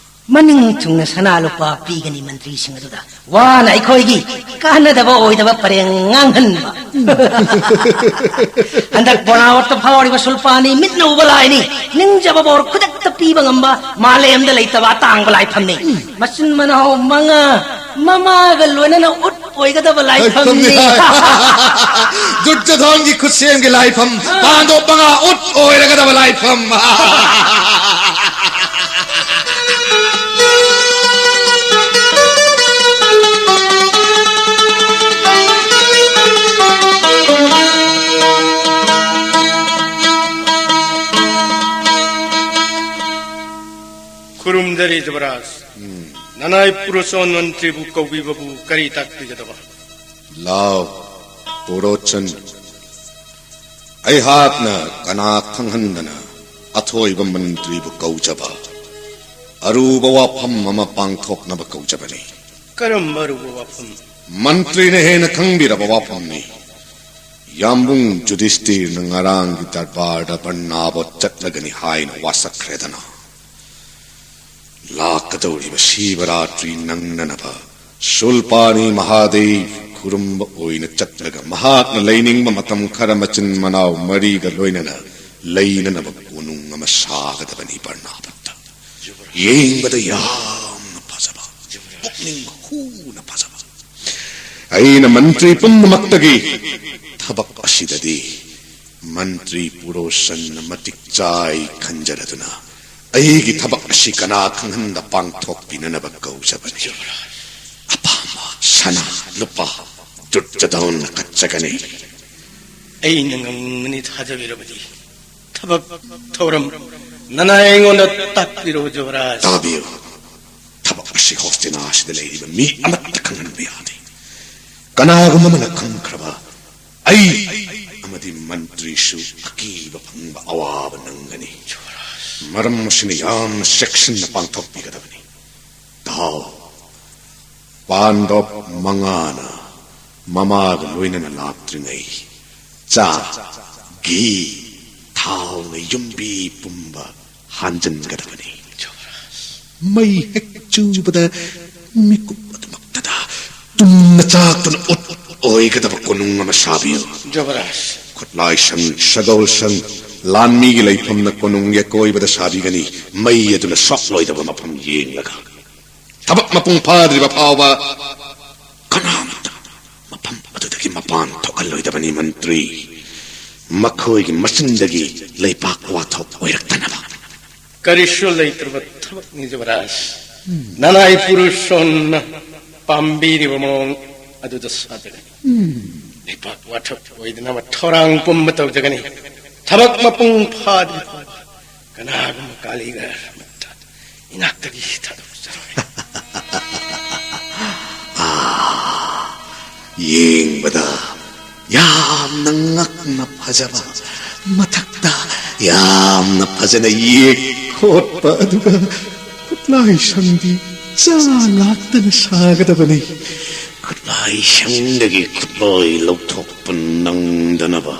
ꯃꯅꯤꯡ ꯊꯨꯡꯅ ꯁꯅꯥ ꯂꯨꯄꯥ ꯄꯤꯒꯅꯤ ꯃꯟꯇ꯭ꯔꯤꯁꯤꯡ ꯑꯗꯨꯗ꯫ ꯋꯥꯅ ꯑꯩꯈꯣꯏꯒꯤ ꯀꯥꯟꯅꯗꯕ ꯑꯣꯏꯗꯕ ꯄꯔꯦꯡ ꯉꯥꯡꯍꯟꯕ꯫ ꯍꯟꯗꯛ ꯕꯣꯅꯥꯋꯠꯇ ꯐꯥꯎꯔꯤꯕ ꯁꯨꯜꯄꯥꯅꯤ ꯃꯤꯠꯅ ꯎꯕ ꯂꯥꯏꯅꯤ꯫ ꯅꯤꯡꯖꯕ ꯕꯣꯔ ꯈꯨꯗꯛꯇ ꯄꯤꯕ ꯉꯝꯕ ꯃꯥꯂꯦꯝꯗ ꯂꯩꯇꯕ ꯑꯇꯥꯡꯕ ꯂꯥꯏꯐꯝꯅꯤ꯫ ꯃꯆꯤꯟ ꯃꯅꯥꯎ ꯃꯉꯥ ꯃꯃꯥꯒ ꯂꯣꯏꯅꯅ ꯎꯠ ꯑꯣꯏꯒꯗꯕ ꯂꯥꯏꯐꯝꯅꯤ꯫ ꯂꯥꯏꯐꯝꯅꯤ꯫ ꯗꯨꯔꯖꯣꯙꯟꯒꯤ ꯈꯨꯠꯁꯦꯝꯒꯤ ꯂꯥꯏꯐꯝ, ꯄꯥꯟꯗꯣꯞ ꯃꯉꯥ ꯎꯠ ꯑꯣꯏꯔꯒꯗꯕ ꯂꯥꯏꯐꯝ꯫ ꯈꯨꯔꯨꯝꯖꯔꯤ ꯖꯨꯕꯔꯥꯖ꯫ ꯎꯝ꯫ ꯅꯅꯥꯏ ꯄꯨꯔꯣꯆꯟ ꯃꯟꯇ꯭ꯔꯤꯕꯨ ꯀꯧꯕꯤꯕꯕꯨ ꯀꯔꯤ ꯇꯥꯛꯄꯤꯒꯗꯕ? ꯂꯥꯎ, ꯄꯨꯔꯣꯆꯟ꯫ ꯑꯩꯍꯥꯛꯅ ꯀꯅꯥ ꯈꯪꯍꯟꯗꯅ ꯑꯊꯣꯏꯕ ꯃꯟꯇ꯭ꯔꯤꯕꯨ ꯀꯧꯖꯕ ꯑꯔꯨꯕ ꯋꯥꯐꯝ ꯑꯃ ꯄꯥꯡꯊꯣꯛꯅꯕ ꯀꯧꯖꯕꯅꯤ꯫ ꯀꯔꯝꯕ ꯑꯔꯨꯕ ꯋꯥꯐꯝ? ꯃꯟꯇ꯭ꯔꯤꯅ ꯍꯦꯟꯅ ꯈꯪꯕꯤꯔꯕ ꯋꯥꯐꯝꯅꯤ꯫ ꯌꯥꯝꯕꯨꯡ ꯖꯨꯗꯤꯁꯇꯤꯔꯅ ꯉꯔꯥꯡꯒꯤ ꯗꯔꯕꯥꯔꯗ ꯕꯔꯅꯥꯕꯣꯠ ꯆꯠꯂꯒꯅꯤ ꯍꯥꯏꯅ ꯋꯥꯁꯛꯈ꯭ꯔꯦꯗꯅ꯫ ꯂꯥꯛꯀꯗꯧꯔꯤꯕ ꯁꯤꯕꯔꯥꯇ꯭ꯔꯤ ꯅꯪꯅꯅꯕ ꯁꯨꯜꯄꯥꯅꯤ ꯃꯍꯥꯗꯦꯕ ꯈꯨꯔꯨꯝꯕ ꯑꯣꯏꯅ ꯆꯠꯂꯒ ꯃꯍꯥꯛꯅ ꯂꯩꯅꯤꯡꯕ ꯃꯇꯝ ꯈꯔ ꯃꯆꯤꯟ ꯃꯅꯥꯎ ꯃꯔꯤꯒ ꯂꯣꯏꯅꯅ ꯂꯩꯅꯅꯕ ꯀꯣꯅꯨꯡ ꯑꯃ ꯁꯥꯒꯗꯕꯅꯤ ꯕꯔꯅꯥꯕꯠꯇ꯫ ꯌꯦꯡꯕꯗ ꯌꯥꯝꯅ ꯐꯖꯕ, ꯄꯨꯛꯅꯤꯡ ꯍꯨꯅ ꯐꯖꯕ꯫ ꯑꯩꯅ ꯃꯟꯇ꯭ꯔꯤ ꯄꯨꯝꯅꯃꯛꯇꯒꯤ ꯊꯕꯛ ꯑꯁꯤꯗꯗꯤ ꯃꯟꯇ꯭ꯔꯤ ꯄꯨꯔꯣꯆꯟꯅ ꯃꯇꯤꯛ ꯆꯥꯏ ꯈꯟꯖꯔꯗꯨꯅ ꯑꯩꯒꯤ ꯊꯕꯛ ꯑꯁꯤ ꯀꯅꯥ ꯈꯪꯍꯟꯗ ꯄꯥꯡꯊꯣꯛꯄꯤꯅꯅꯕ ꯀꯧꯖꯕꯅꯤ꯫ ꯑꯄꯥꯝꯕ ꯁꯅꯥ ꯂꯨꯄꯥ ꯗꯨꯔꯖꯣꯙꯟꯅ ꯀꯠꯆꯒꯅꯤ꯫ ꯑꯩꯅ ꯉꯝꯒꯅꯤ ꯊꯥꯖꯕꯤꯔꯕꯗꯤ ꯊꯕꯛ ꯊꯧꯔꯝ ꯅꯅꯥꯏ ꯑꯩꯉꯣꯟꯗ ꯇꯥꯛꯄꯤꯔꯣ ꯖꯨꯕꯔꯥꯖ꯫ ꯇꯥꯕꯤꯌꯨ꯫ ꯃꯐꯝꯁꯤꯗ ꯂꯩꯔꯤꯕ ꯃꯤ ꯑꯃꯠꯇ ꯈꯪꯍꯟꯕ ꯌꯥꯗꯦ꯫ ꯀꯅꯥꯒꯨꯝꯕ ꯑꯃꯅ ꯈꯪꯈ꯭ꯔꯕ, ꯑꯩ ꯑꯃꯗꯤ ꯃꯟꯇ꯭ꯔꯤꯁꯨ ꯑꯀꯤꯕ ꯐꯪꯕ ꯑꯋꯥꯕ ꯅꯪꯒꯅꯤ꯫ ꯃꯔꯝ ꯑꯁꯤꯅ ꯌꯥꯝꯅ ꯆꯦꯛꯁꯤꯟꯅ ꯄꯥꯡꯊꯣꯛꯄꯤꯒꯗꯕꯅꯤ꯫ ꯇꯥꯎ, ꯄꯥꯟꯗꯕ ꯃꯉꯥꯅ ꯃꯃꯥꯒ ꯂꯣꯏꯅꯅ ꯂꯥꯛꯇ꯭ꯔꯤꯉꯩ ꯆꯥ, ꯘꯤ, ꯊꯥꯎꯅ ꯌꯨꯝꯕꯤ ꯄꯨꯝꯕ ꯍꯥꯟꯖꯟꯒꯗꯕꯅꯤ꯫ ꯃꯩ ꯍꯦꯛ ꯆꯨꯕꯗ ꯃꯤꯀꯨꯞ ꯑꯗꯨꯃꯛꯇꯗ ꯇꯨꯝꯅ ꯆꯥꯛꯇꯨꯅ ꯎꯠ ꯑꯣꯏꯒꯗꯕ ꯀꯣꯅꯨꯡ ꯑꯃ ꯁꯥꯕꯤꯌꯨ꯫ ꯖꯨꯕꯔꯥꯖ꯫ ꯈꯨꯠꯂꯥꯏꯁꯪ, ꯁꯒꯣꯜꯁꯪ, ꯂꯥꯟꯃꯤꯒꯤ ꯂꯩꯐꯝꯅ ꯀꯣꯅꯨꯡꯒꯤ ꯑꯀꯣꯏꯕꯗ ꯁꯥꯕꯤꯒꯅꯤ꯫ ꯃꯩ ꯑꯗꯨꯅ ꯁꯣꯛꯂꯣꯏꯗꯕ ꯃꯐꯝ ꯌꯦꯡꯂꯒ꯫ ꯊꯕꯛ ꯃꯄꯨꯡ ꯐꯥꯗ꯭ꯔꯤꯕ ꯐꯥꯎꯕ ꯀꯅꯥꯃꯠꯇ ꯃꯐꯝ ꯑꯗꯨꯗꯒꯤ ꯃꯄꯥꯟ ꯊꯣꯛꯍꯜꯂꯣꯏꯗꯕꯅꯤ ꯃꯟꯇ꯭ꯔꯤ꯫ ꯃꯈꯣꯏꯒꯤ ꯃꯆꯤꯟꯗꯒꯤ ꯂꯩꯄꯥꯛ ꯋꯥꯊꯣꯛ ꯑꯣꯏꯔꯛꯇꯅꯕ꯫ ꯀꯔꯤꯁꯨ ꯂꯩꯇ꯭ꯔꯕ ꯊꯕꯛꯅꯤ ꯖꯨꯕꯔꯥꯖ꯫ ꯅꯅꯥꯏ ꯄꯨꯔꯨꯁꯣꯟꯅ ꯄꯥꯝꯕꯤꯔꯤꯕ ꯃꯑꯣꯡ ꯑꯗꯨꯗ ꯁꯥꯖꯒꯅꯤ꯫ ꯂꯩꯄꯥꯛ ꯋꯥꯊꯣꯛ ꯑꯣꯏꯗꯅꯕ ꯊꯧꯔꯥꯡ ꯄꯨꯝꯕ ꯇꯧꯖꯒꯅꯤ꯫ ꯊꯕꯛ ꯃꯄꯨꯡ ꯐꯥꯗ꯭ꯔꯤ ꯐꯥꯎꯕ ꯀꯅꯥꯒꯨꯝꯕ ꯀꯥꯂꯤꯒꯔ ꯑꯃꯠꯇ ꯏꯅꯥꯛꯇꯒꯤ ꯊꯥꯗꯣꯛꯆꯔꯣꯏ꯫ ꯌꯦꯡꯕꯗ ꯌꯥꯝꯅ ꯉꯛꯅ ꯐꯖꯕ, ꯃꯊꯛꯇ ꯌꯥꯝꯅ ꯐꯖꯅ ꯌꯦꯛ ꯈꯣꯠꯄ, ꯑꯗꯨꯒ ꯈꯨꯠꯂꯥꯏ ꯁꯪꯗꯤ ꯆꯥ ꯉꯥꯛꯇꯅ ꯁꯥꯒꯗꯕꯅꯤ꯫ ꯈꯨꯠꯂꯥꯏ ꯁꯪꯗꯒꯤ ꯈꯨꯠꯂꯣꯏ ꯂꯧꯊꯣꯛꯄ ꯅꯪꯗꯅꯕ꯫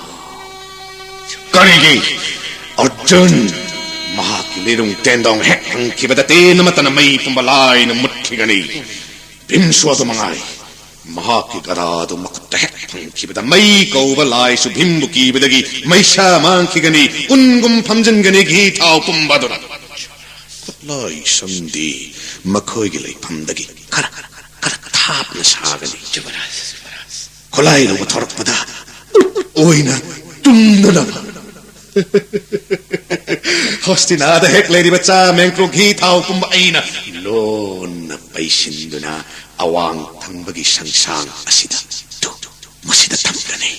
ꯀꯔꯤꯒꯤ? ꯑꯔꯖꯨꯟ, ꯃꯍꯥꯛꯀꯤ ꯂꯤꯔꯨꯡ ꯇꯦꯟꯗꯣꯡ ꯍꯦꯛ ꯐꯪꯈꯤꯕꯗ ꯇꯦꯟ ꯑꯃꯠꯇꯅ ꯃꯩ ꯄꯨꯝꯕ ꯂꯥꯏꯅ ꯃꯨꯠꯈꯤꯒꯅꯤ꯫ ꯚꯤꯝꯁꯨ ꯑꯗꯨ ꯃꯉꯥꯏ꯫ ꯃꯍꯥꯛꯀꯤ ꯒꯗꯥꯗꯨ ꯃꯈꯨꯠꯇ ꯍꯦꯛ ꯐꯪꯈꯤꯕꯗ ꯃꯩ ꯀꯧꯕ ꯂꯥꯏꯁꯨ ꯚꯤꯝꯕꯨ ꯀꯤꯕꯗꯒꯤ ꯃꯩꯁꯥ ꯃꯥꯡꯈꯤꯒꯅꯤ, ꯎꯟꯒꯨꯝ ꯐꯝꯖꯤꯟꯒꯅꯤ ꯘꯤ ꯊꯥꯎ ꯄꯨꯝꯕ ꯑꯗꯨꯅ꯫ ꯈꯨꯠꯂꯥꯏ ꯁꯪꯗꯤ ꯃꯈꯣꯏꯒꯤ ꯂꯩꯐꯝꯗꯒꯤ ꯈꯔ, ꯈꯔ ꯊꯥꯞꯅ ꯁꯥꯒꯅꯤ꯫ ꯖꯨꯕꯔꯥꯖ, ꯖꯨꯕꯔꯥꯖ꯫ ꯈꯨꯠꯂꯥꯏ ꯂꯧꯕ ꯊꯧꯔꯛꯄꯗ ꯎꯠ ꯑꯣꯏꯅ ꯇꯨꯝꯗꯅꯕ꯫ ꯍꯣꯁꯇꯤꯅꯥꯗ ꯍꯦꯛ ꯂꯩꯔꯤꯕ ꯆꯥ, ꯃꯦꯡꯀ꯭ꯔꯣ, ꯘꯤ ꯊꯥꯎ ꯄꯨꯝꯕ ꯑꯩꯅ ꯂꯣꯟꯅ ꯄꯩꯁꯤꯟꯗꯨꯅ ꯑꯋꯥꯡ ꯊꯪꯕꯒꯤ ꯁꯪꯁꯥꯡ ꯑꯁꯤꯗ, ꯇꯨ, ꯃꯁꯤꯗ ꯊꯝꯒꯅꯤ꯫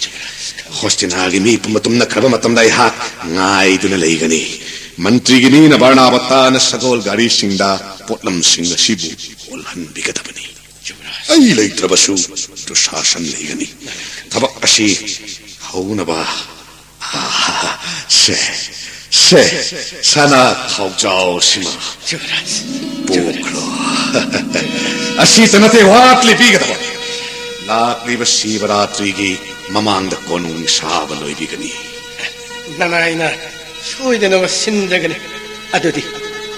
ꯍꯣꯁꯇꯤꯅꯥꯒꯤ ꯃꯤ ꯄꯨꯝꯕ ꯇꯨꯝꯅꯈ꯭ꯔꯕ ꯃꯇꯝꯗ ꯑꯩꯍꯥꯛ ꯉꯥꯏꯗꯨꯅ ꯂꯩꯒꯅꯤ꯫ ꯃꯟꯇ꯭ꯔꯤꯒꯤ ꯃꯤꯅ ꯕꯔꯅꯥꯕꯇꯥꯅ ꯁꯒꯣꯜ ꯒꯥꯔꯤꯁꯤꯡꯗ ꯄꯣꯠꯂꯝꯁꯤꯡ ꯑꯁꯤꯕꯨ ꯑꯣꯜꯍꯟꯕꯤꯒꯗꯕꯅꯤ꯫ ꯑꯩ ꯂꯩꯇ꯭ꯔꯕꯁꯨ ꯗꯨꯁꯥꯁꯟ ꯂꯩꯒꯅꯤ꯫ ꯊꯕꯛ ꯑꯁꯤ ꯍꯧꯅꯕ, ꯁꯦ, ꯁꯦ, ꯁꯅꯥ ꯈꯥꯎꯖꯥꯎ ꯁꯤꯃ ꯄꯨꯈ꯭ꯔꯣ꯫ ꯑꯁꯤꯇ ꯅꯠꯇꯦ, ꯋꯥꯠꯂꯤ ꯄꯤꯒꯗꯕ꯫ ꯂꯥꯛꯂꯤꯕ ꯁꯤꯕꯔꯥꯇ꯭ꯔꯤꯒꯤ ꯃꯃꯥꯡꯗ ꯀꯣꯅꯨꯡ ꯁꯥꯕ ꯂꯣꯏꯕꯤꯒꯅꯤ꯫ ꯅꯅꯥꯏꯅ ꯁꯣꯏꯗꯅꯕ ꯁꯤꯟꯖꯒꯅꯤ꯫ ꯑꯗꯨꯗꯤ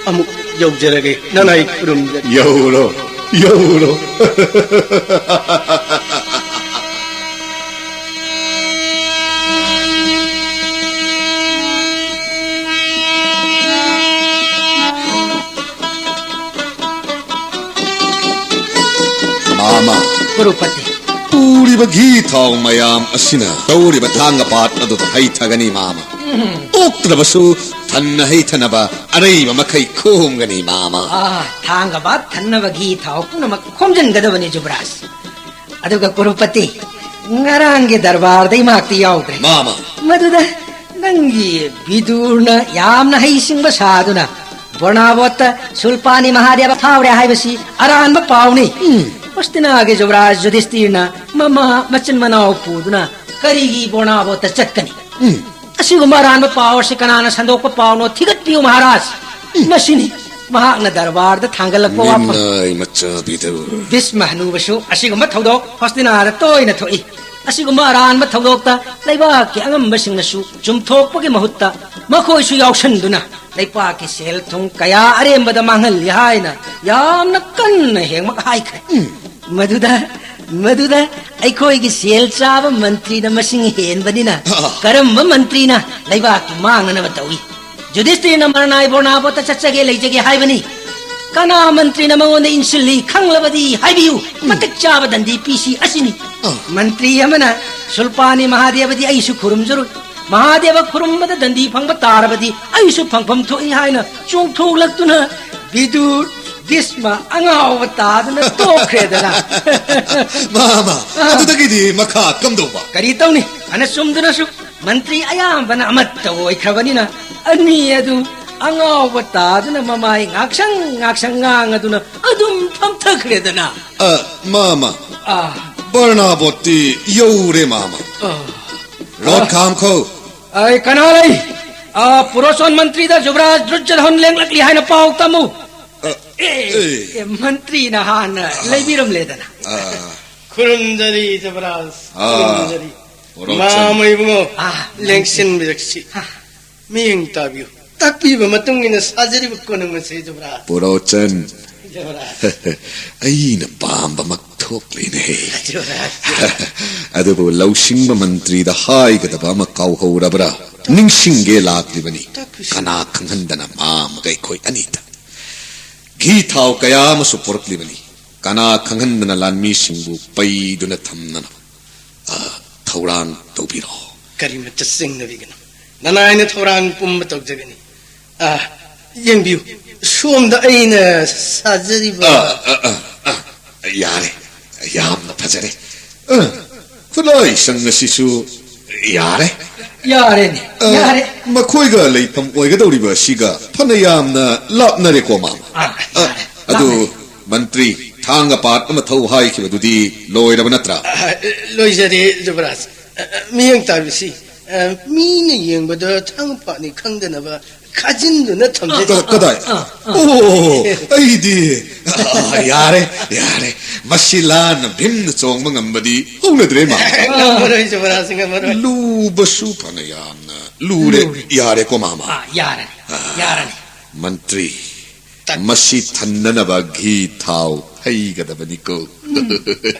ꯑꯃꯨꯛ ꯌꯧꯖꯔꯒꯦ, ꯅꯅꯥꯏ ꯈꯨꯔꯨꯝꯖꯔꯤ꯫ ꯌꯧꯔꯣ, ꯌꯧꯔꯣ꯫ ꯃꯥꯃ꯫ ꯀ꯭ꯔꯣꯔꯄꯇꯤ꯫ ꯎꯔꯤꯕ ꯘꯤ ꯊꯥꯎ ꯃꯌꯥꯝ ꯑꯁꯤꯅ ꯇꯧꯔꯤꯕ ꯊꯥꯡꯒ ꯄꯥꯠ ꯑꯗꯨꯗ ꯍꯩꯊꯒꯅꯤ, ꯃꯥꯃ꯫ ꯎꯝ꯫ ꯑꯣꯛꯇ꯭ꯔꯕꯁꯨ ꯊꯟꯅ ꯍꯩꯊꯅꯕ ꯑꯔꯩꯕ ꯃꯈꯩ ꯈꯣꯝꯒꯅꯤ, ꯃꯥꯃ꯫ ꯑꯥ, ꯊꯥꯡꯒ ꯄꯥꯠ ꯊꯟꯅꯕ ꯘꯤ ꯊꯥꯎ ꯄꯨꯝꯅꯃꯛ ꯈꯣꯝꯖꯤꯟꯒꯗꯕꯅꯤ, ꯖꯨꯕꯔꯥꯖ꯫ ꯑꯗꯨꯒ ꯀ꯭ꯔꯣꯔꯄꯇꯤ, ꯉꯔꯥꯡꯒꯤ ꯗꯔꯕꯥꯔꯗ ꯏꯃꯥꯛꯇꯤ ꯌꯥꯎꯗ꯭ꯔꯦ꯫ ꯃꯥꯃ꯫ ꯃꯗꯨꯗ ꯅꯪꯒꯤ ꯕꯤꯗꯨꯔꯅ ꯌꯥꯝꯅ ꯍꯩꯁꯤꯡꯕ ꯁꯥꯗꯨꯅ ꯕꯣꯔꯅꯥꯕꯣꯠꯇ ꯁꯨꯜꯄꯥꯅꯤ ꯃꯍꯥꯗꯦꯕ ꯐꯥꯎꯔꯦ ꯍꯥꯏꯕꯁꯤ ꯑꯔꯥꯟꯕ ꯄꯥꯎꯅꯤ꯫ ꯎꯝ꯫ ꯍꯣꯁꯇꯤꯅꯥꯒꯤ ꯖꯨꯕꯔꯥꯖ ꯌꯨꯙꯤꯁꯇꯤꯔꯅ ꯃꯃꯥ ꯃꯆꯤꯟ ꯃꯅꯥꯎ ꯄꯨꯗꯨꯅ ꯀꯔꯤꯒꯤ ꯕꯣꯔꯅꯥꯕꯣꯠꯇ ꯆꯠꯀꯅꯤ? ꯎꯝ꯫ ꯑꯁꯤꯒꯨꯝꯕ ꯑꯔꯥꯟꯕ ꯄꯥꯎ ꯑꯁꯤ ꯀꯅꯥꯅ ꯁꯟꯗꯣꯛꯄ ꯄꯥꯎꯅꯣ ꯊꯤꯒꯠꯄꯤꯌꯨ, ꯃꯍꯥꯔꯥꯖ꯫ ꯎꯝ꯫ ꯃꯁꯤꯅꯤ ꯃꯍꯥꯛꯅ ꯗꯔꯕꯥꯔꯗ ꯊꯥꯡꯒꯠꯂꯛꯄ ꯋꯥꯐꯝ꯫ ꯃꯤꯅꯥꯏ ꯃꯆꯥ ꯕꯤꯗꯨꯔ꯫ ꯚꯤꯁꯃ ꯍꯅꯨꯕꯁꯨ ꯑꯁꯤꯒꯨꯝꯕ ꯊꯧꯗꯣꯛ ꯍꯣꯁꯇꯤꯅꯥꯗ ꯇꯣꯏꯅ ꯊꯣꯛꯏ꯫ ꯑꯁꯤꯒꯨꯝꯕ ꯑꯔꯥꯟꯕ ꯊꯧꯗꯣꯛꯇ ꯂꯩꯕꯥꯛꯀꯤ ꯑꯉꯝꯕꯁꯤꯡꯅꯁꯨ ꯆꯨꯝꯊꯣꯛꯄꯒꯤ ꯃꯍꯨꯠꯇ ꯃꯈꯣꯏꯁꯨ ꯌꯥꯎꯁꯟꯗꯨꯅ ꯂꯩꯄꯥꯛꯀꯤ ꯁꯦꯜ ꯊꯨꯝ ꯀꯌꯥ ꯑꯔꯦꯝꯕꯗ ꯃꯥꯡꯍꯜꯂꯤ ꯍꯥꯏꯅ ꯌꯥꯝꯅ ꯀꯟꯅ ꯍꯦꯡꯃꯛ ꯍꯥꯏꯈ꯭ꯔꯦ꯫ ꯎꯝ꯫ ꯃꯗꯨꯗ, ꯃꯗꯨꯗ ꯑꯩꯈꯣꯏꯒꯤ ꯁꯦꯜ ꯆꯥꯕ ꯃꯟꯇ꯭ꯔꯤꯅ ꯃꯁꯤꯡ ꯍꯦꯟꯕꯅꯤꯅ ꯑꯥ꯫ ꯀꯔꯝꯕ ꯃꯟꯇ꯭ꯔꯤꯅ ꯂꯩꯕꯥꯛꯀꯤ ꯃꯥꯡꯅꯅꯕ ꯇꯧꯏ? ꯌꯨꯙꯤꯁꯇꯤꯔꯅ ꯃꯔꯅꯥꯏ ꯕꯣꯔꯅꯥꯕꯣꯠꯇ ꯆꯠꯆꯒꯦ ꯂꯩꯖꯒꯦ ꯍꯥꯏꯕꯅꯤ꯫ ꯀꯅꯥ ꯃꯟꯇ꯭ꯔꯤꯅ ꯃꯉꯣꯟꯗ ꯏꯟꯁꯤꯜꯂꯤ ꯈꯪꯂꯕꯗꯤ ꯍꯥꯏꯕꯤꯌꯨ꯫ ꯎꯝ꯫ ꯃꯇꯤꯛ ꯆꯥꯕ ꯗꯟꯗꯤ ꯄꯤꯁꯤ ꯑꯁꯤꯅꯤ꯫ ꯑꯥ꯫ ꯃꯟꯇ꯭ꯔꯤ ꯑꯃꯅ ꯁꯨꯜꯄꯥꯅꯤ ꯃꯍꯥꯗꯦꯕꯗꯤ ꯑꯩꯁꯨ ꯈꯨꯔꯨꯝꯖꯔꯣꯏ꯫ ꯃꯍꯥꯗꯦꯕ ꯈꯨꯔꯨꯝꯕꯗ ꯗꯟꯗꯤ ꯐꯪꯕ ꯇꯥꯔꯕꯗꯤ ꯑꯩꯁꯨ ꯐꯪꯐꯝ ꯊꯣꯛꯏ ꯍꯥꯏꯅ ꯆꯣꯡꯊꯣꯛꯂꯛꯇꯨꯅ ꯕꯤꯗꯨꯔ ꯚꯤꯁꯃ ꯑꯉꯥꯎꯕ ꯇꯥꯗꯨꯅ ꯇꯣꯛꯈ꯭ꯔꯦꯗꯅ꯫ ꯃꯥꯃ, ꯑꯥ꯫ ꯑꯗꯨꯗꯒꯤꯗꯤ ꯃꯈꯥ ꯀꯝꯗꯧꯕ? ꯀꯔꯤ ꯇꯧꯅꯤ? ꯐꯅ ꯆꯨꯝꯗꯨꯅꯁꯨ ꯃꯟꯇ꯭ꯔꯤ ꯑꯌꯥꯝꯕꯅ ꯑꯃꯠꯇ ꯑꯣꯏꯈ꯭ꯔꯕꯅꯤꯅ ꯑꯅꯤ ꯑꯗꯨ ꯑꯉꯥꯎꯕ ꯇꯥꯗꯨꯅ ꯃꯃꯥꯏ ꯉꯥꯛꯁꯪ ꯉꯥꯛꯁꯪ ꯉꯥꯡꯉꯗꯨꯅ ꯑꯗꯨꯝ ꯐꯝꯊꯈ꯭ꯔꯦꯗꯅ꯫ ꯑ, ꯃꯥꯃ, ꯑꯥ, ꯕꯔꯅꯥꯕꯣꯠꯇꯤ ꯌꯧꯔꯦ, ꯃꯥꯃ꯫ ꯑꯥ꯫ ꯔꯣꯠ ꯈꯥꯝꯈꯣ꯫ ꯑꯩ ꯀꯅꯥ ꯂꯩ? ꯑꯥ, ꯄꯨꯔꯣꯆꯟ ꯃꯟꯇ꯭ꯔꯤꯗ ꯖꯨꯕꯔꯥꯖ ꯗ꯭ꯔꯨꯖꯔꯍꯣꯟ ꯂꯦꯡꯂꯛꯂꯤ ꯍꯥꯏꯅ ꯄꯥꯎ ꯇꯝꯃꯨ꯫ ꯑ, ꯑꯦ, ꯑꯦ꯫ ꯑꯦ, ꯃꯟꯇ꯭ꯔꯤꯅ ꯍꯥꯟꯅ ꯂꯩꯕꯤꯔꯝꯂꯦꯗꯅ꯫ ꯑ, ꯈꯨꯔꯨꯝꯖꯔꯤ ꯖꯕꯔꯥꯖ, ꯑꯥ꯫ ꯈꯨꯔꯨꯝꯖꯔꯤ꯫ ꯄꯨꯔꯣꯆꯟ꯫ ꯃꯥꯃ ꯏꯕꯨꯡꯉꯣ, ꯑꯥ, ꯂꯦꯡꯁꯤꯟꯕꯤꯔꯛꯁꯤ꯫ ꯑꯥ꯫ ꯃꯤꯠꯌꯦꯡ ꯇꯥꯕꯤꯌꯨ꯫ ꯇꯥꯛꯄꯤꯕ ꯃꯇꯨꯡ ꯏꯟꯅ ꯁꯥꯖꯔꯤꯕ ꯀꯣꯅꯨꯡ ꯑꯁꯤ ꯖꯕꯔꯥꯖ꯫ ꯄꯨꯔꯣꯆꯟ꯫ ꯖꯕꯔꯥꯖ꯫ ꯑꯩꯅ ꯄꯥꯝꯕꯃꯛ ꯊꯣꯛꯂꯤꯅꯦ꯫ ꯖꯕꯔꯥꯖ꯫ ꯑꯗꯨꯕꯨ ꯂꯧꯁꯤꯡꯕ ꯃꯟꯇ꯭ꯔꯤꯗ ꯍꯥꯏꯒꯗꯕ ꯑꯃ ꯀꯥꯎꯍꯧꯔꯕ꯭ꯔꯥ? ꯅꯤꯡꯁꯤꯡꯒꯦ ꯂꯥꯛꯂꯤꯕꯅꯤ꯫ ꯀꯅꯥ ꯈꯪꯍꯟꯗꯅ ꯃꯥꯃꯒ ꯑꯩꯈꯣꯏ ꯑꯅꯤꯗ ꯘꯤ ꯊꯥꯎ ꯀꯌꯥ ꯑꯃꯁꯨ ꯄꯨꯔꯛꯂꯤꯕꯅꯤ꯫ ꯀꯅꯥ ꯈꯪꯍꯟꯗꯅ ꯂꯥꯟꯃꯤꯁꯤꯡꯕꯨ ꯄꯩꯗꯨꯅ ꯊꯝꯅꯅꯕ, ꯑ, ꯊꯧꯔꯥꯡ ꯇꯧꯕꯤꯔꯣ꯫ ꯀꯔꯤꯃꯠꯇ ꯆꯤꯡꯅꯕꯤꯒꯅꯨ꯫ ꯅꯅꯥꯏꯅ ꯊꯧꯔꯥꯡ ꯄꯨꯝꯕ ꯇꯧꯖꯒꯅꯤ꯫ ꯑ, ꯌꯦꯡꯕꯤꯌꯨ, ꯁꯣꯝꯗ ꯑꯩꯅ ꯁꯥꯖꯔꯤꯕ ꯑ, ꯑ, ꯑ, ꯑ, ꯌꯥꯔꯦ, ꯌꯥꯝꯅ ꯐꯖꯔꯦ꯫ ꯑ, ꯈꯨꯠꯂꯥꯏꯁꯪ ꯑꯁꯤꯁꯨ ꯌꯥꯔꯦ꯫ ꯌꯥꯔꯦꯅꯦ, ꯑ, ꯌꯥꯔꯦ꯫ ꯃꯈꯣꯏꯒ ꯂꯩꯐꯝ ꯑꯣꯏꯒꯗꯧꯔꯤꯕ ꯑꯁꯤꯒ ꯐꯅ ꯌꯥꯝꯅ ꯂꯥꯞꯅꯔꯦꯀꯣ, ꯃꯥꯃ꯫ ꯑꯥ, ꯑ, ꯌꯥꯔꯦ, ꯑꯗꯨ ꯂꯥꯞꯅꯔꯦ꯫ ꯃꯟꯇ꯭ꯔꯤ, ꯊꯥꯡꯒ ꯄꯥꯠ ꯑꯃ ꯊꯧ ꯍꯥꯏꯈꯤꯕꯗꯨꯗꯤ ꯂꯣꯏꯔꯕ ꯅꯠꯇ꯭ꯔꯥ? ꯑ, ꯂꯣꯏꯖꯔꯦ ꯖꯕꯔꯥꯖ꯫ ꯑ, ꯃꯤꯠꯌꯦꯡ ꯇꯥꯕꯤꯁꯤ, ꯑ, ꯃꯤꯅ ꯌꯦꯡꯕꯗ ꯊꯥꯡꯒ ꯄꯥꯠꯅꯤ ꯈꯪꯗꯅꯕ ꯈꯥꯖꯤꯟꯗꯨꯅ ꯊꯝꯖꯔꯤ꯫ ꯀ-, ꯀꯗꯥꯏ? ꯑꯥ, ꯑꯥ꯫ ꯑꯣ, ꯑꯩꯗꯤ, ꯑ, ꯌꯥꯔꯦ, ꯌꯥꯔꯦ꯫ ꯃꯁꯤ ꯂꯥꯟꯅ ꯚꯤꯝꯅ ꯆꯣꯡꯕ ꯉꯝꯕꯗꯤ ꯍꯧꯅꯗ꯭ꯔꯦ, ꯃꯥꯃ꯫ ꯉꯝꯃꯔꯣꯏ ꯖꯕꯔꯥꯖ, ꯉꯝꯃꯔꯣꯏ꯫ ꯂꯨꯕꯁꯨ ꯐꯅ ꯌꯥꯝꯅ ꯂꯨꯔꯦ꯫ ꯂꯨꯔꯦ꯫ ꯌꯥꯔꯦꯀꯣ, ꯃꯥꯃ꯫ ꯑꯥ, ꯌꯥꯔꯅꯤ, ꯌꯥꯔꯅꯤ꯫ ꯃꯟꯇ꯭ꯔꯤ, ꯇꯠ- ꯃꯁꯤ ꯊꯟꯅꯅꯕ ꯘꯤ ꯊꯥꯎ ꯍꯩꯒꯗꯕꯅꯤꯀꯣ꯫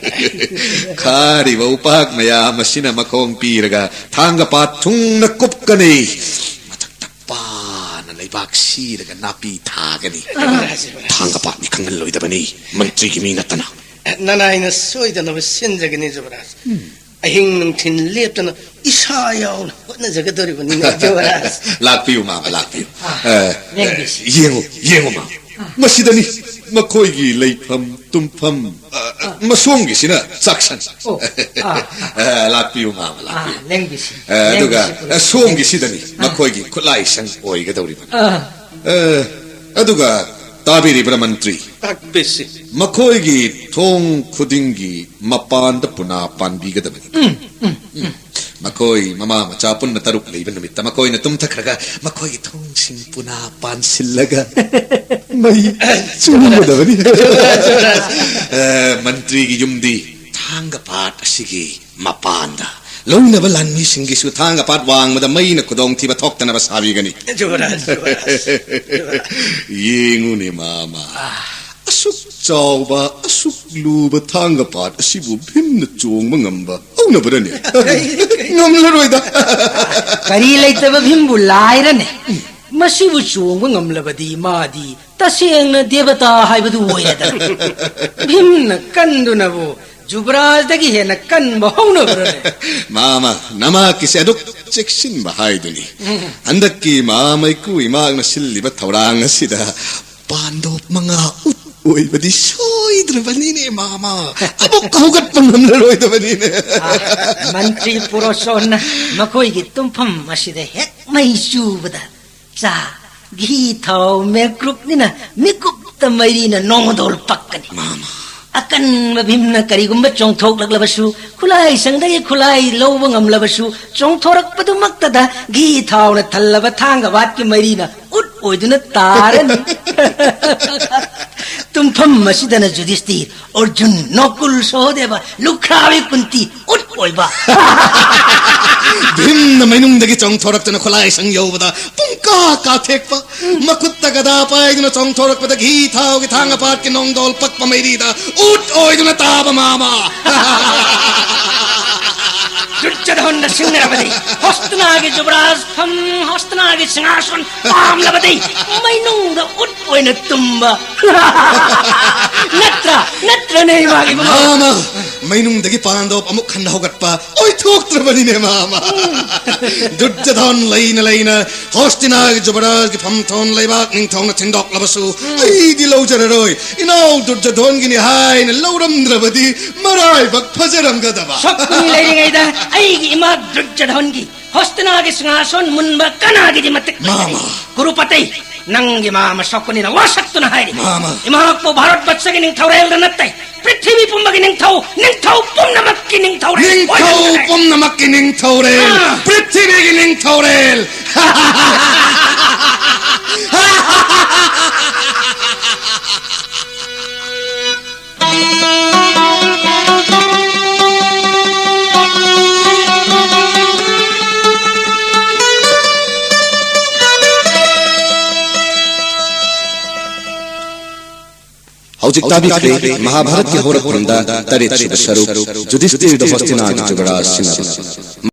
ꯈꯥꯔꯤꯕ ꯎꯄꯥꯛ ꯃꯌꯥꯝ ꯑꯁꯤꯅ ꯃꯈꯣꯡ ꯄꯤꯔꯒ ꯊꯥꯡꯒ ꯄꯥꯠ ꯊꯨꯡꯅ ꯀꯨꯞꯀꯅꯤ꯫ ꯃꯊꯛꯇ ꯄꯥꯅ ꯂꯩꯕꯥꯛ ꯁꯤꯔꯒ ꯅꯥꯄꯤ ꯊꯥꯒꯅꯤ꯫ ꯊꯥꯡꯒ ꯄꯥꯠꯅꯤ ꯈꯪꯍꯜꯂꯣꯏꯗꯕꯅꯤ, ꯃꯟꯇ꯭ꯔꯤꯒꯤ ꯃꯤ ꯅꯠꯇꯅ꯫ ꯅꯅꯥꯏꯅ ꯁꯣꯏꯗꯅꯕ ꯁꯤꯟꯖꯒꯅꯤ ꯖꯕꯔꯥꯖ꯫ ꯑꯍꯤꯡ ꯅꯨꯡꯊꯤꯜ ꯂꯦꯞꯇꯅ ꯏꯁꯥ ꯌꯥꯎꯅ ꯍꯣꯠꯅꯖꯒꯗꯧꯔꯤꯕꯅꯤꯅꯦ ꯖꯕꯔꯥꯖ꯫ ꯂꯥꯛꯄꯤꯌꯨ, ꯃꯥꯃ, ꯂꯥꯛꯄꯤꯌꯨ꯫ ꯑꯥ, ꯑ, ꯌꯦꯡꯕꯤꯁꯤ꯫ ꯌꯦꯡꯉꯨ, ꯌꯦꯡꯉꯨ, ꯃꯥꯃ꯫ ꯃꯁꯤꯗꯅꯤ ꯃꯈꯣꯏꯒꯤ ꯂꯩꯐꯝ ꯇꯨꯝꯐꯝ꯫ ꯑ, ꯑ, ꯃꯁꯣꯝꯒꯤꯁꯤꯅ ꯆꯥꯛꯁꯪ꯫ ꯑꯣ, ꯑꯥ, ꯑꯥ꯫ ꯑ, ꯂꯥꯛꯄꯤꯌꯨ, ꯃꯥꯃ, ꯑꯥ, ꯂꯥꯛꯄꯤꯌꯨ꯫ ꯂꯦꯡꯕꯤꯁꯤ, ꯑ, ꯑꯗꯨꯒ, ꯂꯦꯡꯕꯤꯁꯤ ꯄꯨꯟꯅ꯫ ꯑ, ꯁꯣꯝꯒꯤꯁꯤꯗꯅꯤ, ꯑꯥ꯫ ꯃꯈꯣꯏꯒꯤ ꯈꯨꯠꯂꯥꯏꯁꯪ ꯑꯣꯏꯒꯗꯧꯔꯤꯕ꯫ ꯑꯥ꯫ ꯑ, ꯑꯗꯨꯒ ꯇꯥꯕꯤꯔꯤꯕ꯭ꯔꯥ, ꯃꯟꯇ꯭ꯔꯤ? ꯇꯥꯛꯄꯤꯁꯤ꯫ ꯃꯈꯣꯏꯒꯤ ꯊꯣꯡ ꯈꯨꯗꯤꯡꯒꯤ ꯃꯄꯥꯟꯗ ꯄꯨꯅꯥ ꯄꯥꯟꯕꯤꯒꯗꯕꯅꯤ꯫ ꯎꯝ, ꯎꯝ, ꯎꯝ꯫ ꯃꯈꯣꯏ ꯃꯃꯥ ꯃꯆꯥ ꯄꯨꯟꯅ ꯇꯔꯨꯛ ꯂꯩꯕ ꯅꯨꯃꯤꯠꯇ ꯃꯈꯣꯏꯅ ꯇꯨꯝꯊꯈ꯭ꯔꯒ ꯃꯈꯣꯏꯒꯤ ꯊꯣꯡꯁꯤꯡ ꯄꯨꯅꯥ ꯄꯥꯟꯁꯤꯜꯂꯒ ꯃꯩ ꯆꯨꯝꯒꯗꯕꯅꯤ꯫ ꯑ, ꯃꯟꯇ꯭ꯔꯤꯒꯤ ꯌꯨꯝꯗꯤ ꯊꯥꯡꯒ ꯄꯥꯠ ꯑꯁꯤꯒꯤ ꯃꯄꯥꯟꯗ꯫ ꯂꯧꯅꯕ ꯂꯥꯟꯃꯤꯁꯤꯡꯒꯤꯁꯨ ꯊꯥꯡꯒ ꯄꯥꯠ ꯋꯥꯡꯃꯗ ꯃꯩꯅ ꯈꯨꯗꯣꯡꯊꯤꯕ ꯊꯣꯛꯇꯅꯕ ꯁꯥꯕꯤꯒꯅꯤ꯫ ꯌꯨꯕꯔꯥꯖ, ꯌꯨꯕꯔꯥꯖ, ꯌꯨꯕꯔꯥꯖ꯫ ꯌꯦꯡꯉꯨꯅꯦ, ꯃꯥꯃ꯫ ꯑꯥ꯫ ꯑꯁꯨꯛ ꯆꯥꯎꯕ, ꯑꯁꯨꯛ ꯂꯨꯕ ꯊꯥꯡꯒ ꯄꯥꯠ ꯑꯁꯤꯕꯨ ꯚꯤꯝꯅ ꯆꯣꯡꯕ ꯉꯝꯕ ꯍꯧꯅꯕ꯭ꯔꯅꯦ? ꯀꯩ, ꯀꯩ? ꯉꯝꯂꯔꯣꯏꯗ꯫ ꯀꯔꯤ ꯂꯩꯇꯕ ꯚꯤꯝꯕꯨ ꯂꯥꯏꯔꯅꯦ? ꯃꯁꯤꯕꯨ ꯆꯣꯡꯕ ꯉꯝꯂꯕꯗꯤ ꯃꯥꯗꯤ ꯇꯁꯦꯡꯅ ꯗꯦꯕꯇꯥ ꯍꯥꯏꯕꯗꯨ ꯑꯣꯏꯔꯦꯗꯅ꯫ ꯚꯤꯝꯅ ꯀꯟꯗꯨꯅꯕꯨ ꯖꯨꯕꯔꯥꯖꯗꯒꯤ ꯍꯦꯟꯅ ꯀꯟꯕ ꯍꯧꯅꯕ꯭ꯔꯅꯦ? ꯃꯥꯃ, ꯅꯃꯥꯛꯀꯤꯁꯦ ꯑꯗꯨꯛ ꯆꯦꯛꯁꯤꯟꯕ ꯍꯥꯏꯗꯨꯅꯤ꯫ ꯎꯝ꯫ ꯍꯟꯗꯛꯀꯤ ꯃꯍꯥꯃꯩꯀꯨ ꯏꯃꯥꯛꯅ ꯁꯤꯜꯂꯤꯕ ꯊꯧꯔꯥꯡ ꯑꯁꯤꯗ ꯄꯥꯟꯗꯣꯞ ꯃꯉꯥ ꯎꯠ ꯑꯣꯏꯕꯗꯤ ꯁꯣꯏꯗ꯭ꯔꯕꯅꯤꯅꯦ, ꯃꯥꯃ꯫ ꯑꯃꯨꯛ ꯍꯧꯒꯠꯄ ꯉꯝꯂꯔꯣꯏꯗꯕꯅꯤꯅꯦ꯫ ꯑꯥ, ꯃꯟꯇ꯭ꯔꯤ ꯄꯨꯔꯣꯁꯣꯟꯅ ꯃꯈꯣꯏꯒꯤ ꯇꯨꯝꯐꯝ ꯑꯁꯤꯗ ꯍꯦꯛ ꯃꯩ ꯆꯨꯕꯗ ꯆꯥ, ꯘꯤ, ꯊꯥꯎ, ꯃꯦꯀ꯭ꯔꯨꯞꯅꯤꯅ ꯃꯤꯀꯨꯞꯇ ꯃꯩꯔꯤꯅ ꯅꯣꯡꯃꯗꯣꯜ ꯄꯛꯀꯅꯤ꯫ ꯃꯥꯃ꯫ ꯑꯀꯟꯕ ꯚꯤꯝꯅ ꯀꯔꯤꯒꯨꯝꯕ ꯆꯣꯡꯊꯣꯛꯂꯛꯂꯕꯁꯨ, ꯈꯨꯠꯂꯥꯏꯁꯪꯗꯒꯤ ꯈꯨꯠꯂꯥꯏ ꯂꯧꯕ ꯉꯝꯂꯕꯁꯨ, ꯆꯣꯡꯊꯣꯔꯛꯄꯗꯨꯃꯛꯇꯗ ꯘꯤ ꯊꯥꯎꯅ ꯊꯜꯂꯕ ꯊꯥꯡꯒ ꯋꯥꯠꯀꯤ ꯃꯩꯔꯤꯅ ꯎꯠ ꯑꯣꯏꯗꯨꯅ ꯇꯥꯔꯅꯤ꯫ ꯇꯨꯝꯐꯝ ꯑꯁꯤꯗꯅ ꯌꯨꯙꯤꯁꯇꯤꯔ, ꯑꯔꯖꯨꯟ, ꯅꯣꯀꯨꯜ, ꯁꯍꯣꯗꯦꯕ, ꯂꯨꯈ꯭ꯔꯥꯕꯤ ꯀꯨꯟꯇꯤ ꯎꯠ ꯑꯣꯏꯕ꯫ ꯚꯤꯝꯅ ꯃꯩꯅꯨꯡꯗꯒꯤ ꯆꯣꯡꯊꯣꯔꯛꯇꯨꯅ ꯈꯨꯠꯂꯥꯏꯁꯪ ꯌꯧꯕꯗ ꯄꯨꯡꯀꯥ ꯀꯥꯊꯦꯛꯄ, ꯃꯈꯨꯠꯇ ꯒꯗꯥ ꯄꯥꯏꯗꯨꯅ ꯆꯣꯡꯊꯣꯔꯛꯄꯗ ꯘꯤ ꯊꯥꯎꯒꯤ ꯊꯥꯡꯒ ꯄꯥꯠꯀꯤ ꯅꯣꯡꯗꯣꯜ ꯄꯛꯄ ꯃꯩꯔꯤꯗ ꯎꯠ ꯑꯣꯏꯗꯨꯅ ꯇꯥꯕ ꯃꯥꯃ꯫ ꯖꯨꯠ ꯆꯗꯣꯟꯗ ꯁꯤꯡꯅꯔꯕꯗꯤ, ꯍꯣꯁꯇꯤꯅꯥꯒꯤ ꯖꯨꯕꯔꯥꯖ ꯐꯝ, ꯍꯣꯁꯇꯤꯅꯥꯒꯤ ꯁꯤꯡꯍꯥꯁꯟ ꯄꯥꯝꯂꯕꯗꯤ, ꯃꯩꯅꯨꯡꯗ ꯎꯠ ꯑꯣꯏꯅ ꯇꯨꯝꯕ꯫ ꯅꯠꯇ꯭ꯔꯥ? ꯅꯠꯇ꯭ꯔꯅꯦ, ꯏꯃꯥꯒꯤ ꯃꯃꯥ? ꯃꯥꯃ, ꯃꯩꯅꯨꯡꯗꯒꯤ ꯄꯥꯟꯗꯣꯞ ꯑꯃꯨꯛ ꯍꯟꯅ ꯍꯧꯒꯠꯄ ꯑꯣꯏꯊꯣꯛꯇ꯭ꯔꯕꯅꯤꯅꯦ, ꯃꯥꯃ꯫ ꯗꯨꯔꯖꯣꯙꯟ ꯂꯩꯅ ꯂꯩꯅ ꯍꯣꯁꯇꯤꯅꯥꯒꯤ ꯖꯨꯕꯔꯥꯖꯒꯤ ꯐꯝꯊꯣꯟ ꯂꯩꯕꯥꯛ ꯅꯤꯡꯊꯧꯅ ꯊꯤꯟꯗꯣꯛꯂꯕꯁꯨ, ꯑꯩꯗꯤ ꯂꯧꯖꯔꯔꯣꯏ꯫ ꯏꯅꯥꯎ ꯗꯨꯔꯖꯣꯙꯟꯒꯤꯅꯤ ꯍꯥꯏꯅ ꯂꯧꯔꯝꯗ꯭ꯔꯕꯗꯤ ꯃꯔꯥꯏꯕꯛ ꯐꯖꯔꯝꯒꯗꯕ꯫ ꯁꯣꯛꯀꯨꯅꯤ ꯂꯩꯔꯤꯉꯩꯗ ꯑꯩꯒꯤ ꯏꯃꯥ ꯗꯨꯔꯖꯣꯙꯟꯒꯤ ꯍꯣꯁꯇꯤꯅꯥꯒꯤ ꯁꯤꯡꯍꯥꯁꯟ ꯃꯨꯟꯕ ꯀꯅꯥꯒꯤꯗꯤ ꯃꯇꯤꯛ ꯂꯩꯇꯦ꯫ ꯃꯥꯃ꯫ ꯀꯨꯔꯨꯄꯇꯩ, ꯅꯪꯒꯤ ꯃꯥꯃ ꯁꯣꯛꯀꯨꯅꯤꯅ ꯋꯥꯁꯛꯇꯨꯅ ꯍꯥꯏꯔꯤ꯫ ꯃꯥꯃ꯫ ꯏꯃꯥꯄꯨ ꯚꯥꯔꯠ ꯕꯠꯁꯒꯤ ꯅꯤꯡꯊꯧꯔꯦꯜꯗ ꯅꯠꯇꯦ, ꯄ꯭ꯔꯤꯊꯤꯕꯤ ꯄꯨꯝꯕꯒꯤ ꯅꯤꯡꯊꯧ, ꯅꯤꯡꯊꯧ ꯄꯨꯝꯅꯃꯛꯀꯤ ꯅꯤꯡꯊꯧꯔꯦꯜ ꯅꯤꯡꯊꯧ ꯑꯣꯏꯍꯟꯒꯗꯕꯅꯦ꯫ ꯄꯨꯝꯅꯃꯛꯀꯤ ꯅꯤꯡꯊꯧꯔꯦꯜ, ꯑꯥ꯫ ꯄ꯭ꯔꯤꯊꯤꯕꯤꯒꯤ ꯅꯤꯡꯊꯧꯔꯦꯜ꯫ ꯍꯧꯖꯤꯛ ꯇꯥꯕꯤꯈ꯭ꯔꯦ ꯃꯍꯥꯚꯥꯔꯠꯀꯤ ꯍꯧꯔꯛꯐꯝꯗ ꯇꯔꯦꯠꯁꯨꯕ ꯁꯔꯨꯛ, ꯌꯨꯙꯤꯁꯇꯤꯔꯗ ꯍꯣꯁꯇꯤꯅꯥꯒꯤ ꯖꯨꯕꯔꯥꯖ ꯁꯤꯟꯅꯕ꯫